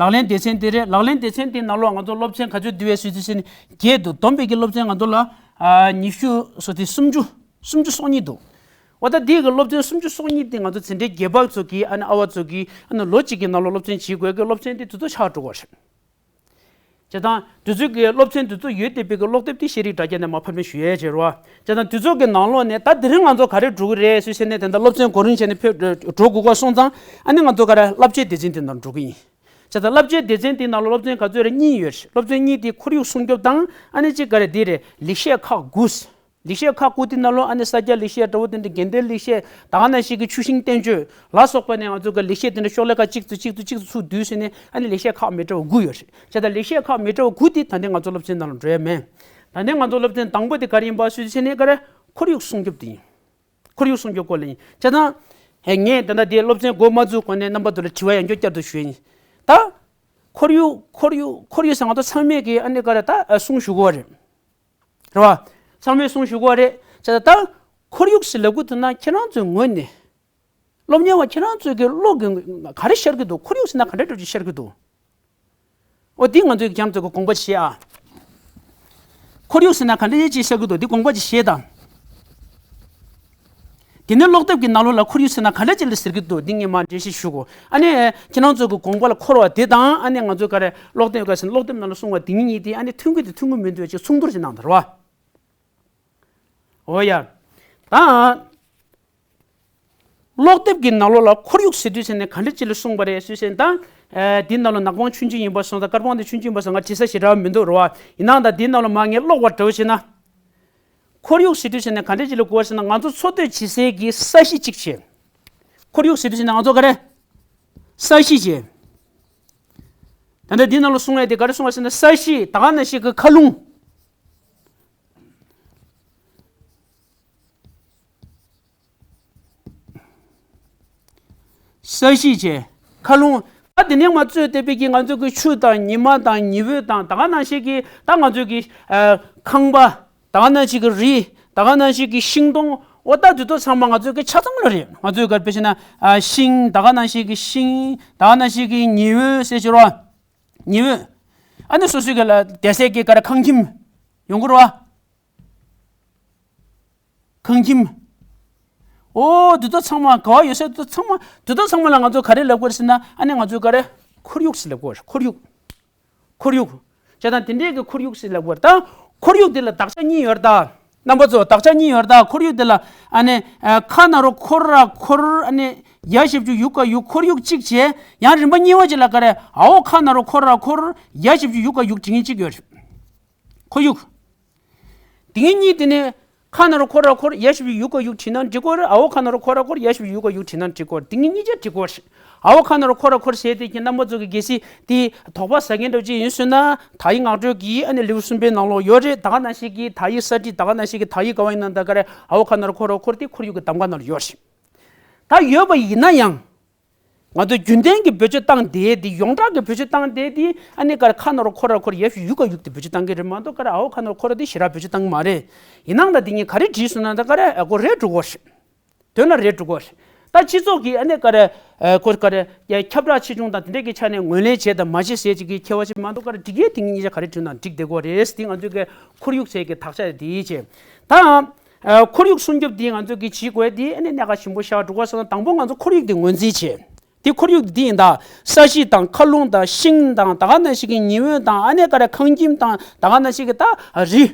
ལག་ལེན་སྡེ་ཚན་དེ་རེད། ལག་ལེན་སྡེ་ཚན་དེའི་ནང་ལོགས་ང་ཚོ་སློབ་ཚན་ག་ཚོད་འདུས་པའི་སུས་ཚོད་ཟེར་ནས་བརྒྱད་འདུག་བསྡོམས་པའི་གི་སློབ་ཚན་ང་ཚོ་ལ་ཨ་ཉི་ཤུ་སོ་དེ་སུམ་ཅུ། སུམ་ཅུ་སོ་གཉིས་འདུག་འོ་ད་འདི་གི་སློབ་ཚན་སུམ་ཅུ་སོ་གཉིས་དེ་ང་ཚོ་འཛིན་གྲྭའི་བརྒྱད་པ་ཚོ་གི་ཨ་ནི་ཨ་བ་ཚོ་གི་ཨ་ནི་ལོ་གཅིག་གི་ནང་ལོགས་སློབ་ཚན་བྱེད་དགོས་ཀྱི་སློབ་ཚན་དེ་དེ་ཚོ་ཆགས་འགྲོ་གི་རེད། བྱས་ཙང་དེ་ཚོའི་གི་སློབ་ཚན་དེ་ཚོ་ཡོད་བསྡད་པའི་གི་ཀློག་དེབ་དེ་ཤེས་རིག་དྲ་རྒྱ་ནས་མར་ཕབ་ལེན་ཞུ་ཡས་བྱེད་རོགས། བྱས་ཙང་དེ་ཚོ་གི་ནང་ལོགས་ནས་ད་དེ་རིང་ང་ཚོ་ག་རེ་འགྲོ་གི་རེད་ཟེར་ནས། དེ་འདྲ་སློབ་ཚན་གོ་རིམ་བྱས་ནས་ཕེབས་འགྲོ་དགོས་ཀ་སོང་ཙང་། ཨ་ནི་ང་ཚོ་ག་རེ་བསླབ་བྱའི་སྡེ་ཚན་དེ་ནང་འགྲོ་གི་ཡིན། བྱས་ཙང་བསླབ་བྱའི་སྡེ་ཚན་དེའི་ནང་ལ་སློབ་ཚན་ག་ཚོད་རེད། གཉིས་ཡོད་རེད། སློབ་ཚན་གཉིས་དེ་ཁོར་ཡུག་སྲུང་སྐྱོབ་དང་། ཨ་ནི་གཅིག་ག་རེ་དེ་རེད། ལེགས་བཤད་ཁག་དགུ། ལེགས་བཤད་ཁག་དགུ་དེ་ནང་ལོགས་ཨ་ནི་ས་སྐྱ་ལེགས་བཤད་འདྲ་བོ་དེ་འདྲ། དགེ་ལྡན་ལེགས་བཤད། ད་ག་ནང་བཞིན་གྱི་ཆུ་ཤིང་བསྟན་བཅོས་ལ་སོགས་པ་ནས་ང་ཚོ་གི་ལེགས་བཤད་དེ་འདྲ་ཤོག་ལྷེ་ཁ་གཅིག་ཏུ་གཅིག་ཏུ་གཅིག་ཏུ་ཚུར་བསྡུས་ཟིན་ནས། ཨ་ནི་ལེགས་བཤད་ཁག་མི་འདྲ་བ་དགུ་ཡོད་རེད། བྱས་ཙང་ལེགས་བཤད་ཁག་མི་འདྲ་བ་དགུ་དེ་ད་ལྟའི་ང་ཚོ་སློབ་ཚན་ནང་ལ་འགྲོ་ཡ་མེད། ད་ལྟའི་ང་ཚོ་སློབ་ཚན་དང་པོ་དེ་ག་རེ་ཡིན་པ་ཟེར་ཟིན་ནས། ག་རེ། ཁོར་ཡུག་སྲུང་སྐྱོབ་དེ་ཡིན། ཁོར་ཡུག་སྲུང་སྐྱོབ་སྐོར་ལ་ཡིན། བྱས་ཙང་། ཧེ་ངས་ད་ལྟ་དེ་སློབ་ཚན་འགོ་མ་བཙུགས་གོང་ནས་རྣམ་པ་ཚོ་ལ་དྲི་བ་ཡང་བསྐྱར་བསྐྱར་དུ་ཞུ་ཡ་ཡིན། ད། ཁོར་ཡུག་ཁོར་ཡུག་ཁོར་ཡུག་ཟེར་ང་ཚོ་ཚང་མས་གི་ཨ་ནི་ག་རེ་ད་གསུང་ཞུ་གི་ཡོད་རེད། རེད་བ། ཚང་མས་གསུང་ཞུ་གི་ཡོད་རེད། བྱས་ཙང་ད་ཁོར་ཡུག་ཟེར་ལབ་གི་འདུག་ན། ཁྱེད་རང་ཚོའི་ངོས་ནས། སློབ་གཉེར་བ་ཁྱེད་རང་ཚོའི་གི་བློ་གི་ག་རེ་ཤར་གི་འདུག་ཁོར་ཡུག་ཟེར་ན་ག་འདྲ་འདྲ་ཅིག་ཤར་གི་འདུག་འོ་འདི་ང་ཚོས་ཁྱེད་རང་ཚོ་གི་དགོངས་པ་བཞེས་ཨ། ཁོར་ཡུག་ཟེར་ན་ག་འདྲ་ཅིག་ཤར་གི་འདུག་འདི་དགོངས་པ་ཅིག་བཞེས་དང་། དེ་ནས་ཀློག་དེབ་ཀྱི་ནང་ལོགས་ལ་ཁོར་ཡུག་ཟེར་ན་ག་འདྲ་ཅིག་ལ་ཟེར་གི་འདུག་འདི་ངས་མར་འགྲེལ་བཤད་ཞུ་གོ། ཨ་ནི་ཁྱེད་རང་ཚོ་གི་དགོངས་པ་ལ་འཁོར་བ་དེ་དང་། ཨ་ནི་ང་ཚོ་ག་རེ་ཀློག་དེབ་ག་ཟེར་ན་ཀློག་དེབ་ནང་ལ་གསུངས་པ་དེ་གཉིས་དེ་ཨ་ནི་མཐུན་གི་དང་མཐུན་གི་མི་འདུག་ཅིག་མཚུངས་བསྡུར་ཞིག་གནང་དང་རེད་བ། འོ་ཡ། ད། ཀློག་དེབ་ཀྱི་ནང་ལོགས་ལ་ཁོར་ཡུག་ཟེར་དུས་ཟེར་ནས་ག་འདྲ་ཅིག་ལ་གསུངས་པ་རེད་ཟེར་ཟེར་ན། ད། ཨ་འདི་ནང་ལ་ནག་པང་ཆུང་ཆུང་ཡིན་པ་སོང་ཙང་། དཀར་པང་དེ་ཆུང་ཆུང་ཡིན་པ་སོང་ཙང་ང་བྲིས་ས་ཞེ་དྲག་མི་འདུག་རེད་བ། ཡིན་ནའང་ད་འདི་ནང་ལ་མར་ངས་ཀློག་པ་འདྲ་བོ་བྱས་ན། ཁོར་ཡུག་ཟེར་དུས་ཟེར་ནས་ག་འདྲ་ཅིག་ལ་གོ་བ་ཟེར་ན། ང་ཚོ་འཚོ་སྡོད་བྱེད་སའི་གི་ས་གཞི་གཅིག་བྱས། ཁོར་ཡུག་ཟེར་དུས་ཟེར་ན་ང་ཚོ་ག་རེ། ས་གཞི་བྱས། ད་ལྟ་འདི་ནང་ལ་གསུང་ཡ་དེ་ག་རེ་གསུང་བ་ཟེར་ན། ས་གཞི། ད་ག་ནང་བཞིན་གི་མཁའ་རླུང་། ས་གཞི་བྱས། མཁའ་རླུང་། ད་དེ་ནས་མར་གཙོས་བསྡད་པའི་གི་ང་ཚོ་གི་ཆུ་དང་ཉི་མ་དང་ཉི་འོད་དང་། ད་ག་ནང་བཞིན་གི་ད་ང་ཚོ་གི་ཨ་ཁང་པ། ད་ག་ནང་བཞིན་གི་རི། ད་ག་ནང་བཞིན་གི་ཤིང་སྡོང་། འོ་ད་དེ་ཚོ་ཚང་མ་ང་ཚོ་གི་ཆ་ཚང་ལ་རེད། ང་ཚོས་ག་རེ་བྱས་ན། ཨ་ཤིང་། ད་ག་ནང་བཞིན་གི་ཤིང་། ད་ག་ནང་བཞིན་གི་ཉི་འོད་ཟེར་གྱི་རེད་བ། ཉི་འོད། ཨ་ནི་སོ་སོའི་གི་ལ་བསྡད་སའི་གི་ག་རེ་ཁང་ཁྱིམ་ཡོང་གི་རེད་བ། ཁང་ཁྱིམ། འོ་དེ་ཚོ་ཚང་མ། ག་བ་ཡོད་ས་དེ་ཚོ་ཚང་མ། དེ་ཚོ་ཚང་མ་ལ་ང་ཚོ་ག་རེ་ལབ་དགོས་རེད་ཟེར་ན། ཨ་ནི་ང་ཚོས་ག་རེ། ཁོར་ཡུག་ཟེར་ལབ་དགོས་རེད། ཁོར་ཡུག་ཁོར་ཡུག་བྱས་ཙང་དེ་འདྲའི་གི་ཁོར་ཡུག་ཟེར་ལབ་དགོས་རེད། ད་ཁོར་ཡུག་དེ་ལ་དག་ཆ་གཉིས་ཡོད་རེད་ད། རྣམ་པ་ཚོ། དག་ཆ་གཉིས་ཡོད་རེད་ད། ཁོར་ཡུག་དེ་ལ། ཨ་ནི་ཨ་ཁ་ན་རོ་ཁོ་ར་ཁོར། ཨ་ནི་ཡ་ཞབས་ཀྱུ་ཡུ་ག་ཡུག་ཁོར་ཡུག་གཅིག་བྱས། ཡང་རིམ་པ་གཉིས་པ་ཅིག་ལ་ག་རེ། འའོ་ཁ་ན་རོ་ཁོ་ར་ཁོར། ཡ་ཞབས་ཀྱུ་ཡུ་ག་ཡུག་བྲིས་མཁན་གཅིག་ཡོད་རེད། ཁོར་ཡུག་དེ་གཉིས་དེ་ནས་ཁ་ན་རོ་ཁོ་ར་ཁོར། ཡ་ཞབས་ཀྱུ་ཡུ་ག་ཡུག་བྲིས་ན་འགྲིག་གི་རེད། འའོ་ཁ་ན་རོ་ཁོ་ར་ཁོར། ཡ་ཞབས་ཀྱུ་ཡུ་ག་ཡུག་བྲིས་ན་འགྲིག་གི་རེད། དེ་གཉིས་གཉིས་ཆ་འགྲིག་གི་རེད། འའོ་ཁ་ན་རོ་ཁོ་ར་ཁོར་ཟེར་དེ་ཁྱེད་རྣམ་པ་ཚོ་གི་གལ་སྲིད་དེ་དོགས་པ་ཟ་མཁན་འདྲ་ཅིག་ཡིན་སོང་ན། དག་ཡིག་ངག་སྒྲོལ་གྱི་ཨ་ནི་ལེའུ་གསུམ་པའི་ནང་ལོགས་ཡོད་རེད། ད་ག་ནང་བཞིན་གྱི་དག་ཡིག་གསར་བྲིས། ད་ག་ནང་བཞིན་གྱི་དག་ཡིག་ག་བ་ཡིན་ན་ད་ག་རེ། འའོ་ཁ་ན་རོ་ཁོ་ར་ཁོར་དེ་ཁོར་ཡུག་གི་གདམ་ག་ནང་ལ་ཡོད་རེད། ད་ཡོད་པ་ཡིན་ན་ཡང་། ང་ཚོ་རྒྱུན་ལྡན་གྱི་བེད་སྤྱོད་བཏང་བསྡད་དེ། ཡོངས་གྲགས་ཀྱི་བེད་སྤྱོད་བཏང་བསྡད་དེ། ཨ་ནི་ག་རེ། ཁ་ན་རོ་ཁོ་ར་ཁོར། ཡ་ཞབས་ཀྱུ་ཡུ་ག་ཡུག་དེ་བེད་སྤྱོད་བཏང་གི་རེད་མ་གཏོགས། ག་རེ། འའོ་ཁ་ན་རོ་ཁོ་ར་དེ་ཞེ་དྲག་བེད་སྤྱོད་བཏང་གི་མ་རེད། ཡིན་ནའང་ད་དེ་ངས་ག་རེ་བྲིས་སོང་ན་ད་ག་རེ། ཨ་ཁོ་རེད་འགྲོ་གི་རེད། དོན་ལ་རེད་འགྲོ་གི་རེད། ད་སྤྱི་ཚོགས་ཀྱི་ཨ་ནི་ག་རེ་ཨ་ཁོ་ག་རེ་ཁྱབ་བསྒྲགས་ཆེ་ཆུང་དང་དེ་འདྲས་ཀྱི་ཆ་ནས་ངོས་ལེན་བྱས་དང་མ་བྱས་ཟེར་ཅིག་གི་ཁྱད་པར་ཅིག་མ་གཏོགས་ག་རེ་འགྲིག་ཡས་དེ་གཉིས་ཆ་ག་རེ་བྲིས་ན་འགྲིག་བསྡད་ཀྱི་རེད། དེ་ང་ཚོའི་གི་ཁོར་ཡུག་ཟེར་གི་དག་ཆ་དེ་བྱས་ད། ཨ་ཁོར་ཡུག་སྲུང་སྐྱོབ་འདི་ང་ཚོ་གི་བྱེད་དགོས་འདི་ཨ་ནི་གནད་འགག་ཆེན་པོ་ཆགས་འགྲོ་གི་སོང་ན། དང་པོ་ང་ཚོ་ཁོར་ཡུག་འདི་ངོས་འཛིན་བྱེད། འདི་ཁོར་ཡུག་འདི་ཡིན་ད། ས་གཞི་དང་མཁའ་རླུང་དང་ཤིང་དང་ད་ག་ནང་བཞིན་གི་ཉི་འོད་དང་ཨ་ནི་ག་རེ་ཁང་ཁྱིམ་དང་ད་ག་ནང་བཞིན་གི་ད་རི།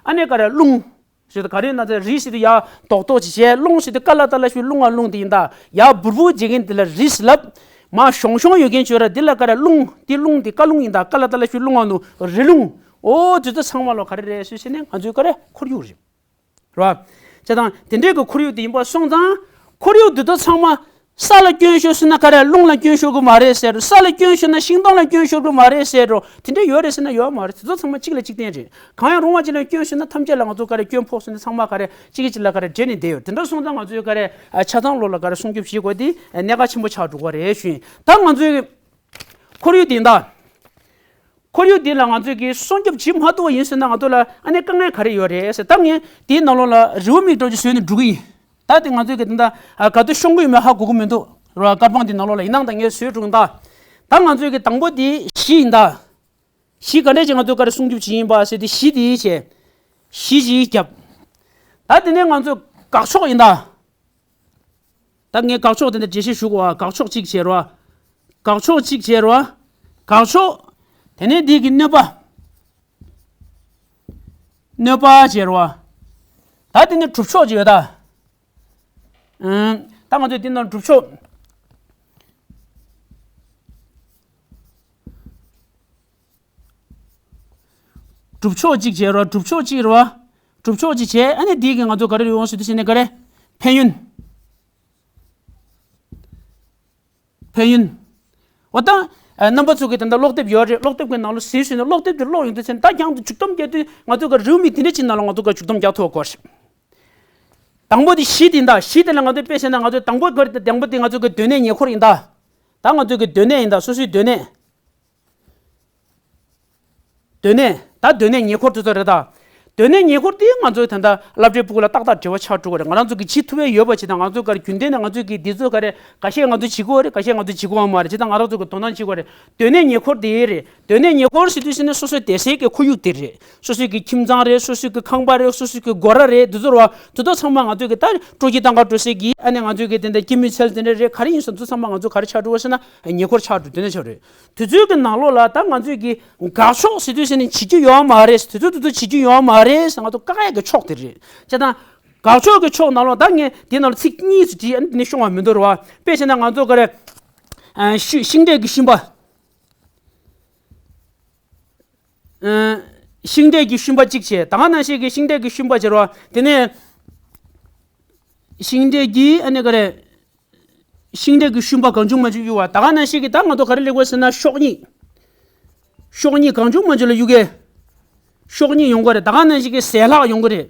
ཨ་ནི་ག་རེ་རླུང་། ཞེས་ག་རེ་ན་ཚ་རི་ཞིག་ཏུ་ཡ་རྡོག་རྡོག་ཅིག་བྱས། རླུང་ཞིག་ཏུ་ཀ་ལ་ཏ་ལ་ཞུ་རླུང་ང་རླུང་འདི་ཡིན་ད། ཡ་འབུར་འབུར་བྱེད་མཁན་འདི་ལ་རི་ཟེར་ལབ། མ་ཤོང་ཤོང་ཡོད་མཁན་བྱོས་ར་འདི་ལ་ག་རེ་རླུང་འདི་རླུང་འདི་ཀ་རླུང་ཡིན་ད། ཀ་ལ་ཏ་ལ་ཞུ་རླུང་ང་རླུང་རི་རླུང་། ཨོ་དེ་ཚོ་ཚང་མ་ལོ་ག་རེ་རེད་ཞུས་ཟེར་ནས་ང་ཚོའི་ག་རེ་ཁོར་ཡུག་རེད། རེད་བ། བྱས་ཙང་དེ་འདྲའི་གི་ཁོར་ཡུག་དེ་ཡིན་པ་སོང་ཙང་ཁོར་ཡུག་འདི་ཚོ་ཚང་མ་ས་ལ་སྐྱོན་ཤོར་ཟེར་ན་ག་རེ་རླུང་ལ་སྐྱོན་ཤོར་གི་མ་རེད་ཟེར། ས་ལ་སྐྱོན་ཤོར་ན་ཤིང་སྡོང་ལ་སྐྱོན་ཤོར་གི་མ་རེད་ཟེར་རོ། དེ་འདྲ་ཡོད་རེད་ཟེར་ན་ཡོད་མ་རེད། དེ་ཚོ་ཚང་མ་གཅིག་ལ་གཅིག་བརྟེན་རེད། གང་ཡང་རུང་བ་གཅིག་ལ་སྐྱོན་ཤོར་ན་ཐམས་ཅད་ལ་ང་ཚོ་ག་རེ་སྐྱོན་ཕོག་ཟེར་ན་ཚང་མ་ག་རེ་གཅིག་གིས་གཅིག་ལ་ག་རེ་འབྲེལ་ནས་བསྡད་ཡོད། དེ་འདྲ་སོང་ཙང་ང་ཚོས་ག་རེ་ཨ་ཆ་ཚང་ལོགས་ལ་ག་རེ་སྲུང་སྐྱོབ་བྱེད་དགོས་དེ་གནད་འགག་ཆེན་པོ་ཆགས་འགྲོ་གི་རེད་ཞུ་ཡིན། ད་ང་ཚོའི་ཁོར་ཡུག་དེ་ད། ཁོར་ཡུག་འདི་ལ་ང་ཚོས་ཀྱི་སྲུང་སྐྱོབ་བྱེད་མ་ཐུབ་པ་ཡིན་ཟེར་ན་ང་ཚོ་ལ་ཨ་ནི་དཀའ་ངལ་ག་རེ་ཡོད་རེད་ཟེར། ད་ངས་དེའི་ནང་ལོགས་ལ་རེའུ་མིག་འདྲ་ཅིག་བཟོས་ནས་འགྲོ་གི་ཡིན། ད་དེ་ང་ཚོས་ཀྱི་ད་ལྟ་ག་དུས་ཤོང་གི་ཡོད་མེད་ཧ་གོ་གི་མི་འདུག་ར། དཀར་པང་དེ་ནང་ལོགས་ལ་ཡིན་ནའང་ད་ངས་བཟོས་འགྲོ་གི་ད། ད་ང་ཚོས་ཀྱི་དང་པོ་དེ་གཞི་ཡིན་ད། གཞི་ག་འདྲས་ཅིག་ང་ཚོས་ག་རེ་སྲུང་སྐྱོབ་བྱེད་ཡིན་པ་ཟེར་དེ་གཞི་དེ་བྱས། གཞི་ཅིག་བརྒྱབ། ད་དེ་ནས་ང་ཚོས་དགག་ཕྱོགས་ཡིན་ད། ད་ངས་དགག་ཕྱོགས་དེ་འདྲ་འགྲེལ་བཤད་ཞུ་དགོས་པ། དགག་ཕྱོགས་གཅིག་བྱས་རོ། དགག་ཕྱོགས་གཅིག་བྱས་རོ། དགག་ཕྱོགས། དེ་ནས་འདི་གི་གནོད་པ། གནོད་པ་བྱས་རོ། ད་དེ་ནས་གྲུབ་ཕྱོགས་ཅིག་ཡོད་ད། ཨང་། ད་ང་ཚོས་འདི་ནང་གྲུབ་ཕྱོགས། གྲུབ་ཕྱོགས་གཅིག་བྱས་རོ། གྲུབ་ཕྱོགས་གཅིག་རོ། གྲུབ་ཕྱོགས་གཅིག་བྱས། ཨ་ནི་འདི་གི་ང་ཚོ་ག་རེ་ཡོང་སྲིད་དུ་ཟེར་ནས་ག་རེ། ཕན་ཡོན། ཕན་ཡོན། འོ་ད། ཨ་རྣམ་པ་ཚོ་གི་ད་ལྟ་ཀློག་དེབ་ཡོད་རེད། ཀློག་དེབ་ཀྱི་ནང་ལ་གཟིགས་ཞུས་ནས་ཀློག་དེབ་དེ་ཀློག་ཡོང་དུས་ཚེ་ད་རྒྱང་དུ་མཇུག་སྡོམ་རྒྱག་དུས་ང་ཚོ་གི་རེའུ་མིག་དེ་འདྲ་ཅིག་ནང་ལ་ང་ཚོ་གི་མཇུག་སྡོམ་རྒྱག་ཐུབ་དགོས་རེད། དང་པོ་དེ་གཞི་དེ་ཡིན་ད། གཞི་དེ་ལ་ང་ཚོ་དཔེ་བྱས་ན་ང་ཚོ་དང་པོ་ག་རེ། དང་པོ་དེ་ང་ཚོ་གི་སྡོད་གནས་ཉེ་འཁོར་ཡིན་ད། ད་ང་ཚོ་གི་སྡོད་གནས་ཡིན་ད། སོ་སོའི་སྡོད་གནས། སྡོད་གནས། ད་སྡོད་གནས་ཉེ་འཁོར་དེ་ཚོ་རེད་ད། སྡོད་གནས་ཉེ་འཁོར་དེ་ང་ཚོའི་ད་ལྟ་སློབ་གྲྭའི་ཕྲུ་གུ་ལ་ཏག་ཏག་འབྲེལ་བ་ཆགས་འགྲོ་གི་རེད། ང་རང་ཚོ་གི་བྱེད་ཐུབ་ཡས་ཡོད་པ་ཅིག་དང་། ང་ཚོ་གར་རྒྱུན་ལྡན་ནས་ང་ཚོ་གི་འདི་ཚོ་ག་རེ་ཁ་ཤས་ང་ཚོ་བྱེད་ཀྱི་ཡོད་རེད། ཁ་ཤས་ང་ཚོ་བྱེད་ཀྱི་ཡོད་མ་རེད། ཅི་ད་ང་རང་ཚོ་གི་དོ་སྣང་བྱེད་ཀྱི་ཡོད་རེད། སྡོད་གནས་ཉེ་འཁོར་དེ་རེད། སྡོད་གནས་ཉེ་འཁོར་ཟེར་དུས་ཟེར་ན་སོ་སོའི་བསྡད་སའི་གི་ཁོར་ཡུག་དེ་རེད། སོ་སོའི་གི་ཁྱིམ་ཚང་རེད། སོ་སོའི་གི་ཁང་པ་རེད། སོ་སོའི་གི་སྒོ་ར་རེད། འདི་ཚོ་རེད་བ། དེ་ཚོ་ཚང་མ་ང་ཚོའི་གི་ད་སྤྲོ་སྐྱིད་གཏོང་ག་འགྲོ་སའི་གི་ཨ་ནི་ང་ཚོའི་གི་དེ་འདྲ་སྐྱིད་མོས་ཚལ་དེ་འདྲ་རེད། ག་རེ་ཡིན་སོང་དེ་ཚོ་ཚང་མ་ང་ཚོ་ག་རེ་ཆགས་འགྲོ་བ་ཟེར་ན་ཉེ་འཁོར་ཆགས་འགྲོ། སྡོད་གནས་ཆགས་རེད། དེ་ཚོའི་གི་ནང་ལོགས་ལ་ད་ང་ཚོས་ཀྱི་དགག་ཕྱོགས་ཟེར་དུས་ཟེར་ནས་བྱེད་རྒྱུ་ཡོད་མ་རེད། དེ་ཚོ་དེ་ཚོ་བྱེད་རྒྱུ་ཡོད་མ་རེད་ཟེར་ང་ཚོ་བཀག་ཡག་གི་ཕྱོགས་དེ་རེད། བྱས་ཙང་དགག་ཕྱོགས་ཀྱི་ཕྱོགས་ནང་ལོགས་ད་ངས་དེ་ནང་ལ་ཚིག་གཉིས་སུ་བྲིས། ཨ་ནི་དེ་ནས་ཤོང་བ་མི་འདོར་བ། དཔེ་བྱས་ན་ང་ཚོ་ག་རེ། ཨ་ཤུ་ཤིང་འབྲས་ཀྱི་ཤུན་པ། ཨ་ཤིང་འབྲས་ཀྱི་ཤུན་པ་གཅིག་བྱས། ད་ག་ནང་བཞིན་གྱི་ཤིང་འབྲས་ཀྱི་ཤུན་པ་བྱེད་རོགས། དེ་ནས་ཤིང་འབྲས་ཀྱི་ཨ་ནི་ག་རེ། ཤིང་འབྲས་ཀྱི་ཤུན་པ་གང་བྱུང་མང་བྱུང་གཡུག་པ། ད་ག་ནང་བཞིན་གྱི་ད་ང་ཚོ་ག་རེ་སླེབས་དགོས་ཟེར་ན་ཤོག་སྙིགས། ཤོག་སྙིགས་གང་བྱུང་མང་བྱུང་ལ་གཡུག་གི། ཤོག་སྙིགས་ཡོང་གི་རེད། ད་ག་ནང་བཞིན་གྱི་ཟས་ལྷག་ཡོང་གི་རེད།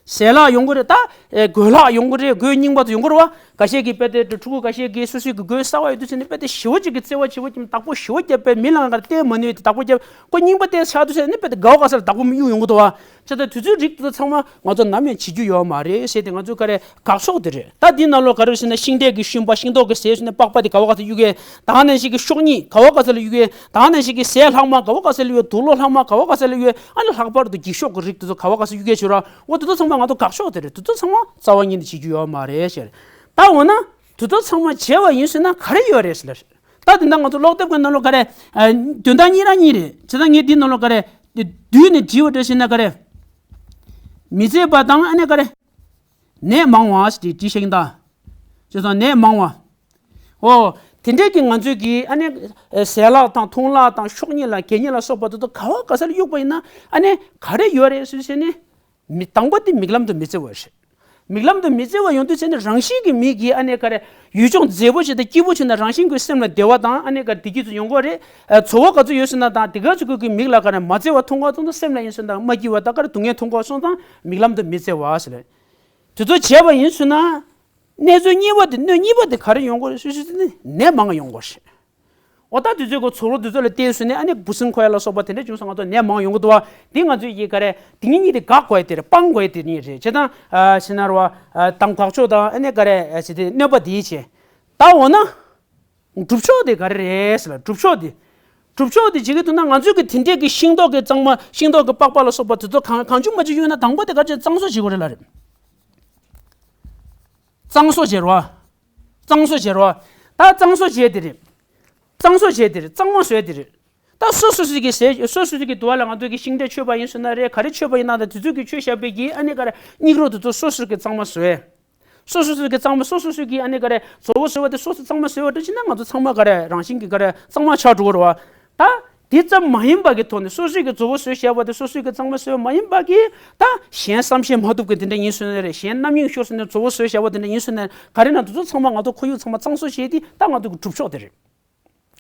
ཟས་ལྷག་ཡོང་གི་རེད། ད་ཨེ་གོས་ལྷག་ཡོང་གི་རེད། གོས་རྙིང་པ་ཚོ་ཡོང་གི་རེད་བ། འགའ་ཤས་ཀྱིས་དཔེ་དེ་ཕྲུ་གུ་འགའ་ཤས་ཀྱིས་སོ་སོའི་གི་གོས་གསར་པ་ཡོད་དུས་ཟེར་ནས་དཔེ་དེ་ཞེ་པོ་ཅིག་གི་བརྩེ་བ་ཆེ་པོ་ཅིག་བདག་པོ་ཞེ་པོ་བརྒྱབ་པའི་མི་ལ་ང་དེ་མ་ནུས་ཏེ་བདག་པོ་བརྒྱབ། ཁོ་རྙིང་པ་དེ་ཆགས་དུས་ཟེར་ནས་དཔེ་དེ་དགའ་བ་ག་ས་ལ་བདག་པོ་མི་གཡུག་ཡོང་གི་འདུག་བ། བྱས་ཙང་དུས་ཚོད་རིགས་དེ་ཚོ་ཚང་མ་ང་ཚོ་ནམ་ཡང་བྱེད་རྒྱུ་ཡོད་མ་རེད་ཟེར་ཏེ་ང་ཚོས་ག་རེ་དགག་ཕྱོགས་དེ་རེད། ད་འདི་ནང་ལོགས་ག་རེ་ཟེར་ན་ཤིང་འབྲས་ཀྱི་ཤུན་པ་ཤིང་ཏོག་གི་ཟས་ཟེར་ནས་པགས་པ་དེ་ག་བ་ག་ས་གཡུག་གི། ད་ག་ནང་བཞིན་གྱི་ཤོག་སྙིགས་ག་བ་ག་ས་ལ་གཡུག་གི། ད་ག་ནང་བཞིན་གྱི་ཟས་ལྷག་མ་ག་བ་ག་ས་ལ་གཡུག་གི། དུག་ལོག་ལྷག་མ་ག་བ་ག་ས་ལ་གཡུག་གི། ཨ་ནི་ལྷག་པར་དུ་འགྱིག་ཤོག་གི་རིགས་དེ་ཚོ་ག་བ་ག་ས་གཡུག་གི་བྱེད་རོགས། འོ་དེ་ཚོ་ཚང་མ་ང་ཚོ་དགག་ཕྱོགས་དེ་རེད། དེ་ཚོ་ཚང་མ་རྩ་བ་ཉིད་ནས་བྱེད་རྒྱུ་ཡོད་མ་རེད་ཟེར། ད་འོ་ན་དེ་ཚོ་ཚང་མ་བྱས་པ་ཡིན་ཟེར་ན་ག་རེ་ཡོད་རེད་ཟེར་ལ། ད་དེ་འདྲ་ང་ཚོ་ཀློག་དེབ་ཀྱི་ནང་ལོགས་ག་རེ། ཨ་དོན་དག་གཉིས་རང་གཉིས་རེད། བྱས་ཙང་ངས་འདིའི་ནང་ལོགས་ག་རེ། བསྡུས་ནས་བྲིས་པ་འདྲ་ཞིག་ན་ག་རེ། མི་བཟད་པ་དང་ཨ་ནི་ག་རེ། ནད་མང་བ་ཞེས་བྲིས་བཞག་གི་ཡིན་ད། བྱས་ཙང་ནད་མང་བ། ཨོ། དེ་འདྲས་ཀྱི་ང་ཚོས་ཀྱི་ཨ་ནི་ཟས་ལྷག་དང་འཐུང་ལྷག་དང་ཤོག་སྙིགས་ལ་གད་སྙིགས་ལ་སོགས་པ་དེ་ཚོ་ག་བ་ག་ས་ལ་གཡུགས་པ་ཡིན་ན་ཨ་ནི་ག་རེ་ཡོད་རེད་ཟེར་བྱས་ནས། མི་དང་པོ་དེ་མིག་ལམ་དུ་མི་བརྩི་བ་རེད། མིག་ལམ་དུ་མི་བརྩི་བ་ཡོང་དུས་ཚེ་ནི་རང་བཞིན་གྱིས་མི་གིས་ཨ་ནི་ག་རེ་ཡུལ་ལྗོངས་མཛེས་པོ་ཞིག་དང་སྐྱིད་པོ་ཞིག་ན་རང་བཞིན་གྱིས་སེམས་ལ་བདེ་བ་དང་ཨ་ནི་ག་བདེ་སྐྱིད་ཚོ་ཡོང་གི་རེད། ཨ་ཚོར་བ་ག་ཚོད་ཡོད་ཟེར་ན་དང་དེ་ག་ཚོད་ཀྱི་མིག་ལ་ག་རེ་མ་བརྩེ་བ་མཐོང་ག་སོང་ཙང་སེམས་ལ་ཡིན་ཟེར་ན་མ་སྐྱིད་པ་དང་ག་རེ་སྡུག་བསྔལ་མཐོང་ག་སོང་ཙང་མིག་ལམ་དུ་མི་བརྩེ་བ་ཟེར། དེ་ཚོ་བྱས་པ་ཡིན་ཟེར་ན་གནས་ཚུལ་གཉིས་པ་དེ་གནོད་གཉིས་པ་དེ་ག་རེ་ཡོང་གི་རེད་ཟེར་ཟེར་ནི་ནད་མང་ཡོང་གི་རེད། འོ་ད་དུས་ཚོད་ཀྱི་ཚོགས་ལོ་དུས་ཚོད་ལ་བལྟས་སོང་ནས་ཨ་ནི་འབུ་སྲིན་འཁོར་ཡ་ལ་སོགས་པ་དེ་འདྲ་བྱུང་སོང་། ང་ཚོ་ནད་མང་ཡོང་གི་འདུག་བ། འདི་ང་ཚོས་ཀྱིས་ག་རེ་དེ་ཉིད་གཉིས་དེ་དགག་དགོས་ཡ་དེ་རེད། སྤང་དགོས་ཡ་དེ་ཉིད་རེད། བྱས་ཙང་ཨ་ཤི་ན་ར་བ་དང་འགག་ཕྱོགས་དང་ཨ་ནི་ག་རེ་ཟེར་དེ་གནོད་པ་དེ་བྱས། ད་འོ་ན། སྒྲུབ་ཕྱོགས་དེ་ག་རེ་རེད་ཟེར་ལ། སྒྲུབ་ཕྱོགས་དེ། སྒྲུབ་ཕྱོགས་དེ་བྱེད་ཀྱི་འདུག་ན་ང་ཚོས་ཀྱི་དེ་འདྲས་ཀྱི་ཤིང་ཏོག་གི་གཙང་མ་ཤིང་ཏོག་གི་པགས་པ་ལ་སོགས་པ་དེ་ཚོ་གང་གང་བྱུང་མ་བྱུང་གཡུགས་ན་དང་པོ་དེ་ག་ཚོད་གཙང་བཟོ་བྱེད་དགོས་རེད་ལ་རེད། གཙང་བཟོ་བྱེད་རོགས། གཙང་བཟོ་བྱེད་རོགས། ད་གཙང་བཟོ་བྱེད་དེ་རེད། གཙང་བཟོ་བྱེད་དེ་རེད། གཙང་མ་བཟོས་དེ་རེད། ད་སོ་སོ་སོ་གི་ཟས་སོ་སོ་སོ་གི་དུ་བ་ལ་ང་ཚོ་གི་ཤིང་འབྲས་མཆོད་པ་ཡིན་ཟེར་ན་རེད། ག་རེ་མཆོད་པ་ཡིན་ན་ད་དེ་ཚོ་གི་མཆོད་བཞག་པའི་གི་ཨ་ནི་ག་རེ་སྙིགས་རོ་དེ་ཚོ་སོ་སོ་གི་གཙང་མ་བཟོས། སོ་སོ་སོ་གི་གཙང་མ་སོ་སོ་སོ་གི་ཨ་ནི་ག་རེ་བཟོ་བོ་བཟོས་པ་དེ་སོ་སོ་གཙང་མ་བཟོས་པ་འདྲ་བྱས་ན་ང་ཚོ་ཚང་མ་ག་རེ་རང་བཞིན་གྱི་ག་རེ་གཙང་མ་ཆགས་འགྲོ་གི་རེད་བ། ད་དེ་ཙམ་མ་ཡིན་པ་གི་ཐོག་ནས་སོ་སོ་གི་བཟོ་བོ་བཟོས་བཞག་པ་དེ་སོ་སོ་གི་གཙང་མ་བཟོས་མ་ཡིན་པ་གི་ད་གཞན་བསམ་ཤེས་མ་ཐུབ་གི་དེ་འདྲ་ཡིན་ཟེར་ན་རེད། གཞན་རྣམ་གཡེང་ཤོར་ཟེར་ནས་བཟོ་བོ་བཟོས་བཞག་པ་དེ་འདྲ་ཡིན་ཟེར་ན་ག་རེ་ན་དེ་ཚོ་ཚང་མ་ང་ཚོ་ཁོར་ཡུག་ཚང་མ་གཙང་བཟོ་བྱས་ཏེ་ད་ང་ཚོ་གི་སྒྲུབ་ཕྱོགས་དེ་རེད།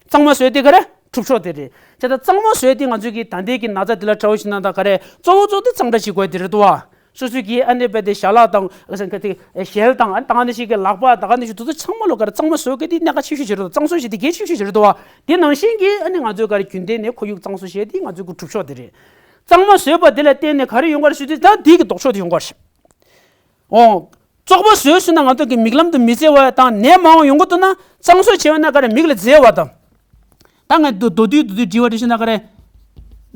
གཙང་མ་བཟོས་ཏེ་ག་རེ་སྒྲུབ་ཕྱོགས་དེ་རེད། བྱས་ཙང་གཙང་མ་བཟོས་ཏེ་ང་ཚོས་ཀྱི་ད་ལྟའི་གི་ན་ཚ་དེ་ལ་འདྲ་བོ་ཞིག་ན་ད་ག་རེ་གཙོ་བོ་གཙོ་དེ་གཙང་སྦྲ་བྱེད་དགོས་དེ་རེད་དོ། སོ་སོའི་གི་ཨ་ནི་རྦད་དེ་ཞལ་ལག་དང་ཨ་ཟེར་ག་དེ་ཞལ་དང་ཨ་ད་ག་ནང་བཞིན་གི་ལག་པ་ད་ག་ནང་བཞིན་དེ་ཚོ་ཚང་མ་ལོ་ག་རེ་གཙང་མ་བཟོ་གི་དེ་གནད་འགག་ཆེ་ཤོས་ཞིག་རེད་དོ། གཙང་བཟོ་བྱེད་དེ་གལ་ཆེ་ཤོས་ཞིག་རེད་དོ། དེ་ནང་བཞིན་གི་ཨ་ནི་ང་ཚོས་ག་རེ་རྒྱུན་ལྡན་ནས་ཁོར་ཡུག་གཙང་བཟོ་བྱས་ཏེ་ང་ཚོའི་གི་སྒྲུབ་ཕྱོགས་དེ་རེད། གཙང་མ་བཟོས་པ་དེ་ལ་བརྟེན་ནས་ག་རེ་ཡོང་ག་རེ་ཞུ་དུས་ད་དེའི་གི་ལྡོག་ཕྱོགས་དེ་ཡོང་ག་རེ་ཞུ། འོ། བཙོག་པ་བཟོས་ཟེར་ན་ང་ཚོ་གི་མིག་ལམ་དུ་མི་མཛེས་པ་དང་ནད་མང་བ་ཡོང་གི་འདུག་ན་གཙང་བཟོ་བྱས་པ་ན་ག་རེ་མིག་ལ་མཛེས་པ་དང་། ད་ངས་མདོ་མདོར་བསྡུས་མདོར་བསྡུས་བྲིས་པ་འདྲ་ཞིག་ན་ག་རེ།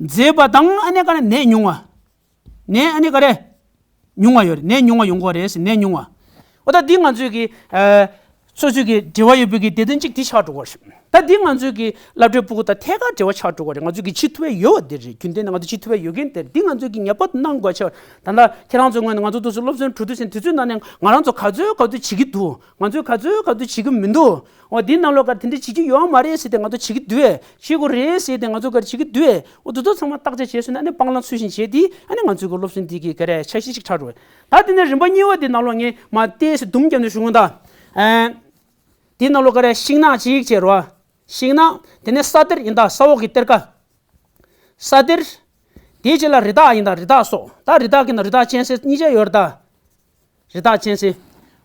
མཛེས་པ་དང་ཨ་ནི་ག་རེ་ནད་ཉུང་བ། ནད་ཨ་ནི་ག་རེ། ཉུང་བ་ཡོད་རེད། ནད་ཉུང་བ་ཡོང་གི་རེད་ཟེར་ནད་ཉུང་བ། འོ་ད་འདི་ང་ཚོས་གི་ཨ། སོ་སོའི་གི་འབྲེལ་བ་ཡོད་པའི་གི་སྡེ་ཚན་གཅིག་འདི་ཆགས་འགྲོ་གི་རེད། ད་འདི་ང་ཚོའི་གི་སློབ་གྲྭའི་ཕྲུ་གུ་དང་ཐད་ཀར་འབྲེལ་བ་ཆགས་འགྲོ་གི་རེད། ང་ཚོས་གི་བྱེད་ཐུབ་ཡ་ཡོད་པ་འདི་རེད། རྒྱུན་ལྡན་ནས་ང་ཚོས་བྱེད་ཐུབ་ཡ་ཡོད་མཁན་དེ་རེད། འདི་ང་ཚོས་གི་ངེས་པར་དུ་གནང་དགོས་ཆེ་བ། ད་ལྟ་ཁྱེད་རང་ཚོའི་ངོས་ནས་ང་ཚོ་འདུག་སེ་སློབ་ཚན་གྲོལ་དུས་ཟིན་དུས་ཚོད་ནང་ནས་ང་རང་ཚོ་ག་ཚོད་ག་ཚོད་བྱེད་ཀྱི་འདུག་ང་ཚོས་ག་ཚོད་ག་ཚོད་བྱེད་ཀྱི་མི་འདུག་འོ་འདི་ནང་ལོགས་ཀ་དེ་འདྲ་བྱེད་ཀྱི་ཡོད་མ་རེད་ཟེར་ཏེ་ང་ཚོ་བྱེད་ཀྱི་འདུག་བྱེད་དགོས་རེད་ཟེར་ཏེ་ང་ཚོ་ག་རེ་བྱེད་ཀྱི་འདུག་འོ་དེ་ཚོ་ཚང་མ་བརྟག་དཔྱད་བྱས་སོང་ན་ཨ་ནི་སྤང་བླང་ཚུལ་བཞིན་བྱས་ཏེ་ཨ་ནི་ང་ཚོའི་གི་སློབ་ཚན་འདི་གི་ག་རེ་འཆར་གཞི་ཞིག་ཆགས་འགྲོ། ད་དེ་ནས་རིམ་པ་གཉིས་པ་དེ་ནང་ལོགས་ངས་མར་ཏོག་ཙམ་སྡུམ་བརྒྱབ་ནས་ཞུ་གི་ཡིན་ད། ཨེ། དེ་ནང་ལོགས་ག་རེ་ཤིང་ནགས་གཅིག་བྱས་རོ། ཤིང་ནགས་དེ་ནས་ས་གཏེར་ཡིན་ད་ས་འོག་གི་གཏེར་ཁ། ས་གཏེར། དེའི་རྗེས་ལ་རི་དྭགས་ཡིན་ད་རི་དྭགས་སོགས། ད་རི་དྭགས་ཀྱི་ནང་རི་དྭགས་གཅན་གཟན་གཉིས་ཆ་ཡོད་རེད་ད། རི་དྭགས་གཅན་གཟན།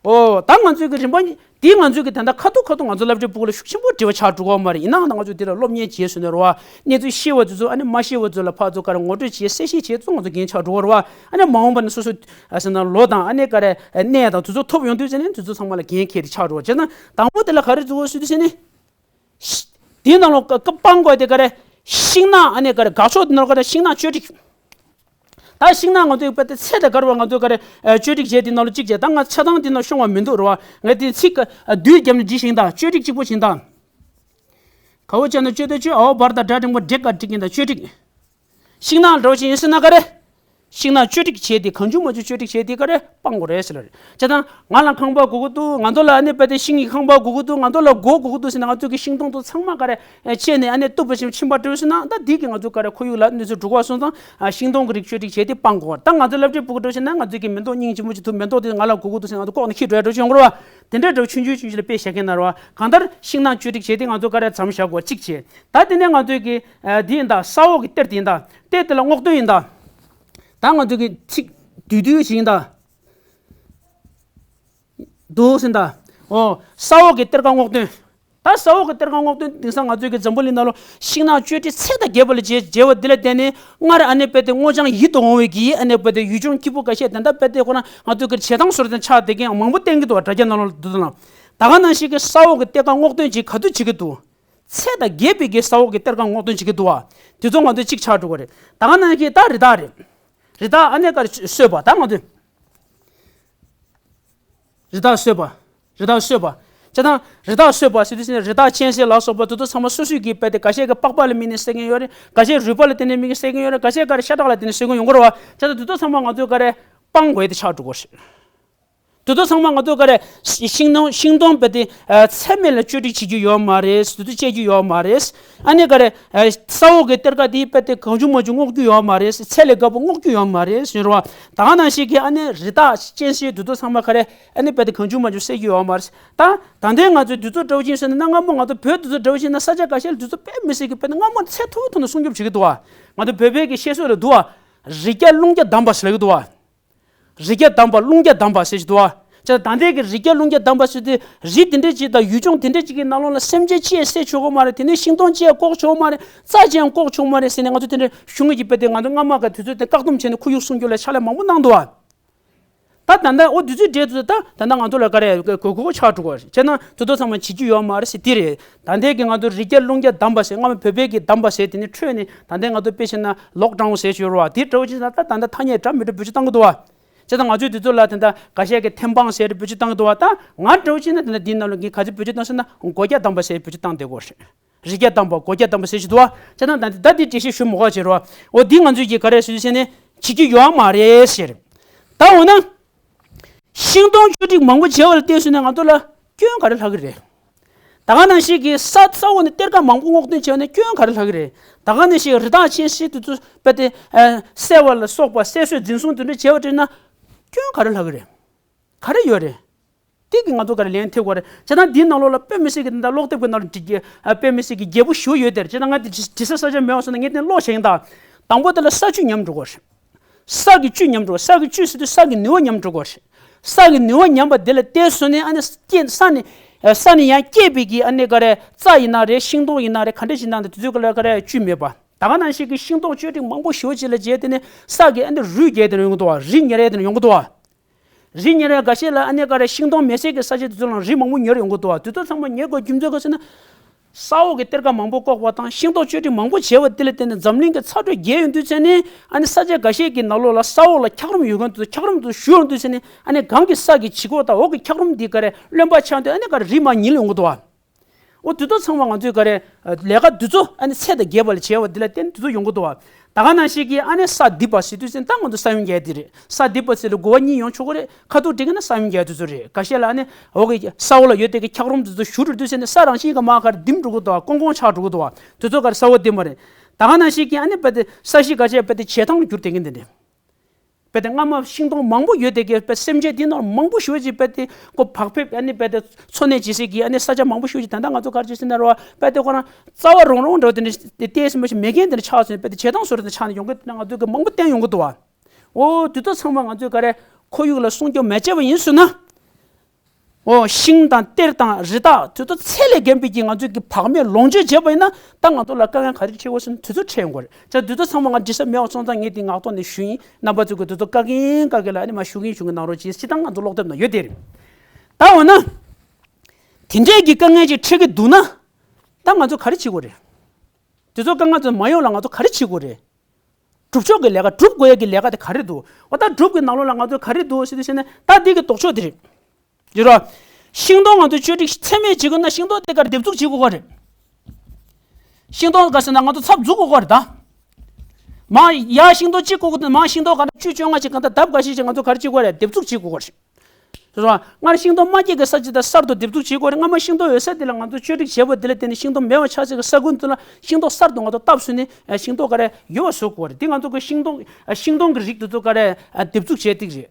ཨོ་ད་ང་ཚོའི་གི་རིམ་པ་གཉིས་དེ་ང་ཚོའི་གི་ད་ལྟ་ཁ་ཐུག་ཁ་ཐུག་ང་ཚོ་སློབ་གྲྭའི་ཕྲུ་གུ་ལ་ཤུགས་ཆེན་པོ་འབྲེལ་བ་ཆགས་འགྲོ་གི་ཡོད་མ་རེད། ཡིན་ནའང་ད་ང་ཚོ་དེ་ལ་སློབ་གཉེར་བྱས་ཟེར་ནས་རོ་བ། གནས་ཚུལ་ཤེས་པ་དེ་ཚོ་ཨ་ནི་མ་ཤེས་པ་ཚོ་ལ་ཕར་ཚུར་ག་རེ་ངོ་སྤྲོད་བྱས་གསལ་བཤད་བྱས་ཚོ་ང་ཚོ་འགན་ཆགས་འགྲོ་གི་རེད་བ། ཨ་ནི་མ་འོངས་པ་ནས་སོ་སོ་ཨ་ཟེར་ན་ལོ་དང་ཨ་ནི་ག་རེ་གནས་དང་དེ་ཚོ་ཐོབ་ཡོང་དུས་ཟེར་ནས་དེ་ཚོ་ཚང་མ་ལ་འགན་འཁྱེར་ཏེ་ཆགས་འགྲོ་བ་བྱས་ན་དང་པོ་དེ་ལ་ག་རེ་འཛུགས་དགོས་ཟེར་དུས་ཟེར་ནས། དེའི་ནང་ལོགས་ཀ་ཀ་སྤང་དགོས་དེ་ག་རེ། ཤིང་ནགས་ཨ་ནི་ག་རེ་དགག་ཕྱོགས་དེ་ནང་ལོགས་ག་རེ་ཤིང་ནགས་གཅོད་སྒྲིག་ད་ཤིང་ནགས་ང་ཚོའི་དཔེ་དེ་ཚད་དང་བརྒལ་བ་ང་ཚོས་ག་རེ་གཅོད་སྒྲིག་བྱས་དེ་ནང་ལོགས་གཅིག་བྱས། ད་ང་ཆ་ཚང་དེ་ནང་ཤོང་བ་མི་འདུག་རེད་བ། ངས་དེ་ཚིག་བསྡུས་བརྒྱབ་ནས་འབྲི་ཤིང་ད་གཅོད་སྒྲིག་གཅིག་པོ་ཤིང་ད། ག་འོ་ཅན་ན་གཅོད་དེ་གཅོད་ཨའོ་བར་དང་སྒྲ་འབྲིང་པོ་འབྲེག་ག་འགྲིག་ཡིན་ད་གཅོད་སྒྲིག་ཤིང་ནགས་འདྲ་བོ་ཞིག་ཡིན་ཟེར་ན་ག་རེ། ཤིང་ནགས་གཅོད་སྒྲིག་བྱས་ཏེ་གང་བྱུང་མང་བྱུང་གཅོད་སྒྲིག་བྱས་ཏེ་ག་རེ་སྤང་དགོས་རེད་ཟེར་ལ་རེད། བྱས་ཙང་ང་ལ་ཁང་པ་དགོས་ཀྱི་འདུག་ང་ཚོ་ལ་ཨ་ནི་དཔེ་དེ་ཤིང་གི་ཁང་པ་དགོས་ཀྱི་འདུག་ང་ཚོ་ལ་སྒོ་དགོས་ཀྱི་འདུག་ཟེར་ན་ང་ཚོ་གི་ཤིང་སྡོང་དེ་ཚང་མ་ག་རེ་བཅད་ནས་ཨ་ནི་གཏུབ་པ་ཞིག་ཁྱིམ་པ་སྤྲོད་ཟེར་ན་ད་འདི་གི་ང་ཚོ་ག་རེ་ཁོར་ཡུག་ལ་གནོད་འཚེ་འགྲོ་གི་བ་སོང་ཙང་ཤིང་སྡོང་གི་རིགས་གཅོད་སྒྲིག་བྱས་ཏེ་སྤང་དགོས། ད་ང་ཚོ་སློབ་གྲྭའི་ཕྲུ་གུ་འདྲ་བོ་ཞིག་ན་ང་ཚོ་གི་མེ་ཏོག་སྙིང་རྗེ་མོ་ཅིག་འདུག་མེ་ཏོག་དེ་ང་ལ་དགོས་ཀྱི་འདུག་ཟེར་ན་ང་ཚོ་ལྐོག་ནས་ཁྱེར་འགྲོ་ཡ་འདྲ་བོ་ཞིག་ཡོང་གི་རེད་བ། དེ་འདྲའི་འདྲ་བོ་ཆུང་ཆུང་ཆུང་ཆུང་ལ་དཔེ་བཞག་མཁན་ན་རེད་བ། གང་ལྟར་ཤིང་ནགས་གཅོད་སྒྲིག་བྱས་ཏེ་ང་ཚོ་ག་རེ་མཚམས་བཞག་དགོས་གཅིག་བྱས། ད་དེ་ནས་ང་ཚོའི་གི་ཨ་འདི་ཡིན་ད་ས་འོག་གི་གཏེར་དེ་ཡིན་ད། གཏེར་དེ་ལ་སྔོག་འདོན་ཡིན་ད། ད་ང་ཚོ་གི་ཚིག་བསྡུས་བསྡུས་ཤིག་ཡིན་ད། འདུག་ཟིན་ད། འོ། ས་འོག་གི་གཏེར་ཁ་སྔོག་འདོན། ད་ས་འོག་གི་གཏེར་ཁ་སྔོག་འདོན་དེང་སང་ང་ཚོའི་གི་འཛམ་བུ་གླིང་ནང་ལོ་ཤིང་ནགས་གཅོད་སྒྲིག་ཚད་དང་བརྒལ་བ་ལ་བྱས་བྱས་པ་འདི་ལ་བརྟེན་ནས་སྔར་ཨ་ནེ་དཔེ་དེ་སྔོ་ལྗང་ཡིད་དུ་འོང་བའི་གི་ཨ་ནེ་དཔེ་དེ་ཡུལ་ལྗོངས་སྐྱིད་པོ་འགའ་ཤས་དེ་འདྲ་དཔེ་དེ་ཁོ་ན་ང་ཚོའི་གི་བྱེ་ཐང་སོར་དང་ཆགས་བསྡད་མཁན་མང་པོ་བསྟན་གི་འདུག་དྲ་རྒྱ་ནང་ལོགས་འདུག་དང་། ད་ག་ནང་བཞིན་གི་ས་འོག་གི་གཏེར་ཁ་སྔོག་འདོན་བྱེད་ག་དུས་བྱེད་ཀྱི་འདུག་ཚད་དང་བརྒལ་བའི་གི་ས་འོག་གི་གཏེར་ཁ་སྔོག་འདོན་བྱེད་ཀྱི་འདུག་བ། དེ་ཚོ་ང་ཚོས་གཅིག་ཆགས་འགྲོ་གི་རེད། ད་ག་ནང་བཞིན་ད་རི་དྭགས་རེད། རི་དྭགས་ཨ་ནེ་ག་རེ་གསོད་པ་ད་ང་ཚོས། རི་དྭགས་གསོད་པ། རི་དྭགས་གསོད་པ། བྱས་ཙང་རི་དྭགས་གསོད་པ་ཟེར་དུས་ཙམ་ནས་རི་དྭགས་གཅན་གཟན་ལ་སོགས་པ་དེ་ཚོ་ཚང་མ་སོ་སོའི་གི་དཔེ་དེ་འགའ་ཤས་ཀྱི་པགས་པ་ལ་དམིགས་ནས་བསད་མཁན་ཡོད་རེད། འགའ་ཤས་རུས་པ་ལ་བརྟེན་ནས་དམིགས་ནས་བསད་མཁན་ཡོད་རེད། འགའ་ཤས་ཀ་རེ་ཤ་ཁྲག་ལ་བརྟེན་ནས་བསད་མཁན་ཡོང་གི་རེད་བ། བྱས་ཙང་དེ་ཚོ་ཚང་མ་ང་ཚོས་ཀ་རེ་སྤང་དགོས་དེ་ཆགས་འགྲོ་གི་རེད། དེ་ཚོ་ཚང་མ་ང་ཚོས་ཀ་རེ་ཤིང་སྡོང་ཤིང་སྡོང་དཔེ་དེ་ཚད་མེད་ལ་གཅོད་སྒྲིག་བྱེད་རྒྱུ་ཡོད་མ་རེད། དེ་ཚོ་བཅད་རྒྱུ་ཡོད་མ་རེད། ཨ་ནེ་ག་རེ། ས་འོག་གི་གཏེར་ཁ་དེའི་དཔེ་དེ་གང་བྱུང་མང་བྱུང་སྔོག་རྒྱུ་ཡོད་མ་རེད། ཚད་ལས་བརྒལ་བ་སྔོག་རྒྱུ་ཡོད་མ་རེད་ཟེར་བ། ད་ག་ནང་བཞིན་གྱི་ཨ་ནེ་རི་དྭགས་གཅན་གཟན་དེ་ཚོ་ཚང་མ་ག་རེ་ཨ་ནེ་དཔེ་དེ་གང་བྱུང་མང་བྱུང་བསད་རྒྱུ་ཡོད་མ་རེད། ད་ད་ལྟའི་ང་ཚོའི་དུས་ཚོད་འདྲ་བོ་ཅིག་ཟེར་ན་སྔ་མོ་ང་ཚོ་བོད་དུས་ཚོད་འདྲ་བོ་ཅིག་ན་ས་ཆ་འགའ་ཤས་ལ་དུས་ཚོད་དཔེ་མི་སྲིད་ཀྱི་དཔེ་དེ་སྔ་མོ་ཚད་མཐོ་པོའི་ཐོག་ནས་སྲུང་སྐྱོབ་བྱེད་ཀྱི་འདུག་བ། ང་ཚོ་བོད་པའི་གི་བཤད་སྲོལ་ལ་འདུག་བ། རི་རྒྱ་ཀླུང་རྒྱ་བསྡམས་པ་ཟེར་ལབ་ཀྱི་འདུག་བ། རི་རྒྱ་བསྡམས་པ་ཀླུང་རྒྱ་བསྡམས་པ་ཟེར་གྱི་འདུག་བ། ཅག་ད་ལྟའི་གི་རི་རྒྱལ་ཀླུང་རྒྱལ་བསྡམས་པ་ཟེར་དུས་རི་དེ་འདྲས་ཅིག་དང་ཡུལ་ལྗོངས་དེ་འདྲས་ཅིག་གི་ནང་ལོགས་ལ་སེམས་ཅན་ཅིག་བསད་ཆོག་གི་མ་རེད། དེ་ནས་ཤིང་སྡོང་ཅིག་བཀོག་ཆོག་གི་མ་རེད། རྩྭ་ཅིག་བཀོག་ཆོག་གི་མ་རེད་ཟེར་ནས་ང་ཚོ་དེ་འདྲས་གཞུང་གི་དཔེ་དེ་ང་ཚོ་སྔ་མ་ག་དུས་ཚོད་དེ་བཀག་སྡོམ་བྱས་ནས་ཁོར་ཡུག་སྲུང་སྐྱོབ་ལ་ཕྱག་ལས་མང་པོ་གནང་འདུག་བ། ད་ད་ལྟ་འོ་དུས་ཚོད་འདྲས་དུས་ད་ད་ལྟ་ང་ཚོ་ལ་ག་རེ་གོ་གོ་ཆགས་འགྲོ་གི་རེད། བྱས་ན་དེ་ཚོ་ཚང་མ་བྱེད་རྒྱུ་ཡོད་མ་རེད་ཟེར་དེ་རེད། ད་ལྟའི་གི་ང་ཚོ་རི་རྒྱལ་ཀླུང་རྒྱལ་བསྡམས་པ་ཟེར་སྔ་མ་བོད་པའི་གི་བསྡམས་པ་ཟེར་དེ་ནས་འཕྲོས་ནས་ད་ལྟའི་ང་ཚོ་དཔེ་བྱས་ན་ལོག་ཌའུན་ཟེར་ཞུ་རོགས་དེ་འདྲ་བོ་ཅིག་ད་ད་ད་ལྟ་ཐ་སྙད་འདྲ་མི་འདྲ་བེད་སྤྱོད་གཏང་གི་འདུག་བ། བྱས་ཙང་ང་ཚོས་དེ་ཚོ་ལ་དེ་འདྲ་འགའ་ཤས་ཀྱིས་ཐེམ་སྤང་ཟེར་བེད་སྤྱོད་བཏང་གི་འདུག་བ། ད་ང་འདྲ་བོ་བྱས་ན་དེ་འདྲ་འདིའི་ནང་ལ་ངས་ག་ཚོད་བེད་སྤྱོད་བཏང་ཟེར་ན་སྒོ་རྒྱག་བསྡམས་པ་ཟེར་བེད་སྤྱོད་བཏང་བསྡད་ཀྱི་ཡོད་རེད། རི་རྒྱལ་བསྡམས་པ་སྒོ་རྒྱག་བསྡམས་པ་ཟེར་གྱི་འདུག་བ། བྱས་ཙང་ད་ད་འདི་འགྲེལ་བཤད་ཞུ་མི་དགོས་བྱས་རོགས། འོ་འདི་ང་ཚོས་ཀྱིས་ག་རེ་ཟེར་ཟེར་ནས་བྱེད་ཀྱི་ཡོད་མ་རེད་ཟེར། ད་འོ་ན། ཤིང་སྡོང་བཅོས་སྒྲིག་མང་པོ་བྱས་པ་ལ་བལྟས་སོང་ན་ང་ཚོ་ལ་སྐྱོན་ག་རེ་ལྷག་གི་རེད། ད་ག་ནང་བཞིན་གྱི་ས་ས་འོག་ནས་གཏེར་ཁ་མང་པོ་སྔོག་འདོན་བྱས་ནས་སྐྱོན་ག་རེ་ལྷག་གི་རེད། ད་ག་ནང་བཞིན་རི་དྭགས་ཆེན་ཤིང་དེ་ཚོ་དཔེ་དེ་ཨ་བསད་པ་ལ་སོགས་པ་བསད་གསོད་འཛིན་བཟུང་དེ་འདྲ་བྱས་པ་བྱས་ན་སྐྱོན་ག་རེ་ལྷག་གི་རེད། ག་རེ་ཡོད་རེད། དེ་གི་ང་ཚོ་ག་རེ་ལན་ཐེབས་དགོས་རེད། བྱས་ན་འདིའི་ནང་ལོགས་ལ་དཔེ་མི་སྲིད་ཀྱི་འདི་འདྲ་ཀློག་དེབ་ཀྱི་ནང་ལ་བྲིས་ཀྱི་ཨ་དཔེ་མི་སྲིད་ཀྱི་རྒྱས་པོ་ཞེ་པོ་ཡོད་དེ། བྱས་ན་ང་དེ་བྲིས་བྲིས་ས་ས་ཆ་མེད་པ་སོང་ན་ངས་དེ་ཀློག་བྱེད་ཀྱི་ཡིན་ད། དང་པོ་དེ་ལ་ས་བཅུད་ཉམས་འགྲོ་གི་རེད། ས་གི་བཅུད་ཉམས་འགྲོ། ས་གི་བཅུད་ཟེར་དུས་ས་གི་ནུས་པ་ཉམས་འགྲོ་གི་རེད། ས་གི་ནུས་པ་ཉམས་པ་དེ་ལ་བལྟས་སོང་ནས་ཨ་ནི་སྐྱེ་ས་ནས་ས་ནས་ཡང་སྐྱེས་པའི་གི་ཨ་ནི་ག་རེ་རྩྭ་ཡིན་ན་རེད། ཤིང་སྡོང་ཡིན་ན་རེད། ག་འདྲ་ཞིག་ཡིན་ན་རེད། དེ་ཚོའི་ག་ལ་ག་རེ་བཅུད་མེད་པ། ད་ག་ནང་བཞིན་གྱི་ཤིང་སྡོང་བཅོས་སྒྲིག་མང་པོ་ཞེ་པོ་ཅིག་ལ་བྱས་དེ་ནས་ས་གི་ཨ་ནི་རུལ་རྒྱས་དེ་ནས་ཡོང་གི་འདུག་བ། རི་ཉིལ་རེ་དེ་ནས་ཡོང་གི་འདུག་བ། རི་ཉིལ་རེ་འགའ་ཤས་ལ་ཨ་ནི་ག་རེ་ཤིང་སྡོང་མེད་སའི་གི་ས་ཆ་དེ་ཚོ་ལ་རི་མང་པོ་ཉིལ་ཡོང་གི་འདུག་བ། དེ་ཚོ་ཚང་མ་ཉིལ་དགོས་རྒྱུ་མཚན་ག་ཟེར་ན། ས་འོག་གི་གཏེར་ཁ་མང་པོ་བཀོག་པ་དང་ཤིང་སྡོང་བཅོས་སྒྲིག་མང་པོ་བྱས་པ་དེ་ལ་བརྟེན་ནས་འཛམ་གླིང་གི་ཚ་དྲོད་རྒྱས་ཡོང་དུས་ཚོད་ནས་ཨ་ནི་ས་ཆ་འགའ་ཤས་ཀྱི་ནང་ལོགས་ལ་ས་འོག་ལ་འཁྱགས་རོམ་ཡོད་མཁན་དེ་ཚོ་འཁྱགས་རོམ་དེ་ཚོ་ཞུ་ཡོང་དུས་ཚོད་ནས་ཨ་ནི་གང་གི་ས་གི་བྱི་ཁོག་དང་འོག་གི་འཁྱགས་རོམ་དེ་ག་རེ་རློན་པ་ཆགས་དུས་ཨ་ནི་ག་རེ་རི་མར་ཉིལ་ཡོང་གི་འདུག་བ། འོ་དེ་ཚོ་ཚང་མ་ང་ཚོས་ག་རེ་ལས་ཀ་དེ་ཚོ་ཨ་ནི་ཚད་དང་རྒྱས་པ་ལ་བྱས་པ་དེ་ལ་བརྟེན་དེ་ཚོ་ཡོང་གི་འདུག་བ། ད་ག་ནང་བཞིན་གྱི་ཨ་ནི་ས་རྡིབ་པ་ཟེར་དུས་ཙམ་ད་ང་ཚོ་ས་ཡོམ་རྒྱག་ཡ་དེ་རེད། ས་རྡིབ་པ་ཟེར་ལ་གོ་བ་གཉིས་ཡོང་ཆོག་གི་རེད། ཁ་ཐུག་འགྲིག་གི་ན་ས་ཡོམ་རྒྱག་ཡ་དེ་ཚོ་རེད། འགའ་ཤས་ལ་ཨ་ནི་འོག་གི་ས་འོག་ལ་ཡོད་དེ་གི་འཁྱགས་རོམ་དེ་ཚོ་ཞུ་འགྲོ་དུས་ཙམ་ནས་ས་རང་བཞིན་གྱི་མར་ག་རེ་རྡིབ་འགྲོ་གི་འདུག་བ། ཀོང་ཀོང་ཆགས་འགྲོ་གི་འདུག་བ། དེ་ཚོ་ག་རེ་ས་འོག་རྡིབ་མ་རེད། ད་ག་ནང་བཞིན་གྱི་ཨ་ནི་དཔེ་དེ་ས་གཞི་འགའ་ཤས་དཔེ་དེ་བྱེ་ཐང་འགྱུར་བསྡད་མཁན་དེ་འདྲ། དཔེ་དེ་སྔ་མ་ཤིང་སྡོང་མང་པོ་ཡོད་དེ་གི་དཔེ་སེམས་ཅན་དེ་ནང་མང་པོ་ཞེ་པོ་ཅིག་དཔེ་དེ་ཁོ་བག་ཕེབས་ཨ་ནི་དཔེ་དེ་འཚོ་གནས་བྱེད་སའི་གི་ཨ་ནི་ས་ཆ་མང་པོ་ཞེ་པོ་ཅིག་ད་ལྟ་ང་ཚོ་ག་རེ་བྱེད་ཟེར་ན་རེད་བ། དཔེ་དེ་ཁོ་རང་རྩ་བ་རོང་རོང་འདྲ་བོ་དེ་འདྲ་དེ་ལྟས་ཟིན་པ་ཞིག་མེད་མཁན་དེ་འདྲ་ཆགས་སོང་། དཔེ་དེ་བྱེ་ཐང་བཟོ་འདྲ་དེ་ཆགས་ནས་ཡོང་གི་དེ་ང་ཚོ་གི་མང་པོ་བསྟན་ཡོང་གི་འདུག་བ། འོ་དེ་ཚོ་ཚང་མ་ང་ཚོས་ག་རེ་ཁོར་ཡུག་ལ་སྲུང་སྐྱོབ་མ་བྱས་པ་ཡིན་ཟེར་ན། འོ་ཤིང་དང་གཏེར་དང་རི་དྭགས་དེ་ཚོ་ཚད་ལས་བརྒལ་བའི་གི་ང་ཚོས་ཀྱི་བག་མེད་ལོངས་སྤྱོད་བྱས་པ་ཡིན་ན་ད་ང་ཚོ་ལ་དཀའ་ངལ་ག་རེ་འཕྲད་དགོས་ཟེར་ན་དེ་ཚོ་འཕྲད་ཡོང་གི་རེད། ཅག་དེ་ཚོ་ཚང་མ་ང་འདྲི་ས་མེད་པ་སོང་ཙང་ངས་དེ་ངག་ཐོག་ནས་ཞུ་ཡིན། རྣམ་པ་ཚོ་གི་དེ་ཚོ་བཀའ་བཀྱོན་བཀའ་བཀྱོན་ལ་ཨ་ནི་མ་ཞུ་གིན་ཞུ་གིན་གནང་རོགས་གྱིས། སྤྱིར་བཏང་ང་ཚོ་ཀློག་དེབ་ནང་ཡོད་དེ་རེད། ད་འོ་ན། དེ་འདྲས་ཀྱི་དཀའ་ངལ་ཅིག་འཕྲད་ཀྱི་འདུག་ན། ད་ང་ཚོ་ག་རེ་བྱེད་དགོས་རེད། དེ་ཚོ་དཀའ་ངལ་ཚོ་མ་ཡོང་ལ་ང་ཚོ་ག་རེ་བྱེད་དགོས་རེད། སྒྲུབ་ཕྱོགས་ཀྱི་ལས་ཀ་སྒྲུབ་དགོས་ཡ་གི་ལས་ཀ་དེ་ག་རེ་འདུག་འོ་ད་སྒྲུབ་ཀྱི་ནང་ལོགས་ལ་ང་ཚོ་ག་རེ་འདུག་ཟེར་དུས་ཟེར་ན་ད་འདི་གི་ལྡོག་ཕྱོགས་དེ་རེད། ཡོད་རོ། ཤིང་སྡོང་ང་ཚོ་བཅོས་སྒྲིག་ཚད་མེད་བྱེད་དགོས་ན་ཤིང་སྡོང་དེ་གར་འདེབས་འཛུགས་བྱེད་དགོས་ག་རེད། ཤིང་སྡོང་ག་ཟེར་ན་ང་ཚོ་ཚབ་འཛུགས་དགོས་ག་རེད་ད། མ་ཡ་ཤིང་སྡོང་གཅིག་བཀོག་གི་འདུག་མ་ཤིང་སྡོང་ག་ན་བཅུ་བཅོ་ལྔ་ཅིག་གང་ལྟར་ལྡབ་འགའ་ཤས་ཅིག་ང་ཚོ་ག་རེ་བྱེད་དགོས་རེད། འདེབས་འཛུགས་བྱེད་དགོས་ག་རེད། རེད་བ། སྔར་ཤིང་སྡོང་མ་སྐྱེས་ཀྱི་ས་ཆ་དང་གསར་དུ་འདེབས་འཛུགས་བྱེད་དགོས་རེད། སྔ་མ་ཤིང་སྡོང་ཡོད་ས་དེ་ལ་ང་ཚོ་བཅོས་སྒྲིག་བྱས་པ་དེ་ལ་བརྟེན་ནས་ཤིང་སྡོང་མེད་པ་ཆགས་ཚེ་གི་ས་ཁུལ་དེ་ལ་ཤིང་སྡོང་གསར་དུ་ང་ཚོ་བཏབ་ཟིན་ནས་ཤིང་སྡོང་ག་རེ་ཡོད་པ་བཟོ་དགོས་རེད། འདི་ང་ཚོ་གི་ཤིང་སྡོང་ཤིང་སྡོང་གི་རིགས་དེ་ཚོ་ག་རེ་འདེབས་འཛུགས་བྱས་ཏེ་རེད།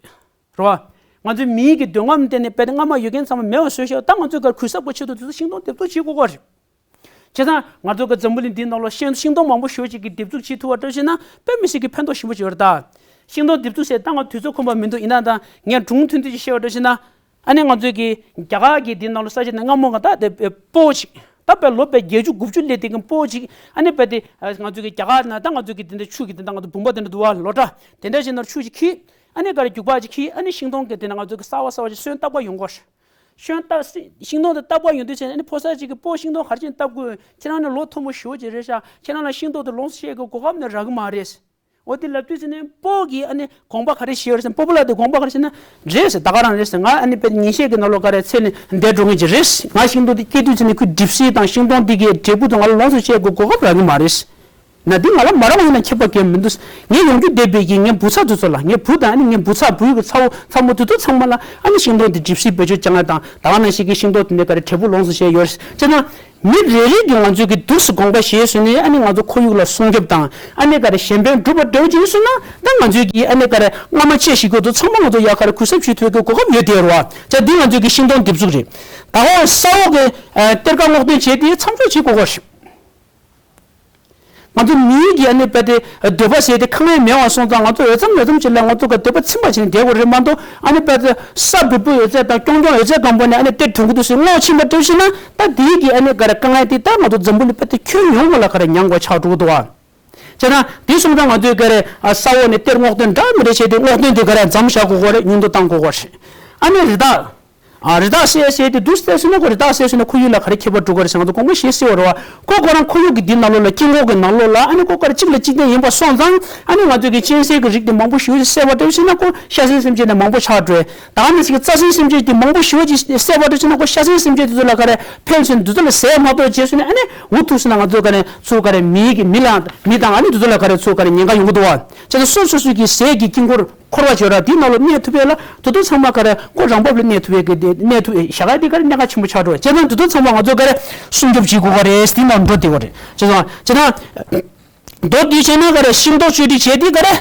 རེད་བ། ང་ཚོའི་མིའི་གི་འདོད་རྔམ་བརྟེན་ནས་དཔེ་དེ་སྔ་མ་ཡོད་མཁན་ཚང་མ་མེད་པ་བཟོས་ཤག་ད་ང་ཚོས་ག་རེ་གུས་གསབ་ཀྱི་ཆེད་དུ་དེ་ཚོ་ཤིང་སྡོང་འདེབས་འཛུགས་བྱེད་དགོས་ཀྱི་རེད། བྱས་ཙང་ང་ཚོ་གི་འཛམ་བུ་གླིང་འདིའི་ནང་ལ་ཤིང་ཤིང་སྡོང་མང་པོ་ཞེ་པོ་ཅིག་གི་འདེབས་འཛུགས་བྱེད་ཐུབ་པ་འདྲ་ཞིག་ན་དཔེ་མི་སྲིད་ཀྱི་ཕན་ཐོགས་ཞེ་པོ་ཅིག་ཡོད་རེད་ད། ཤིང་སྡོང་འདེབས་འཛུགས་ཟེར་ད་ང་དུས་ཚོད་ཁོམ་པ་མི་འདུག་ཡིན་ན་ད་ངས་སྒྲུང་ཐུང་ཐུང་ཅིག་བཤད་པ་འདྲ་ཞིག་ན། ཨ་ནི་ང་ཚོའི་གི་རྒྱ་གར་གི་འདིའི་ནང་ལ་ས་ཆ་ནས་སྔ་མོ་ང་ད་དེ་སྤོ་ཅིག་ད་དཔེ་ལོ་དཔེ་བརྒྱད་ཅུ་དགུ་བཅུ་སླེབས་དེ་གི་སྤོ་ཅིག་ཨ་ནི་དཔེ་དེ་ང་ཚོའི་གི་རྒྱ་གར་ན་ད་ང་ཚོའི་གི་དེ་འདྲ་ཆུ་གི་དེ་འདྲ་ང་ཚོ་བུམ་པ་དེ་འདྲ་འདུག་བ་ལོ་འདྲ་དེ་འདྲ་ཞིག་ནང་ཆུ་ཞིག་ཁྱེར། ཨ་ནི་ག་རེ་རྒྱུག་པ་ཅིག་ཁྱེར། ཨ་ནི་ཤིང་སྡོང་གི་དེ་ནས་ང་ཚོ་གི་གསར་པ་གསར་པ་ཅིག་སོན་བཏབ་པ་ཡོང་གོ། སོན་བཏབ་སི་ཤིང་སྡོང་དེ་བཏབ་པ་ཡོང་དུས་ཚེ་ཨ་ནི་ཕོ་གསར་ཅིག་གིས་སྤོ་ཤིང་སྡོང་ག་རེ་བྱས་ནས་བཏབ་དགོས། ཁྱེད་རང་ནི་ལོ་མཐོ་མོ་ཞེ་པོ་ཅིག་རེད་ཤག་ཁྱེད་རང་ལ་ཤིང་སྡོང་དེ་ལོངས་སུ་སྤྱད་དགོས་གོ་སྐབས་ནི་རག་གི་མ་རེད། འོ་དེ་ལབ་དུས་ཚེ་ནི་སྤོ་གིས་ཨ་ནི་དགོངས་པ་ག་རེ་བཞེས་ཡོད་རེད་ཟེར་ན་སྤོ་བོ་ལགས་དེ་དགོངས་པ་ག་རེ་བཞེས་ན་རེད་ཟེར་ད་ག་རང་རེད་ཟེར། ང་ཨ་ནི་དཔེ་ཉིན་ཤས་ཀྱི་ནང་ལོགས་ག་རེ་ཚེ་ནི་འདས་འགྲོ་མཁན་ཅིག་རེད། ང་ཤིང་སྡོང་དེ་སྐྱེ་དུས་ཚེ་ནི་ཁོས་གྲིབ་བསིལ་དང་ཤིང་སྡོང་དེ་གི་འབྲས་བུ་དེ་ང་ལ་ལོངས་སུ་སྤྱད་དགོས་གོ་སྐབས་རག་གི་མ་རེད། ན་འདི་ང་ལ་མ་རག་པ་ཡིན་ན་ཁྱད་པར་གང་ཡང་མི་འདུག་ངས་ཡོང་རྒྱུ་བསྡད་པའི་གི་ངའི་བུ་ཚ་དེ་ཚོ་ལ་ངའི་བུ་དང་ཨ་ནི་ངའི་བུ་ཚ་བུ་ཡི་གི་ཚ་བོ་ཚ་མོ་དེ་ཚོ་ཚང་མ་ལ་ཨ་ནི་ཤིང་སྡོང་དེ་གྲིབ་བསིལ་བེད་སྤྱོད་བྱ་ང་དང་ད་ག་ནང་བཞིན་གི་ཤིང་སྡོང་དེ་ནས་ག་རེ་འབྲས་བུ་ལོངས་སུ་སྤྱད་ཡོད་རེད་ཅེ་ན། མི་རེ་རེ་གི་ང་ཚོའི་གི་འདུག་སེ་དགོངས་པ་བཞེས་སོང་ནས་ཨ་ནི་ང་ཚོ་ཁོར་ཡུག་ལ་སྲུང་སྐྱོབ་དང་ཨ་ནི་ག་རེ་གཞན་ཕན་སྒྲུབ་པ་འདྲ་བོ་ཅིག་ཡིན་སོང་ན་ད་ང་ཚོའི་གི་ཨ་ནི་ག་རེ་སྔ་མ་ཆེ་ཞིག་གི་དུ་ཚང་མ་ང་ཚོ་ཡ་ག་རེ་གུས་ཞབས་ཞུ་ཐུབ་ཀྱི་གོ་སྐབས་ཡོད་དེ་རེད་བ། ཅེ་འདི་ང་ཚོའི་གི་ཤིང་སྡོང་འདེབས་འཛུགས་རེད། ད་ག་ས་འོག་གི་གཏེར་ཁ་སྔོག་འདོན་བྱས་དེ་མཚམས་འཇོག་བྱེད་དགོས་གོ་རེད། ང་ཚོ་མིའི་གི་ཨ་ནི་དཔེ་དེ་འདོད་པ་ཟེར་དེ་ཁ་ངན་མེད་པ་སོང་ཙང་ང་ཚོ་འོས་འཚམ་འོས་འཚམ་ཅིག་ལ་ང་ཚོ་གི་འདོད་པ་ཚིམ་པ་བྱས་ནས་བསྡད་དགོས་རེད་མ་གཏོགས། ཨ་ནི་དཔེ་དེ་ས་བུད་པོ་ཡོད་ཚད་དང་ཀྱོང་ཀྱོང་ཡོད་ཚད་སྒང་པོ་ནས་ཨ་ནི་གཏེར་གྱོང་གི་འདུག་ཟེར་སྔོག་ཕྱིན་པ་འདྲ་ཞིག་ན། ད་དེའི་གི་ཨ་ནི་ག་རེ་དཀའ་ངལ་དེ་ད་ང་ཚོ་འཛམ་བུ་གླིང་དཔེ་དེ་ཁྱོན་ཡོངས་ལ་ག་རེ་མྱངས་དགོས་ཆགས་འགྲོ་གི་འདུག་བ། བྱས་ན་དེ་སོང་ཙང་ང་ཚོས་ག་རེ་ས་འོག་ནས་གཏེར་སྔོག་དོན་འདྲ་མི་འདྲ་བྱས་ཏེ་སྔོག་དོན་དེ་ག་རེ་མཚམས་བཞག་དགོས་ཀྱི་རེད། ཉུང་དུ་བཏང་དགོས་ཀྱི་རེད། ཨ་ནི་རི་དྭགས། ཨ། རི་དྭགས་བསད་བསད་དེ་འདུག་བསད་ཟེར་ན་ཁོ་རི་དྭགས་བསད་ཟེར་ན་ཁོར་ཡུག་ལ་ག་རེ་ཁྱད་པར་འགྲོ་གི་རེད་ཟེར་ན་ང་ཚོ་དགོངས་པ་བཞེས་སྲིད་པ་རེད་བ། ཁོ་ཁོ་རང་ཁོར་ཡུག་གི་འདི་ནང་ལོགས་ལ་དཀྱིལ་འཁོར་གྱི་ནང་ལོགས་ལ་ཨ་ནི་ཁོ་ག་རེ་གཅིག་ལ་གཅིག་བརྟེན་ཡིན་པ་སོང་ཙང་ཨ་ནི་ང་ཚོ་གི་གཅན་གཟན་གྱི་རིགས་དེ་མང་པོ་ཞེ་པོ་ཅིག་བསད་པ་འདྲ་ཟེར་ན་ཁོ་ཤ་ཟན་སེམས་ཅན་དེ་མང་པོ་ཆགས་འགྲོ། ད་ག་ནང་བཞིན་གྱི་རྩྭ་ཟན་སེམས་ཅན་དེ་མང་པོ་ཞེ་པོ་ཅིག་བསད་པ་འདྲ་ཟེར་ན་ཁོ་ཤ་ཟན་སེམས་ཅན་དེ་ཚོ་ལ་ག་རེ་ཕན་ཚུན་དེ་ཚོ་ལ་ཟས་མ་གཏོགས་བྱས་སོང་ན་ཨ་ནི་འུ་ཐུག་སོང་ན་ང་ཚོ་ག་རེ་ཚུར་ག་རེ་མི་གི་མི་ལ་མི་དང་ཨ་ནི་དེ་ཚོ་ལ་ག་རེ་ཚུར་ག་རེ་ཉེན་ཁ་ཡོང་གི་འདུག་བ། བྱས་ན་སོ་སོ་སོ་གི་ཟས་ཀྱི་དཀྱིལ་འཁོར། འཁོར་བ་བྱེད་ར་དེའི་ནང་ལ་གནས་ཐུབ་པས་ལ་དེ་ཚོ་ཚང་མ་ག་རེ་ཁོ་རང་བབས་ལ་གནས་ཐུབ་པའི་གི་དེ་གནས་ཐུབ་བཞག་ཡ་དེ་ག་རེ་གནད་འགག་ཆེན་པོ་ཆགས་འགྲོ། བྱས་ཙང་དེ་ཚོ་ཚང་མ་ང་ཚོ་ག་རེ་སྲུང་སྐྱོབ་བྱེད་དགོས་ག་རེད། དེའི་ནང་འགྲོ་བསྡད་དགོས་རེད། བྱས་ཙང་བྱས་ན་མདོར་བསྡུས་བྱས་ན་ག་རེ་ཤིང་ཏོག་གཅོད་འབྲེག་བྱས་དེ་ག་རེ་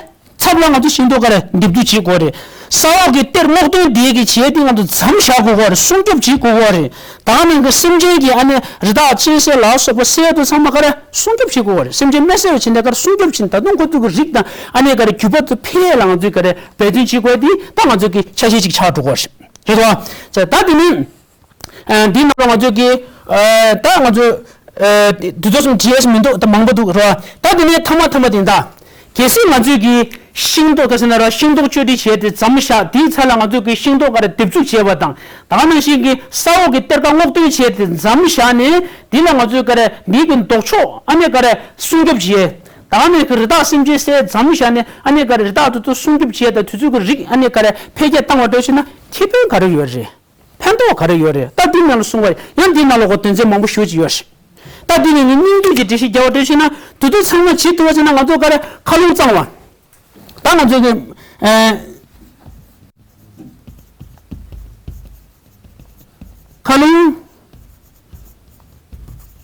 ཚབ་ལ་ང་ཚོ་ཤིང་ཏོག་ག་རེ་འདེབས་སྒྱུར་བྱེད་དགོས་རེད། ས་འོག་གི་གཏེར་སྔོག་དོན་དེ་གི་བྱས་དེ་ང་ཚོ་མཚམས་བཞག་དགོས་ག་རེད། སྲུང་སྐྱོབ་བྱེད་དགོས་ག་རེད། ད་ནང་གི་སེམས་ཅན་གྱི་ཨ་ནི་རི་དྭགས་གཅན་གཟན་ལ་སོགས་པ་བསད་དེ་ཚང་མ་ག་རེ་སྲུང་སྐྱོབ་བྱེད་དགོས་པ་རེད། སེམས་ཅན་མི་བསད་པ་བྱས་ནས་ག་རེ་སྲུང་སྐྱོབ་བྱེད། ད་དུང་ཁོ་ཚོ་གི་རིགས་དང་ཨ་ནི་ག་རེ་རྒྱུད་པ་ཚོ་འཕེལ་ཡས་ལ་ང་ཚོས་ག་རེ་འབད་བརྩོན་བྱེད་དགོས་དེ་ད་ང་ཚོ་གི་ཆ་ཤས་ཅིག་ཆགས་འགྲོ་གི་རེད། རེད་བ། ད་དེ་ནི་ཨ་འདི་ནང་ལ་ང་ཚོ་གི་ཨ་ད་ང་ཚོ་ཨ་དུས་ཚོད་སུམ་བྲིས་ཡས་མི་འདུག་ད་མང་པོ་འདུག་རེད་བ། ད་དེ་ནས་ཐ་མ་ཐ་མ་དེ་ད། གལ་སྲིད་ང་ཚོས་ཀྱི་ཤིང་ཏོག་ག་ཟེར་ན་ར་ཤིང་ཏོག་གཅོད་འབྲེག་བྱས་ཏེ་མཚམས་བཞག་དེའི་ཚབ་ལ་ང་ཚོས་ཀྱི་ཤིང་ཏོག་ག་རེ་འདེབས་འཛུགས་བྱས་པ་དང་ད་ག་ནང་བཞིན་གྱི་ས་འོག་གི་གཏེར་ཁ་སྔོག་འདོན་བྱས་ཏེ་མཚམས་བཞག་ནས་དེ་ལ་ང་ཚོས་ག་རེ་མི་གི་ལྡོག་ཕྱོགས་ཨ་ནེ་ག་རེ་སྲུང་སྐྱོབ་བྱས། ད་ག་ནང་གི་རི་དྭགས་སེམས་ཅན་བསད་མཚམས་བཞག་ནས་ཨ་ནེ་ག་རེ་རི་དྭགས་དེ་ཚོ་སྲུང་སྐྱོབ་བྱས་དང་དུས་ཚོད་ཀྱི་རིགས་ཨ་ནེ་ག་རེ་འཕེལ་རྒྱས་བཏང་བ་འདྲ་ཞིག་ན་ཁེ་ཕན་ག་རེ་ཡོད་རེད། ཕན་ཐོགས་ག་རེ་ཡོད་རེད། ད་འདི་ནང་ལ་གསུངས་པ་རེད། ཡང་འདི་ནང་ལ་གོ་དོན་ཚན་མང་པོ་ཞེ་པོ་ཅིག་ཡོད་རེད། ད་འདི་ནས་ངས་སྙིང་བསྡུས་ཀྱི་འགྲེལ་བཤད་རྒྱག་པ་འདྲ་ཞིག་ན་དེ་ཚོ་ཚང་མ་བྱེད་ཐུབ་པ་བྱས་ན་ང་ཚོ་ག་རེ་མཁའ་རླུང་གཙང་བ། ད་ང་ཚོ་གི་ཨེ་མཁའ་རླུང་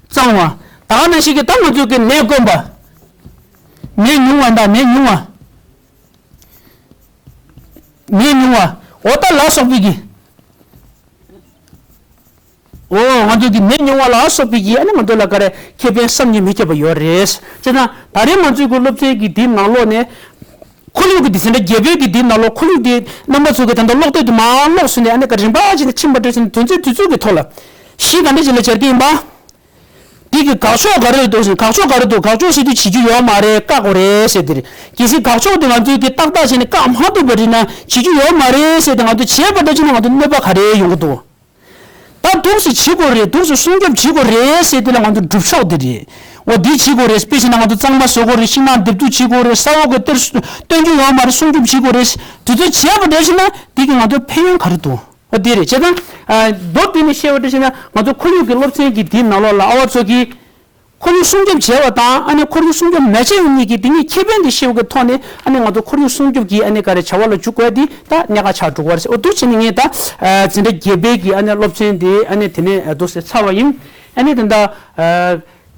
གཙང་བ། ད་ག་ནང་བཞིན་གྱི་ད་ང་ཚོ་གི་ནད་དཀོན་པ། ནད་ཉུང་བ་དང་ནད་ཉུང་བ། ནད་ཉུང་བ། འོ་ད་ལ་སོགས་པའི་གི། འོ་ང་ཚོ་གི་ནད་ཉུང་བ་ལ་སོགས་པའི་གི་ཨ་ནི་ང་ཚོ་ལ་ག་རེ་ཁེ་ཕན་བསམ་གྱིས་མི་ཁྱབ་པ་ཡོད་རེད། བྱས་ཙང་ད་རེས་ང་ཚོའི་གི་སློབ་ཚན་གི་འདིའི་ནང་ལོགས་ནས་ཁོར་ཡུག་གི་སྡེ་ཚན་རྒྱས་པའི་གི་འདིའི་ནང་ལོགས་ཁོར་ཡུག་འདི་རྣམ་པ་ཚོ་གི་ད་ལྟ་ཀློག་དེབ་དེ་མར་ཀློག་སོང་ནས་ཨ་ནི་ག་རིམ་པ་བྱས་ནས་ཕྱིན་པ་འདྲ་བྱས་ནས་དོན་ཚན་དེ་ཚོ་གི་ཐོག་ལ་གཞི་ག་འདྲ་ཞིག་ལ་སྦྱར་གྱི་ཡིན་པ། འདི་གི་དགག་ཕྱོགས་ག་རེ་འདུག་ཟེར། དགག་ཕྱོགས་ག་རེ་འདུག་དགག་ཕྱོགས་ཟེར་དུས་བྱེད་རྒྱུ་ཡོད་མ་རེད། བཀག་དགོས་རེད་ཟེར་དེ་རེད། གལ་སྲིད་དགག་ཕྱོགས་དེ་ང་ཚོས་ཀྱི་ཏག་ཏག་བྱས་ནས་བཀག་མ་ཐུབ་པ་རེད་ན་བྱེད་རྒྱུ་ཡོད་མ་རེད་ཟེར་ཏེ་ང་ཚོ་བྱས་པ་འདྲ་བྱས་ན་ང་ཚོ་གནོད་པ་ག་རེ་ཡོང་གི་འདུག་ད་འདུག་སེ་བྱེད་དགོས་རེད། འདུག་སེ་སྲུང་སྐྱོབ་བྱེད་དགོས་རེད་ཟེར་དེ་ལ་ང་ཚོ་སྒྲུབ་ཕྱོགས་དེ་རེད། འོ་འདི་བྱེད་དགོས་རེད། དཔེ་བྱས་ན་ང་ཚོ་གཙང་མ་བཟོ་དགོས་རེད། ཤིང་ནགས་འདེབས་འཛུགས་བྱེད་དགོས་རེད། ས་འོག་གི་གཏེར་སྟོན་རྒྱུ་ཡོད་མ་རེད། སྲུང་སྐྱོབ་བྱེད་དགོས་རེད། དེ་ཚོ་བྱས་པ་འདྲ་བྱས་ན་འདི་གི་ང་ཚོ་ཕན་ཡོན་ག་རེ་འདུག་འོ་དེ་རེད། བྱས་ཙང་། མདོར་བསྡུས་ནས་བཤད་པ་འདྲ་བྱས་ན་ང་ཚོ་ཁོར་ཡུག་གི་སློབ་ཚན་གྱི་འདིའི་ནང་ལོགས་ལ་ཨ་བ་ཚོ་གིས་ཁོར་ཡུག་སྲུང་སྐྱོབ་བྱས་པ་དང་ཨ་ནི་ཁོར་ཡུག་སྲུང་སྐྱོབ་མ་བྱས་པ་གཉིས་ཀྱི་འདི་གཉིས་ཁེ་ཕན་འདི་ཤེས་པ་གི་ཐོག་ནས་ཨ་ནི་ང་ཚོ་ཁོར་ཡུག་སྲུང་སྐྱོབ་ཀྱི་ཨ་ནི་ག་རེ་བྱ་བ་ལ་འཇུག་དགོས་འདི་ད་གནད་འགག་ཆགས་འགྲོ་གི་རེད། འོ་འདུག་བྱས་ནས་ངས་ད་འཛིན་གྲྭ་བརྒྱད་པའི་གི་ཨ་ནི་སློབ་ཚན་འདི་ཨ་ནི་དེ་ནས་འདུག་སེ་ཚར་བ་ཡིན། ཨ་ནི་ད་ལྟ།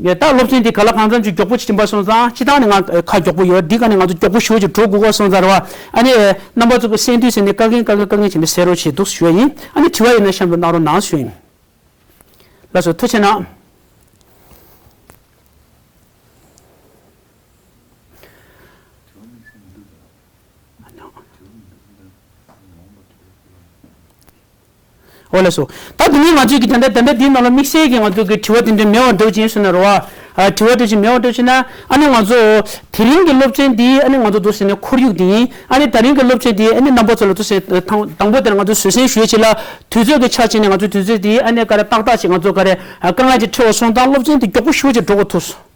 ངས་ད་སློབ་ཚན་འདི་ག་ལ་གང་འཚམ་ཅིག་མགྱོགས་པོ་ཅིག་ཕྱིན་པ་སོང་ཙང་སྤྱི་བཏང་ནས་ང་ཁ་མགྱོགས་པོ་ཡོད། འདི་ག་ནས་ང་ཚོ་མགྱོགས་པོ་ཞེ་པོ་ཅིག་འགྲོ་དགོས་ཀྱི་སོང་ཙང་རེད་བ། ཨ་ནི་རྣམ་པ་ཚོ་གི་གསན་དུས་ཟེར་ནས་བཀའ་དྲིན་བཀའ་དྲིན་བཀའ་དྲིན་བྱས་ནས་ཟེར་རོགས་བྱེད་འདུག་ཞུ་ཡ་ཡིན། ཨ་ནི་དྲི་བ་ཡོད་ན་གཤམ་དུ་གནང་རོགས་གནང་ཞུ་ཡ་ཡིན། ལགས་སོ་ཐུགས་རྗེ་གནང་། འོ་ལགས་སོ། ད་དེ་ནས་ང་ཚོས་ཀྱི་ད་ལྟ་ད་ལྟ་འདིའི་ནང་ལ་དམིགས་བསལ་གྱི་ང་ཚོ་གི་དྲི་བ་དེ་འདྲ་མེད་པ་འདྲ་བོ་ཅིག་ཡིན་སོང་ན་རེད་བ། ཨ་དྲི་བ་འདྲ་ཅིག་མེད་པ་འདྲ་བོ་ཅིག་ན་ཨ་ནི་ང་ཚོ་དེ་རིང་གི་སློབ་ཚན་འདི་ཨ་ནི་ང་ཚོ་འདུག་ཟེར་ནས་ཁོར་ཡུག་འདི་ཡིན། ཨ་ནི་ད་རིང་གི་སློབ་ཚན་འདི་ཨ་ནི་རྣམ་པ་ཚོ་ལ་འདུག་ཟེར་དང་དང་པོ་དེ་ལ་ང་ཚོ་བཟོད་བསྲན་ཞུ་ཡས་ཅིག་ལ་དུས་ཚོད་ཀྱི་ཆ་ཅིག་ནས་ང་ཚོ་དུས་ཚོད་འདི་ཨ་ནི་ག་རེ་ཏག་ཏག་ཅིག་ང་ཚོ་ག་རེ་དཀའ་ངལ་ཅིག་འཕྲད་པ་སོང་ཙང་སློབ་ཚན་འདི་མགྱོགས་པོ་ཞེ་པོ་ཅིག་འགྲོ་དགོས་ཐུག་སོང་།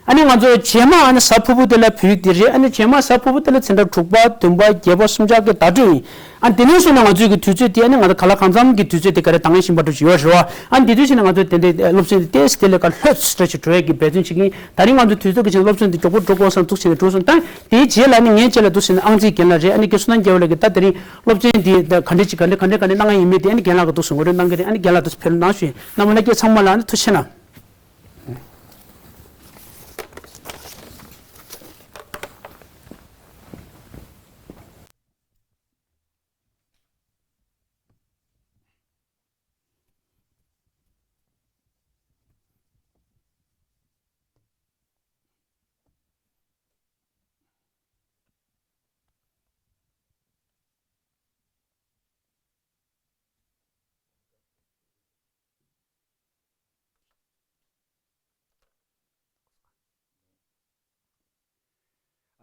ཨ་ནི་ང་ཚོ་རྗེས་མ་ཨ་ནི་གཟའ་ཕུར་བུ་དེ་ལ་བོད་ཡིག་དེ་རེད། ཨ་ནི་རྗེས་མ་གཟའ་ཕུར་བུ་དེ་ལ་འཛིན་གྲྭ་དྲུག་པ་བདུན་པ་བརྒྱད་པ་གསུམ་ཆ་གི་ཟླ་སྒྲིལ་ཡིན། ཨ་དེ་ནས་བཟུང་ནས་ང་ཚོའི་གི་དུས་ཚོད་དེ་ཨ་ནི་ང་ཚོ་ག་ལ་གང་འཚམ་གི་དུས་ཚོད་དེ་ག་རེ་འདང་ངེས་བཞིན་པ་འགྲོ་བཞིན་ཡོད་རེད་བ། ཨ་ནི་དེ་དུས་ཕྱིན་ན་ང་ཚོ་དེ་འདྲའི་སློབ་ཚན་དེ་ཏོག་ཙམ་དེ་ལས་ཀ་ལྷོད་འདྲ་ཞིག་འགྲོ་ཡས་ཀྱི་འབད་བརྩོན་བྱེད་ཀྱི་ཡིན། ད་རིང་ང་ཚོ་དུས་ཚོད་ཀྱི་ཆེད་སློབ་ཚན་དེ་མགྱོགས་པོ་འགྲོ་དགོས་བསམ་འདུག་བྱས་ནས་འགྲོ་སོང་། ད་དེའི་རྗེས་ལ་ནི་ངའི་རྗེས་ལ་འདུག་ཟེར་ནས་ཨང་རྩིས་རྒན་ལགས་རེད། ཨ་ནི་རྒན་བསོད་ནམས་རྒྱལ་བ་ལགས་ཀྱིས་ད་དེ་རིང་སློབ་ཚན་འདི་ག་འདྲ་ཅིག་ག་འདྲ་ག་འདྲ་ག་འདྲ་གནང་ཡ་ཡིན་མིན་དེ་ཨ་ནི་རྒན་ལགས་ཀྱིས་འདུག་ཟེར་ངོ་སྤྲོད་གནང་གི་རེད། ཨ་ནི་རྒན་ལགས་འདུག་ཕེབས་རོགས་གནང་ཞུ་ཡིན། རྣམ་པ་ལྷན་རྒྱས་ཚང་མ་ལ་ཨ་ནི་ཐུགས་རྗེ་གནང་།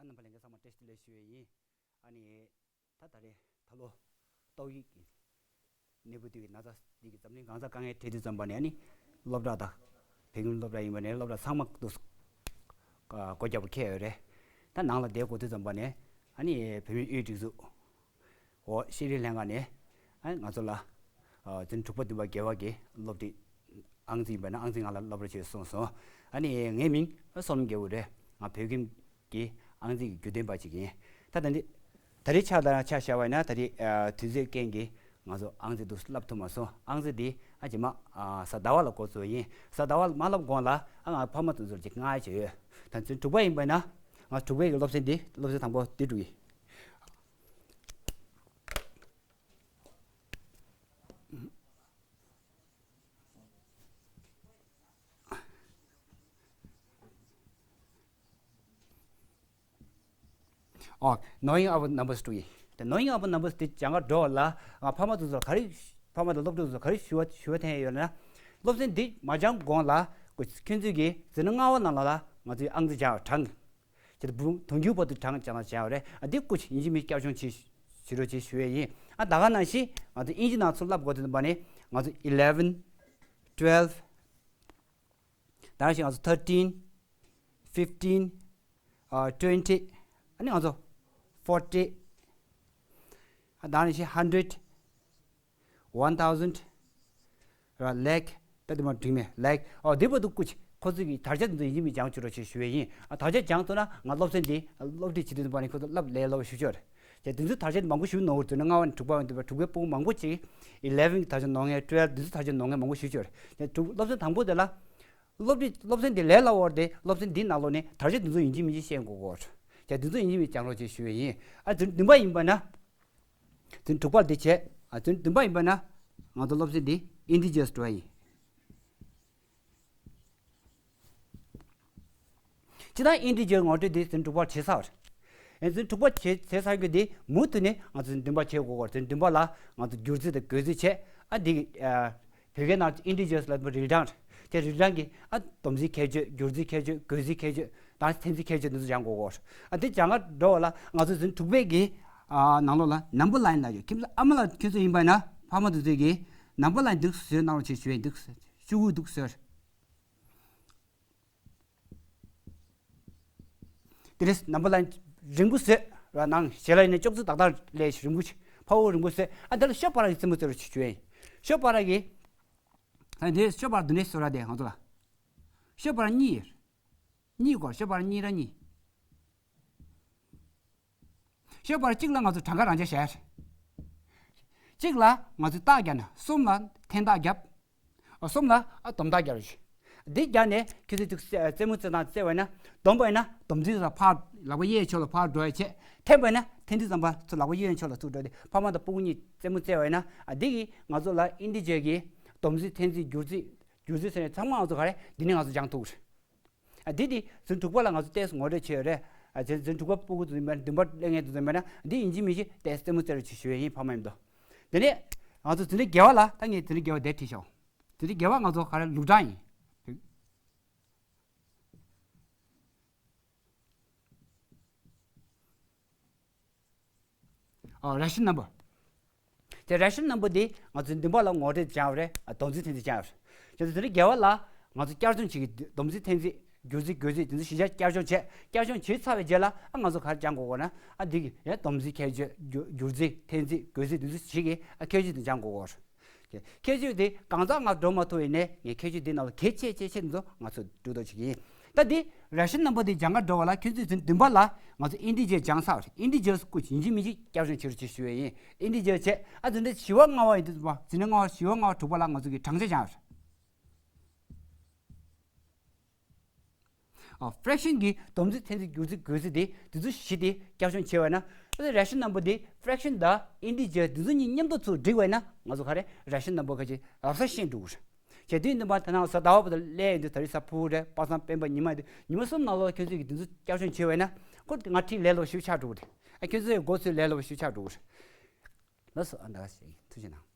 རྣམ་པ་ལྷན་རྒྱས་ཚང་མ་བཀྲ་ཤིས་བདེ་ལེགས་ཞུ་ཡས་ཡིན། ཨ་ནི། ད་ད་རེས་ད་ལོ་ཏོག་དབྱིབས་ཀྱི་གནས་བབ་དེ་གི་ན་ཚ་འདི་གི་འཛམ་གླིང་གང་ས་དཀའ་ངལ་འཕྲད་དུས་ཙམ་པ་ནས། ཨ་ནི་སློབ་གྲྭ་དང་བོད་ཁྱིམ་སློབ་གྲྭ་ཡིན་པ་ནས་སློབ་གྲྭ་ཚང་མ་དུ་སྒོ་བརྒྱབ་པ་ཁེལ་ཡོད་རེད། ད་ནང་ལ་བསྡད་དགོས་དུས་ཙམ་པ་ནས། ཨ་ནི་བོད་མིའི་དབུས་སྒྲིག་འཛུགས་འོག་ཤེས་རིག་ལྷན་ཁང་ནས། ཨ་ནི་ང་ཚོ་ལ་འཛིན་གྲྭ་དྲུག་པ་བདུན་པ་བརྒྱད་པ་གི་སློབ་ཁྲིད། ཨང་རྩིས་ཡིན་པ་ན་ཨང་རྩིས་ང་ལ་སློབ་གྲྭ་ཆེད་གསུངས་སོང་། ཨ་ནི་ངའི་མིང་བསོད་ནམས་རྒྱལ་པོ་རེད། ང་བོད་ཁྱིམ་གྱི་ཨང་རྩིས་ཀྱི་བརྒྱུད་འདེམས་པ་ཅིག་ཡིན། ད་ད་འདི་ད་རེས་ཆ་ད་ཆ་བཞག་པ་ཡིན་ན། ད་རེས་དུས་ཚོད་རྐྱེན་གྱིས་ང་ཚོ་ཨང་རྩིས་འདུག་བསླབ་ཐུབ་མ་སོང་། ཨང་རྩིས་འདི་ཨ་རྗེས་མ་གཟའ་ཟླ་བ་ལ་འགོ་བཙུགས་ཡིན། གཟའ་ཟླ་བ་མ་བསླབ་གོང་ལ་ཨ་ང་ཕ་མ་དེ་ཚོར་ཅིག་མངགས་བྱས་ཡོད། ད་འཛིན་གྲྭ་དྲུག་པ་ཡིན་པ་ཡིན་ན། ང་དྲུག་པའི་གི་སློབ་ཚན་འདི་སློབ་ཚན་དང་པོ་འདི་འགྲོ་གི། ཨོ། Knowing our numbers འགྲོ་གི། དེ་knowing our numbers དེ་སྦྱང་ག་འགྲོ་བ་ལ། ང་ཕ་མ་དེ་ཚོར་ག་རེ། ཕ་མ་དང་སློབ་ཕྲུག་ཚོར་ག་རེ་ཞུ་བ་ཞུ་བ་འཐེན་ཡོད་ན། སློབ་ཚན་འདི་མ་སྦྱང་གོང་ལ་ཁྱོད་ཚོས་ཀྱི་འཛིན་གྲྭ་ལྔ་པ་ནང་ལ་ལ་ང་ཚོའི་ཨང་རྩིས་སྦྱང་བ་དྲང་། ཁྱེད་བུ་དུང་རྒྱུ་བར་དུ་དྲང་ཅང་ཅང་རེད། ཨ་འདི་སྐུ་ཡིན་གཅིག་མིན་གཅིག་བསྐྱར་སྦྱོང་བྱེད་བྱེད་རོགས་བྱེད་ཞུ་ཡས་ཡིན། ཨ་ད་ག་ནང་བཞིན་ང་ཚོ་དབྱིན་ཇི་ནང་ཚུར་བསླབ་དགོས་དེ་འདུག་པ་ནི། ང་ཚོ་eleven, twelve། ད་ག་ནང་བཞིན་ང་ཚོ thirteen, fifteen, ཨ་twenty། ཨ་ནི་ང་ཚོ་forty། ཨ་ད་ག་ནང་བཞིན་hundred, one thousand, ར་lakh། ད་དེ་མ་འགྲིག་མེད། Lakh། ཨོ་དེ་བར་དུ་སྐུ་མཁྱེན། ཁོ་ཚོས་ཀྱི་དར་ཆ་དེ་ཚོ་ཡིན་གཅིག་མིན་གཅིག་སྦྱང་བཅུག་རོགས་བྱེད་ཞུ་ཡས་ཡིན། ཨ་དར་ཆ་སྦྱངས་ཐུབ་ན་ང་སློབ་ཚན་འདི་སློབ་ཁྲིད་བྱེད་དུས་ཙམ་པ་ནི་ཁོ་ཚོ་བསླབ་ལས་སླ་བོ་ཞེ་པོ་ཅིག་རེད། དེ་དེ་ཚོ་དར་ཆ་མང་པོ་ཞིག་ནོར་འདུག་ན། ལྔ་པ་ནས་དྲུག་པ་བར་དུ་དྲུག་པའི་ཕྲུ་གུ་མང་པོ་ཅིག eleven གི་དར་ཆ་ནོར་མཁན། twelve དེ་ཚོ་དར་ཆ་ནོར་མཁན་མང་པོ་ཞེ་པོ་ཅིག་རེད། དེ་དྲུག་སློབ་ཚན་དང་པོ་དེ་ལ། སློབ་ཁྲིད་སློབ་ཚན་འདི་ལས་སླ་བོ་རེད་དེ། སློབ་ཚན་འདིའི་ནང་ལོགས་ནས་དར་ཆ་དེ་ཚོ་ཡིན་གཅིག་མིན་གཅིག་ཤེས་དགོས་ཀྱི་རེད། དེ་ཚོ་ཡིན་གཅིག་མིན་གཅིག་སྦྱང་རོགས་བྱེད་ཞུ་ཡས་ཡིན། ཨ་ཚོ་བདུན་པ་ཡིན་པ་ན། ཚོ་དྲུག་པ་འདི་བྱས། ཨ་ཚོ་བདུན་པ་ཡིན་པ་ན་ང་ཚོ་སློབ་ཚན་འདི་integers འགྲོ་ཡ་ཡིན། སྤྱིར་བཏང་integers ངོ་སྤྲོད་འདི་ཚོ་དྲུག་པ་བྱས་ཚར་བ་རེད། ཨ་ཚོ་དྲུག་པ་བྱས་བྱས་ཚར་རྒྱུ་འདི་མུ་མཐུད་ནས་ང་ཚོ་བདུན་པ་བྱེད་དགོས་ཀྱི་རེད། ཚོ་བདུན་པ་ལ་ང་ཚོ་སྒྱུར་རྩིས་དང་བགོ་རྩིས་བྱས། ཨ་འདི་ཨ། བོད་སྐད་ནང་integers ལ་རིལ་གྲངས་རེད། དེ་རིལ་གྲངས་ཀྱི་ཨ་སྡོམ་རྩིས་ཁྱད་ཆོས། སྒྱུར་རྩིས་ཁྱད་ཆོས། བགོ་རྩིས་ཁྱད་ཆོས་དང་། འཐེན་རྩིས་ཁྱད་ཆོས་འདི་ཚོ་སྦྱང་དགོས་ཀྱི་རེད། ཨ་འདི་སྦྱང་ག་འགྲོ་བ་ལ་ང་ཚོ་ཚོ་དྲུག་པའི་གི་ཨ་ནང་ལོགས་ལ་number line ལ་ཡོད། ཁྱིམ་ཚང་ཨ་མ་ལགས་ཁྱོད་ཚོ་ཡིན་པ་ན་ཕ་མ་དེ་ཚོས་ཀྱི་number line འདི་བཟོས་གནང་རོགས་བྱེད་ཞུ་ཡས། འདི་བཟོས་ཤུ་གུ་འདི་བཟོས། དེ་རེད། number line རིང་པོ་བཟོས་ར། ནང་ཞལ་ལག་ཡིན་ན་ཅོག་ཙེ་ཏག་ཏག་ལས་རིང་པོ་ཞིག་ཕ་བོ་རིང་པོ་བཟོས། ཨ་དེ་ལ་ཤོ་པ་ར་གི་རྩེད་མོ་རྩེ་རོགས་བྱེད་ཞུ་ཡས། ཤོ་པ་ར་གི། ཨ་དེ་ཤོ་པ་ར་འདི་ནས་བཟོ་ར། དེ་ང་ཚོ་ལ་ཤོ་པ་ར་གཉིས་ཡོད། གཉིས་སྐོར། ཤོ་པ་ར་གཉིས་ར་གཉིས། ཤོ་པ་ར་གཅིག་ལ་ང་ཚོ་གྲངས་ཀ་རང་འཇགས་བྱས། གཅིག་ལ་ང་ཚོས་རྟགས་བརྒྱབ་ན། གསུམ་ལ་འཐེན་རྟགས་བརྒྱབ། གསུམ་ལ་ཨ་སྡོམ་རྟགས་རྒྱག་རོགས་ཞུ། འདི་རྒྱག་ནས་ཁྱོད་ཚོས་ཅིག་རྩེད་མོ་རྩེ་སྟངས་རྩེ་བ་ཡིན་ན། སྡོམ་པ་ཡིན་ན་སྡོམ་རྩིས་ལ་ཕར་ལག་པ་གཡས་ཕྱོགས་ལ་ཕར་འགྲོ་ཡ་བྱེད། འཐེན་པ་ཡིན་ན་འཐེན་དུས་ཙམ་པ་ཚུར་ལག་པ་གཡོན་ཕྱོགས་ལ་ཚུར་འགྲོ་སྟེ། ཕ་མ་དང་སྤུ་གུ་གཉིས་རྩེད་མོ་རྩེ་བ་ཡིན་ན། ཨ་འདི་གིས་ང་ཚོ་ལ་ཨིན་ཏི་ཇར་གྱི་སྡོམ་རྩིས། འཐེན་རྩིས། སྒྱུར་རྩིས། སྒྱུར་རྩིས་ཟེར་ནས་ཚང་མ་ང་ཚོ་ག་རེ་འདི་ནས་ང་ཚོ་སྦྱང་ཐུབ་ཀྱི་རེད། ཨ་འདི་དེ་ཚོ་དྲུག་པ་ལ་ང་ཚོ་ཏོག་ཙམ་ངོ་སྤྲོད་བྱས་ཡོད་རེད། ཨ་དེ་ཚོ་དྲུག་པ་སྤུ་གུ་ཚོ་ཡིན་པ་ན། བདུན་པ་སླེབས་མཁན་དེ་ཚོ་ཡིན་པ་ན། འདི་ཡིན་གཅིག་མིན་གཅིག་ཏོག་ཙམ་རྩེད་མོ་རྩེ་རོགས་བྱེད་ཞུ་ཡས་ཡིན། ཕ་མ་ཡིན་དོ། དེ་ནས་ང་ཚོ་འཛིན་གྲྭ་བརྒྱད་པ་ལ། ད་ངས་འཛིན་གྲྭ་བརྒྱད་པ་དེ་བྲིས་ཤག་འཛིན་གྲྭ་བརྒྱད་པ་ང་ཚོ་ག་རེ་ལུགས་གྲངས་ཡིན། ཨ་ration number། དེ་ration number འདི་ང་ཚོས་བདུན་པ་ལ་ངོ་སྤྲོད་སྦྱངས་པ་རེད། ཨ་སྡོམ་རྩིས་འཐེན་རྩིས་སྦྱངས་པ་རེད། དེ་ཚོ་དེ་རིང་དགེ་བ་ལ་ང་ཚོ་བསྐྱར་སྦྱོང་བྱེད་ཀྱི་འདུག་སྡོམ་རྩིས་འཐེན་རྩིས། སྒྱུར་རྩིས། བགོ་རྩིས། དེ་ཚོ་གཞི་བཞག་བསྐྱར་སྦྱོང་བྱས། བསྐྱར་སྦྱོང་བྱས་ཚར་བའི་རྗེས་ལ་ཨ་ང་ཚོ་ག་རེ་སྦྱང་དགོས་གོ་ན། ཨ་འདི་གི་ཡང་སྡོམ་རྩིས་ཁྱད་ཆོས། སྒྱུར་སྒྱུར་རྩིས། འཐེན་རྩིས། བགོ་རྩིས། དེ་ཚོ་གཞི་གི་ཨ་ཁྱད་ཆོས་དེ་སྦྱང་དགོས་གོ། ཁྱད་ཆོས་དེ་གང་ཙམ་ང་འགྲོ་མ་ཐུབ་ཡིན་ནའི་ངས་ཁྱད་ཆོས་དེ་ནང་ལ་གལ་ཆེ་ཆེ་ཆེ་དེ་ཚོ་ང་ཚོ་འགྲོ་ཐུབ་ཅིག་ཡིན། ད་འདི་ration number འདི་སྦྱང་ག་འགྲོ་བ་ལ་ཁྱོད་ཚོས་ཚུན་བདུན་པ་ལ་ང་ཚོ་ཨིན་ཏི་ཇར་སྦྱངས་ཚར། ཨིན་ཏི་ཇར་སྐུ་ཡིན་གཅིག་མིན་གཅིག་བསྐྱར་སྦྱོང་བྱེད་རོགས་བྱེད་ཞུ་ཡས་ཡིན། ཨིན་ཏི་ཇར་བྱས། ཨ་འདི་འདྲ་བཞི་པ་ལྔ་པ་ཡིན་དུས་པ། འཛིན་གྲྭ་ལྔ་པ། བཞི་པ་ལྔ་པ། དྲུག་པ་ལ་ང་ཚོ་གི་བགྲང་བྱ་སྦྱངས། ཨ་fraction གི་སྡོམ་རྩིས། འཐེན་རྩིས། སྒྱུར་རྩིས། བགོ་རྩིས་དེ་དེ་ཚོ་བཞི་དེ་བསྐྱར་སྦྱོང་བྱས་པ་ན། ཨ་ration number དེ་fraction དང་ཨིན་ཏི་ཇར་དེ་ཚོ་གཉིས་མཉམ་དུ་ཚུར་སྒྲིག་པ་ཡིན་ན་ང་ཚོ་ག་རེ་ration number ག་ཅིག་ལབ་ས་ཤེས་འགྲོ་གི་རེད། བྱས་དུས་འདི་མ་ད་ནང་གཟའ་ཟླ་བ་བར་དུ་སླེབས་ཡོང་དུས། དེ་རིང་གཟའ་ཕུར་བུ་རེད། པ་སངས་སྤེན་པ་ཉི་མ་རེད། ཉི་མ་གསུམ་ནང་ལོགས་ཁྱོད་ཚོས་ཀྱིས་དེ་ཚོ་བསྐྱར་སྦྱོང་བྱས་པ་ཡིན་ན། ཁོ་ང་ཁྲིད་ལས་སླ་པོ་ཞེ་པོ་ཆགས་འགྲོ་གི་རེད། ཨ་ཁྱོད་ཚོས་འགོ་ཚུགས་ལས་སླ་པོ་ཞེ་པོ་ཆགས་འགྲོ་གི་རེད། ལགས་སོ། ཨ་ད་ག་ཞིག་ཐུགས་རྗེ་གནང་།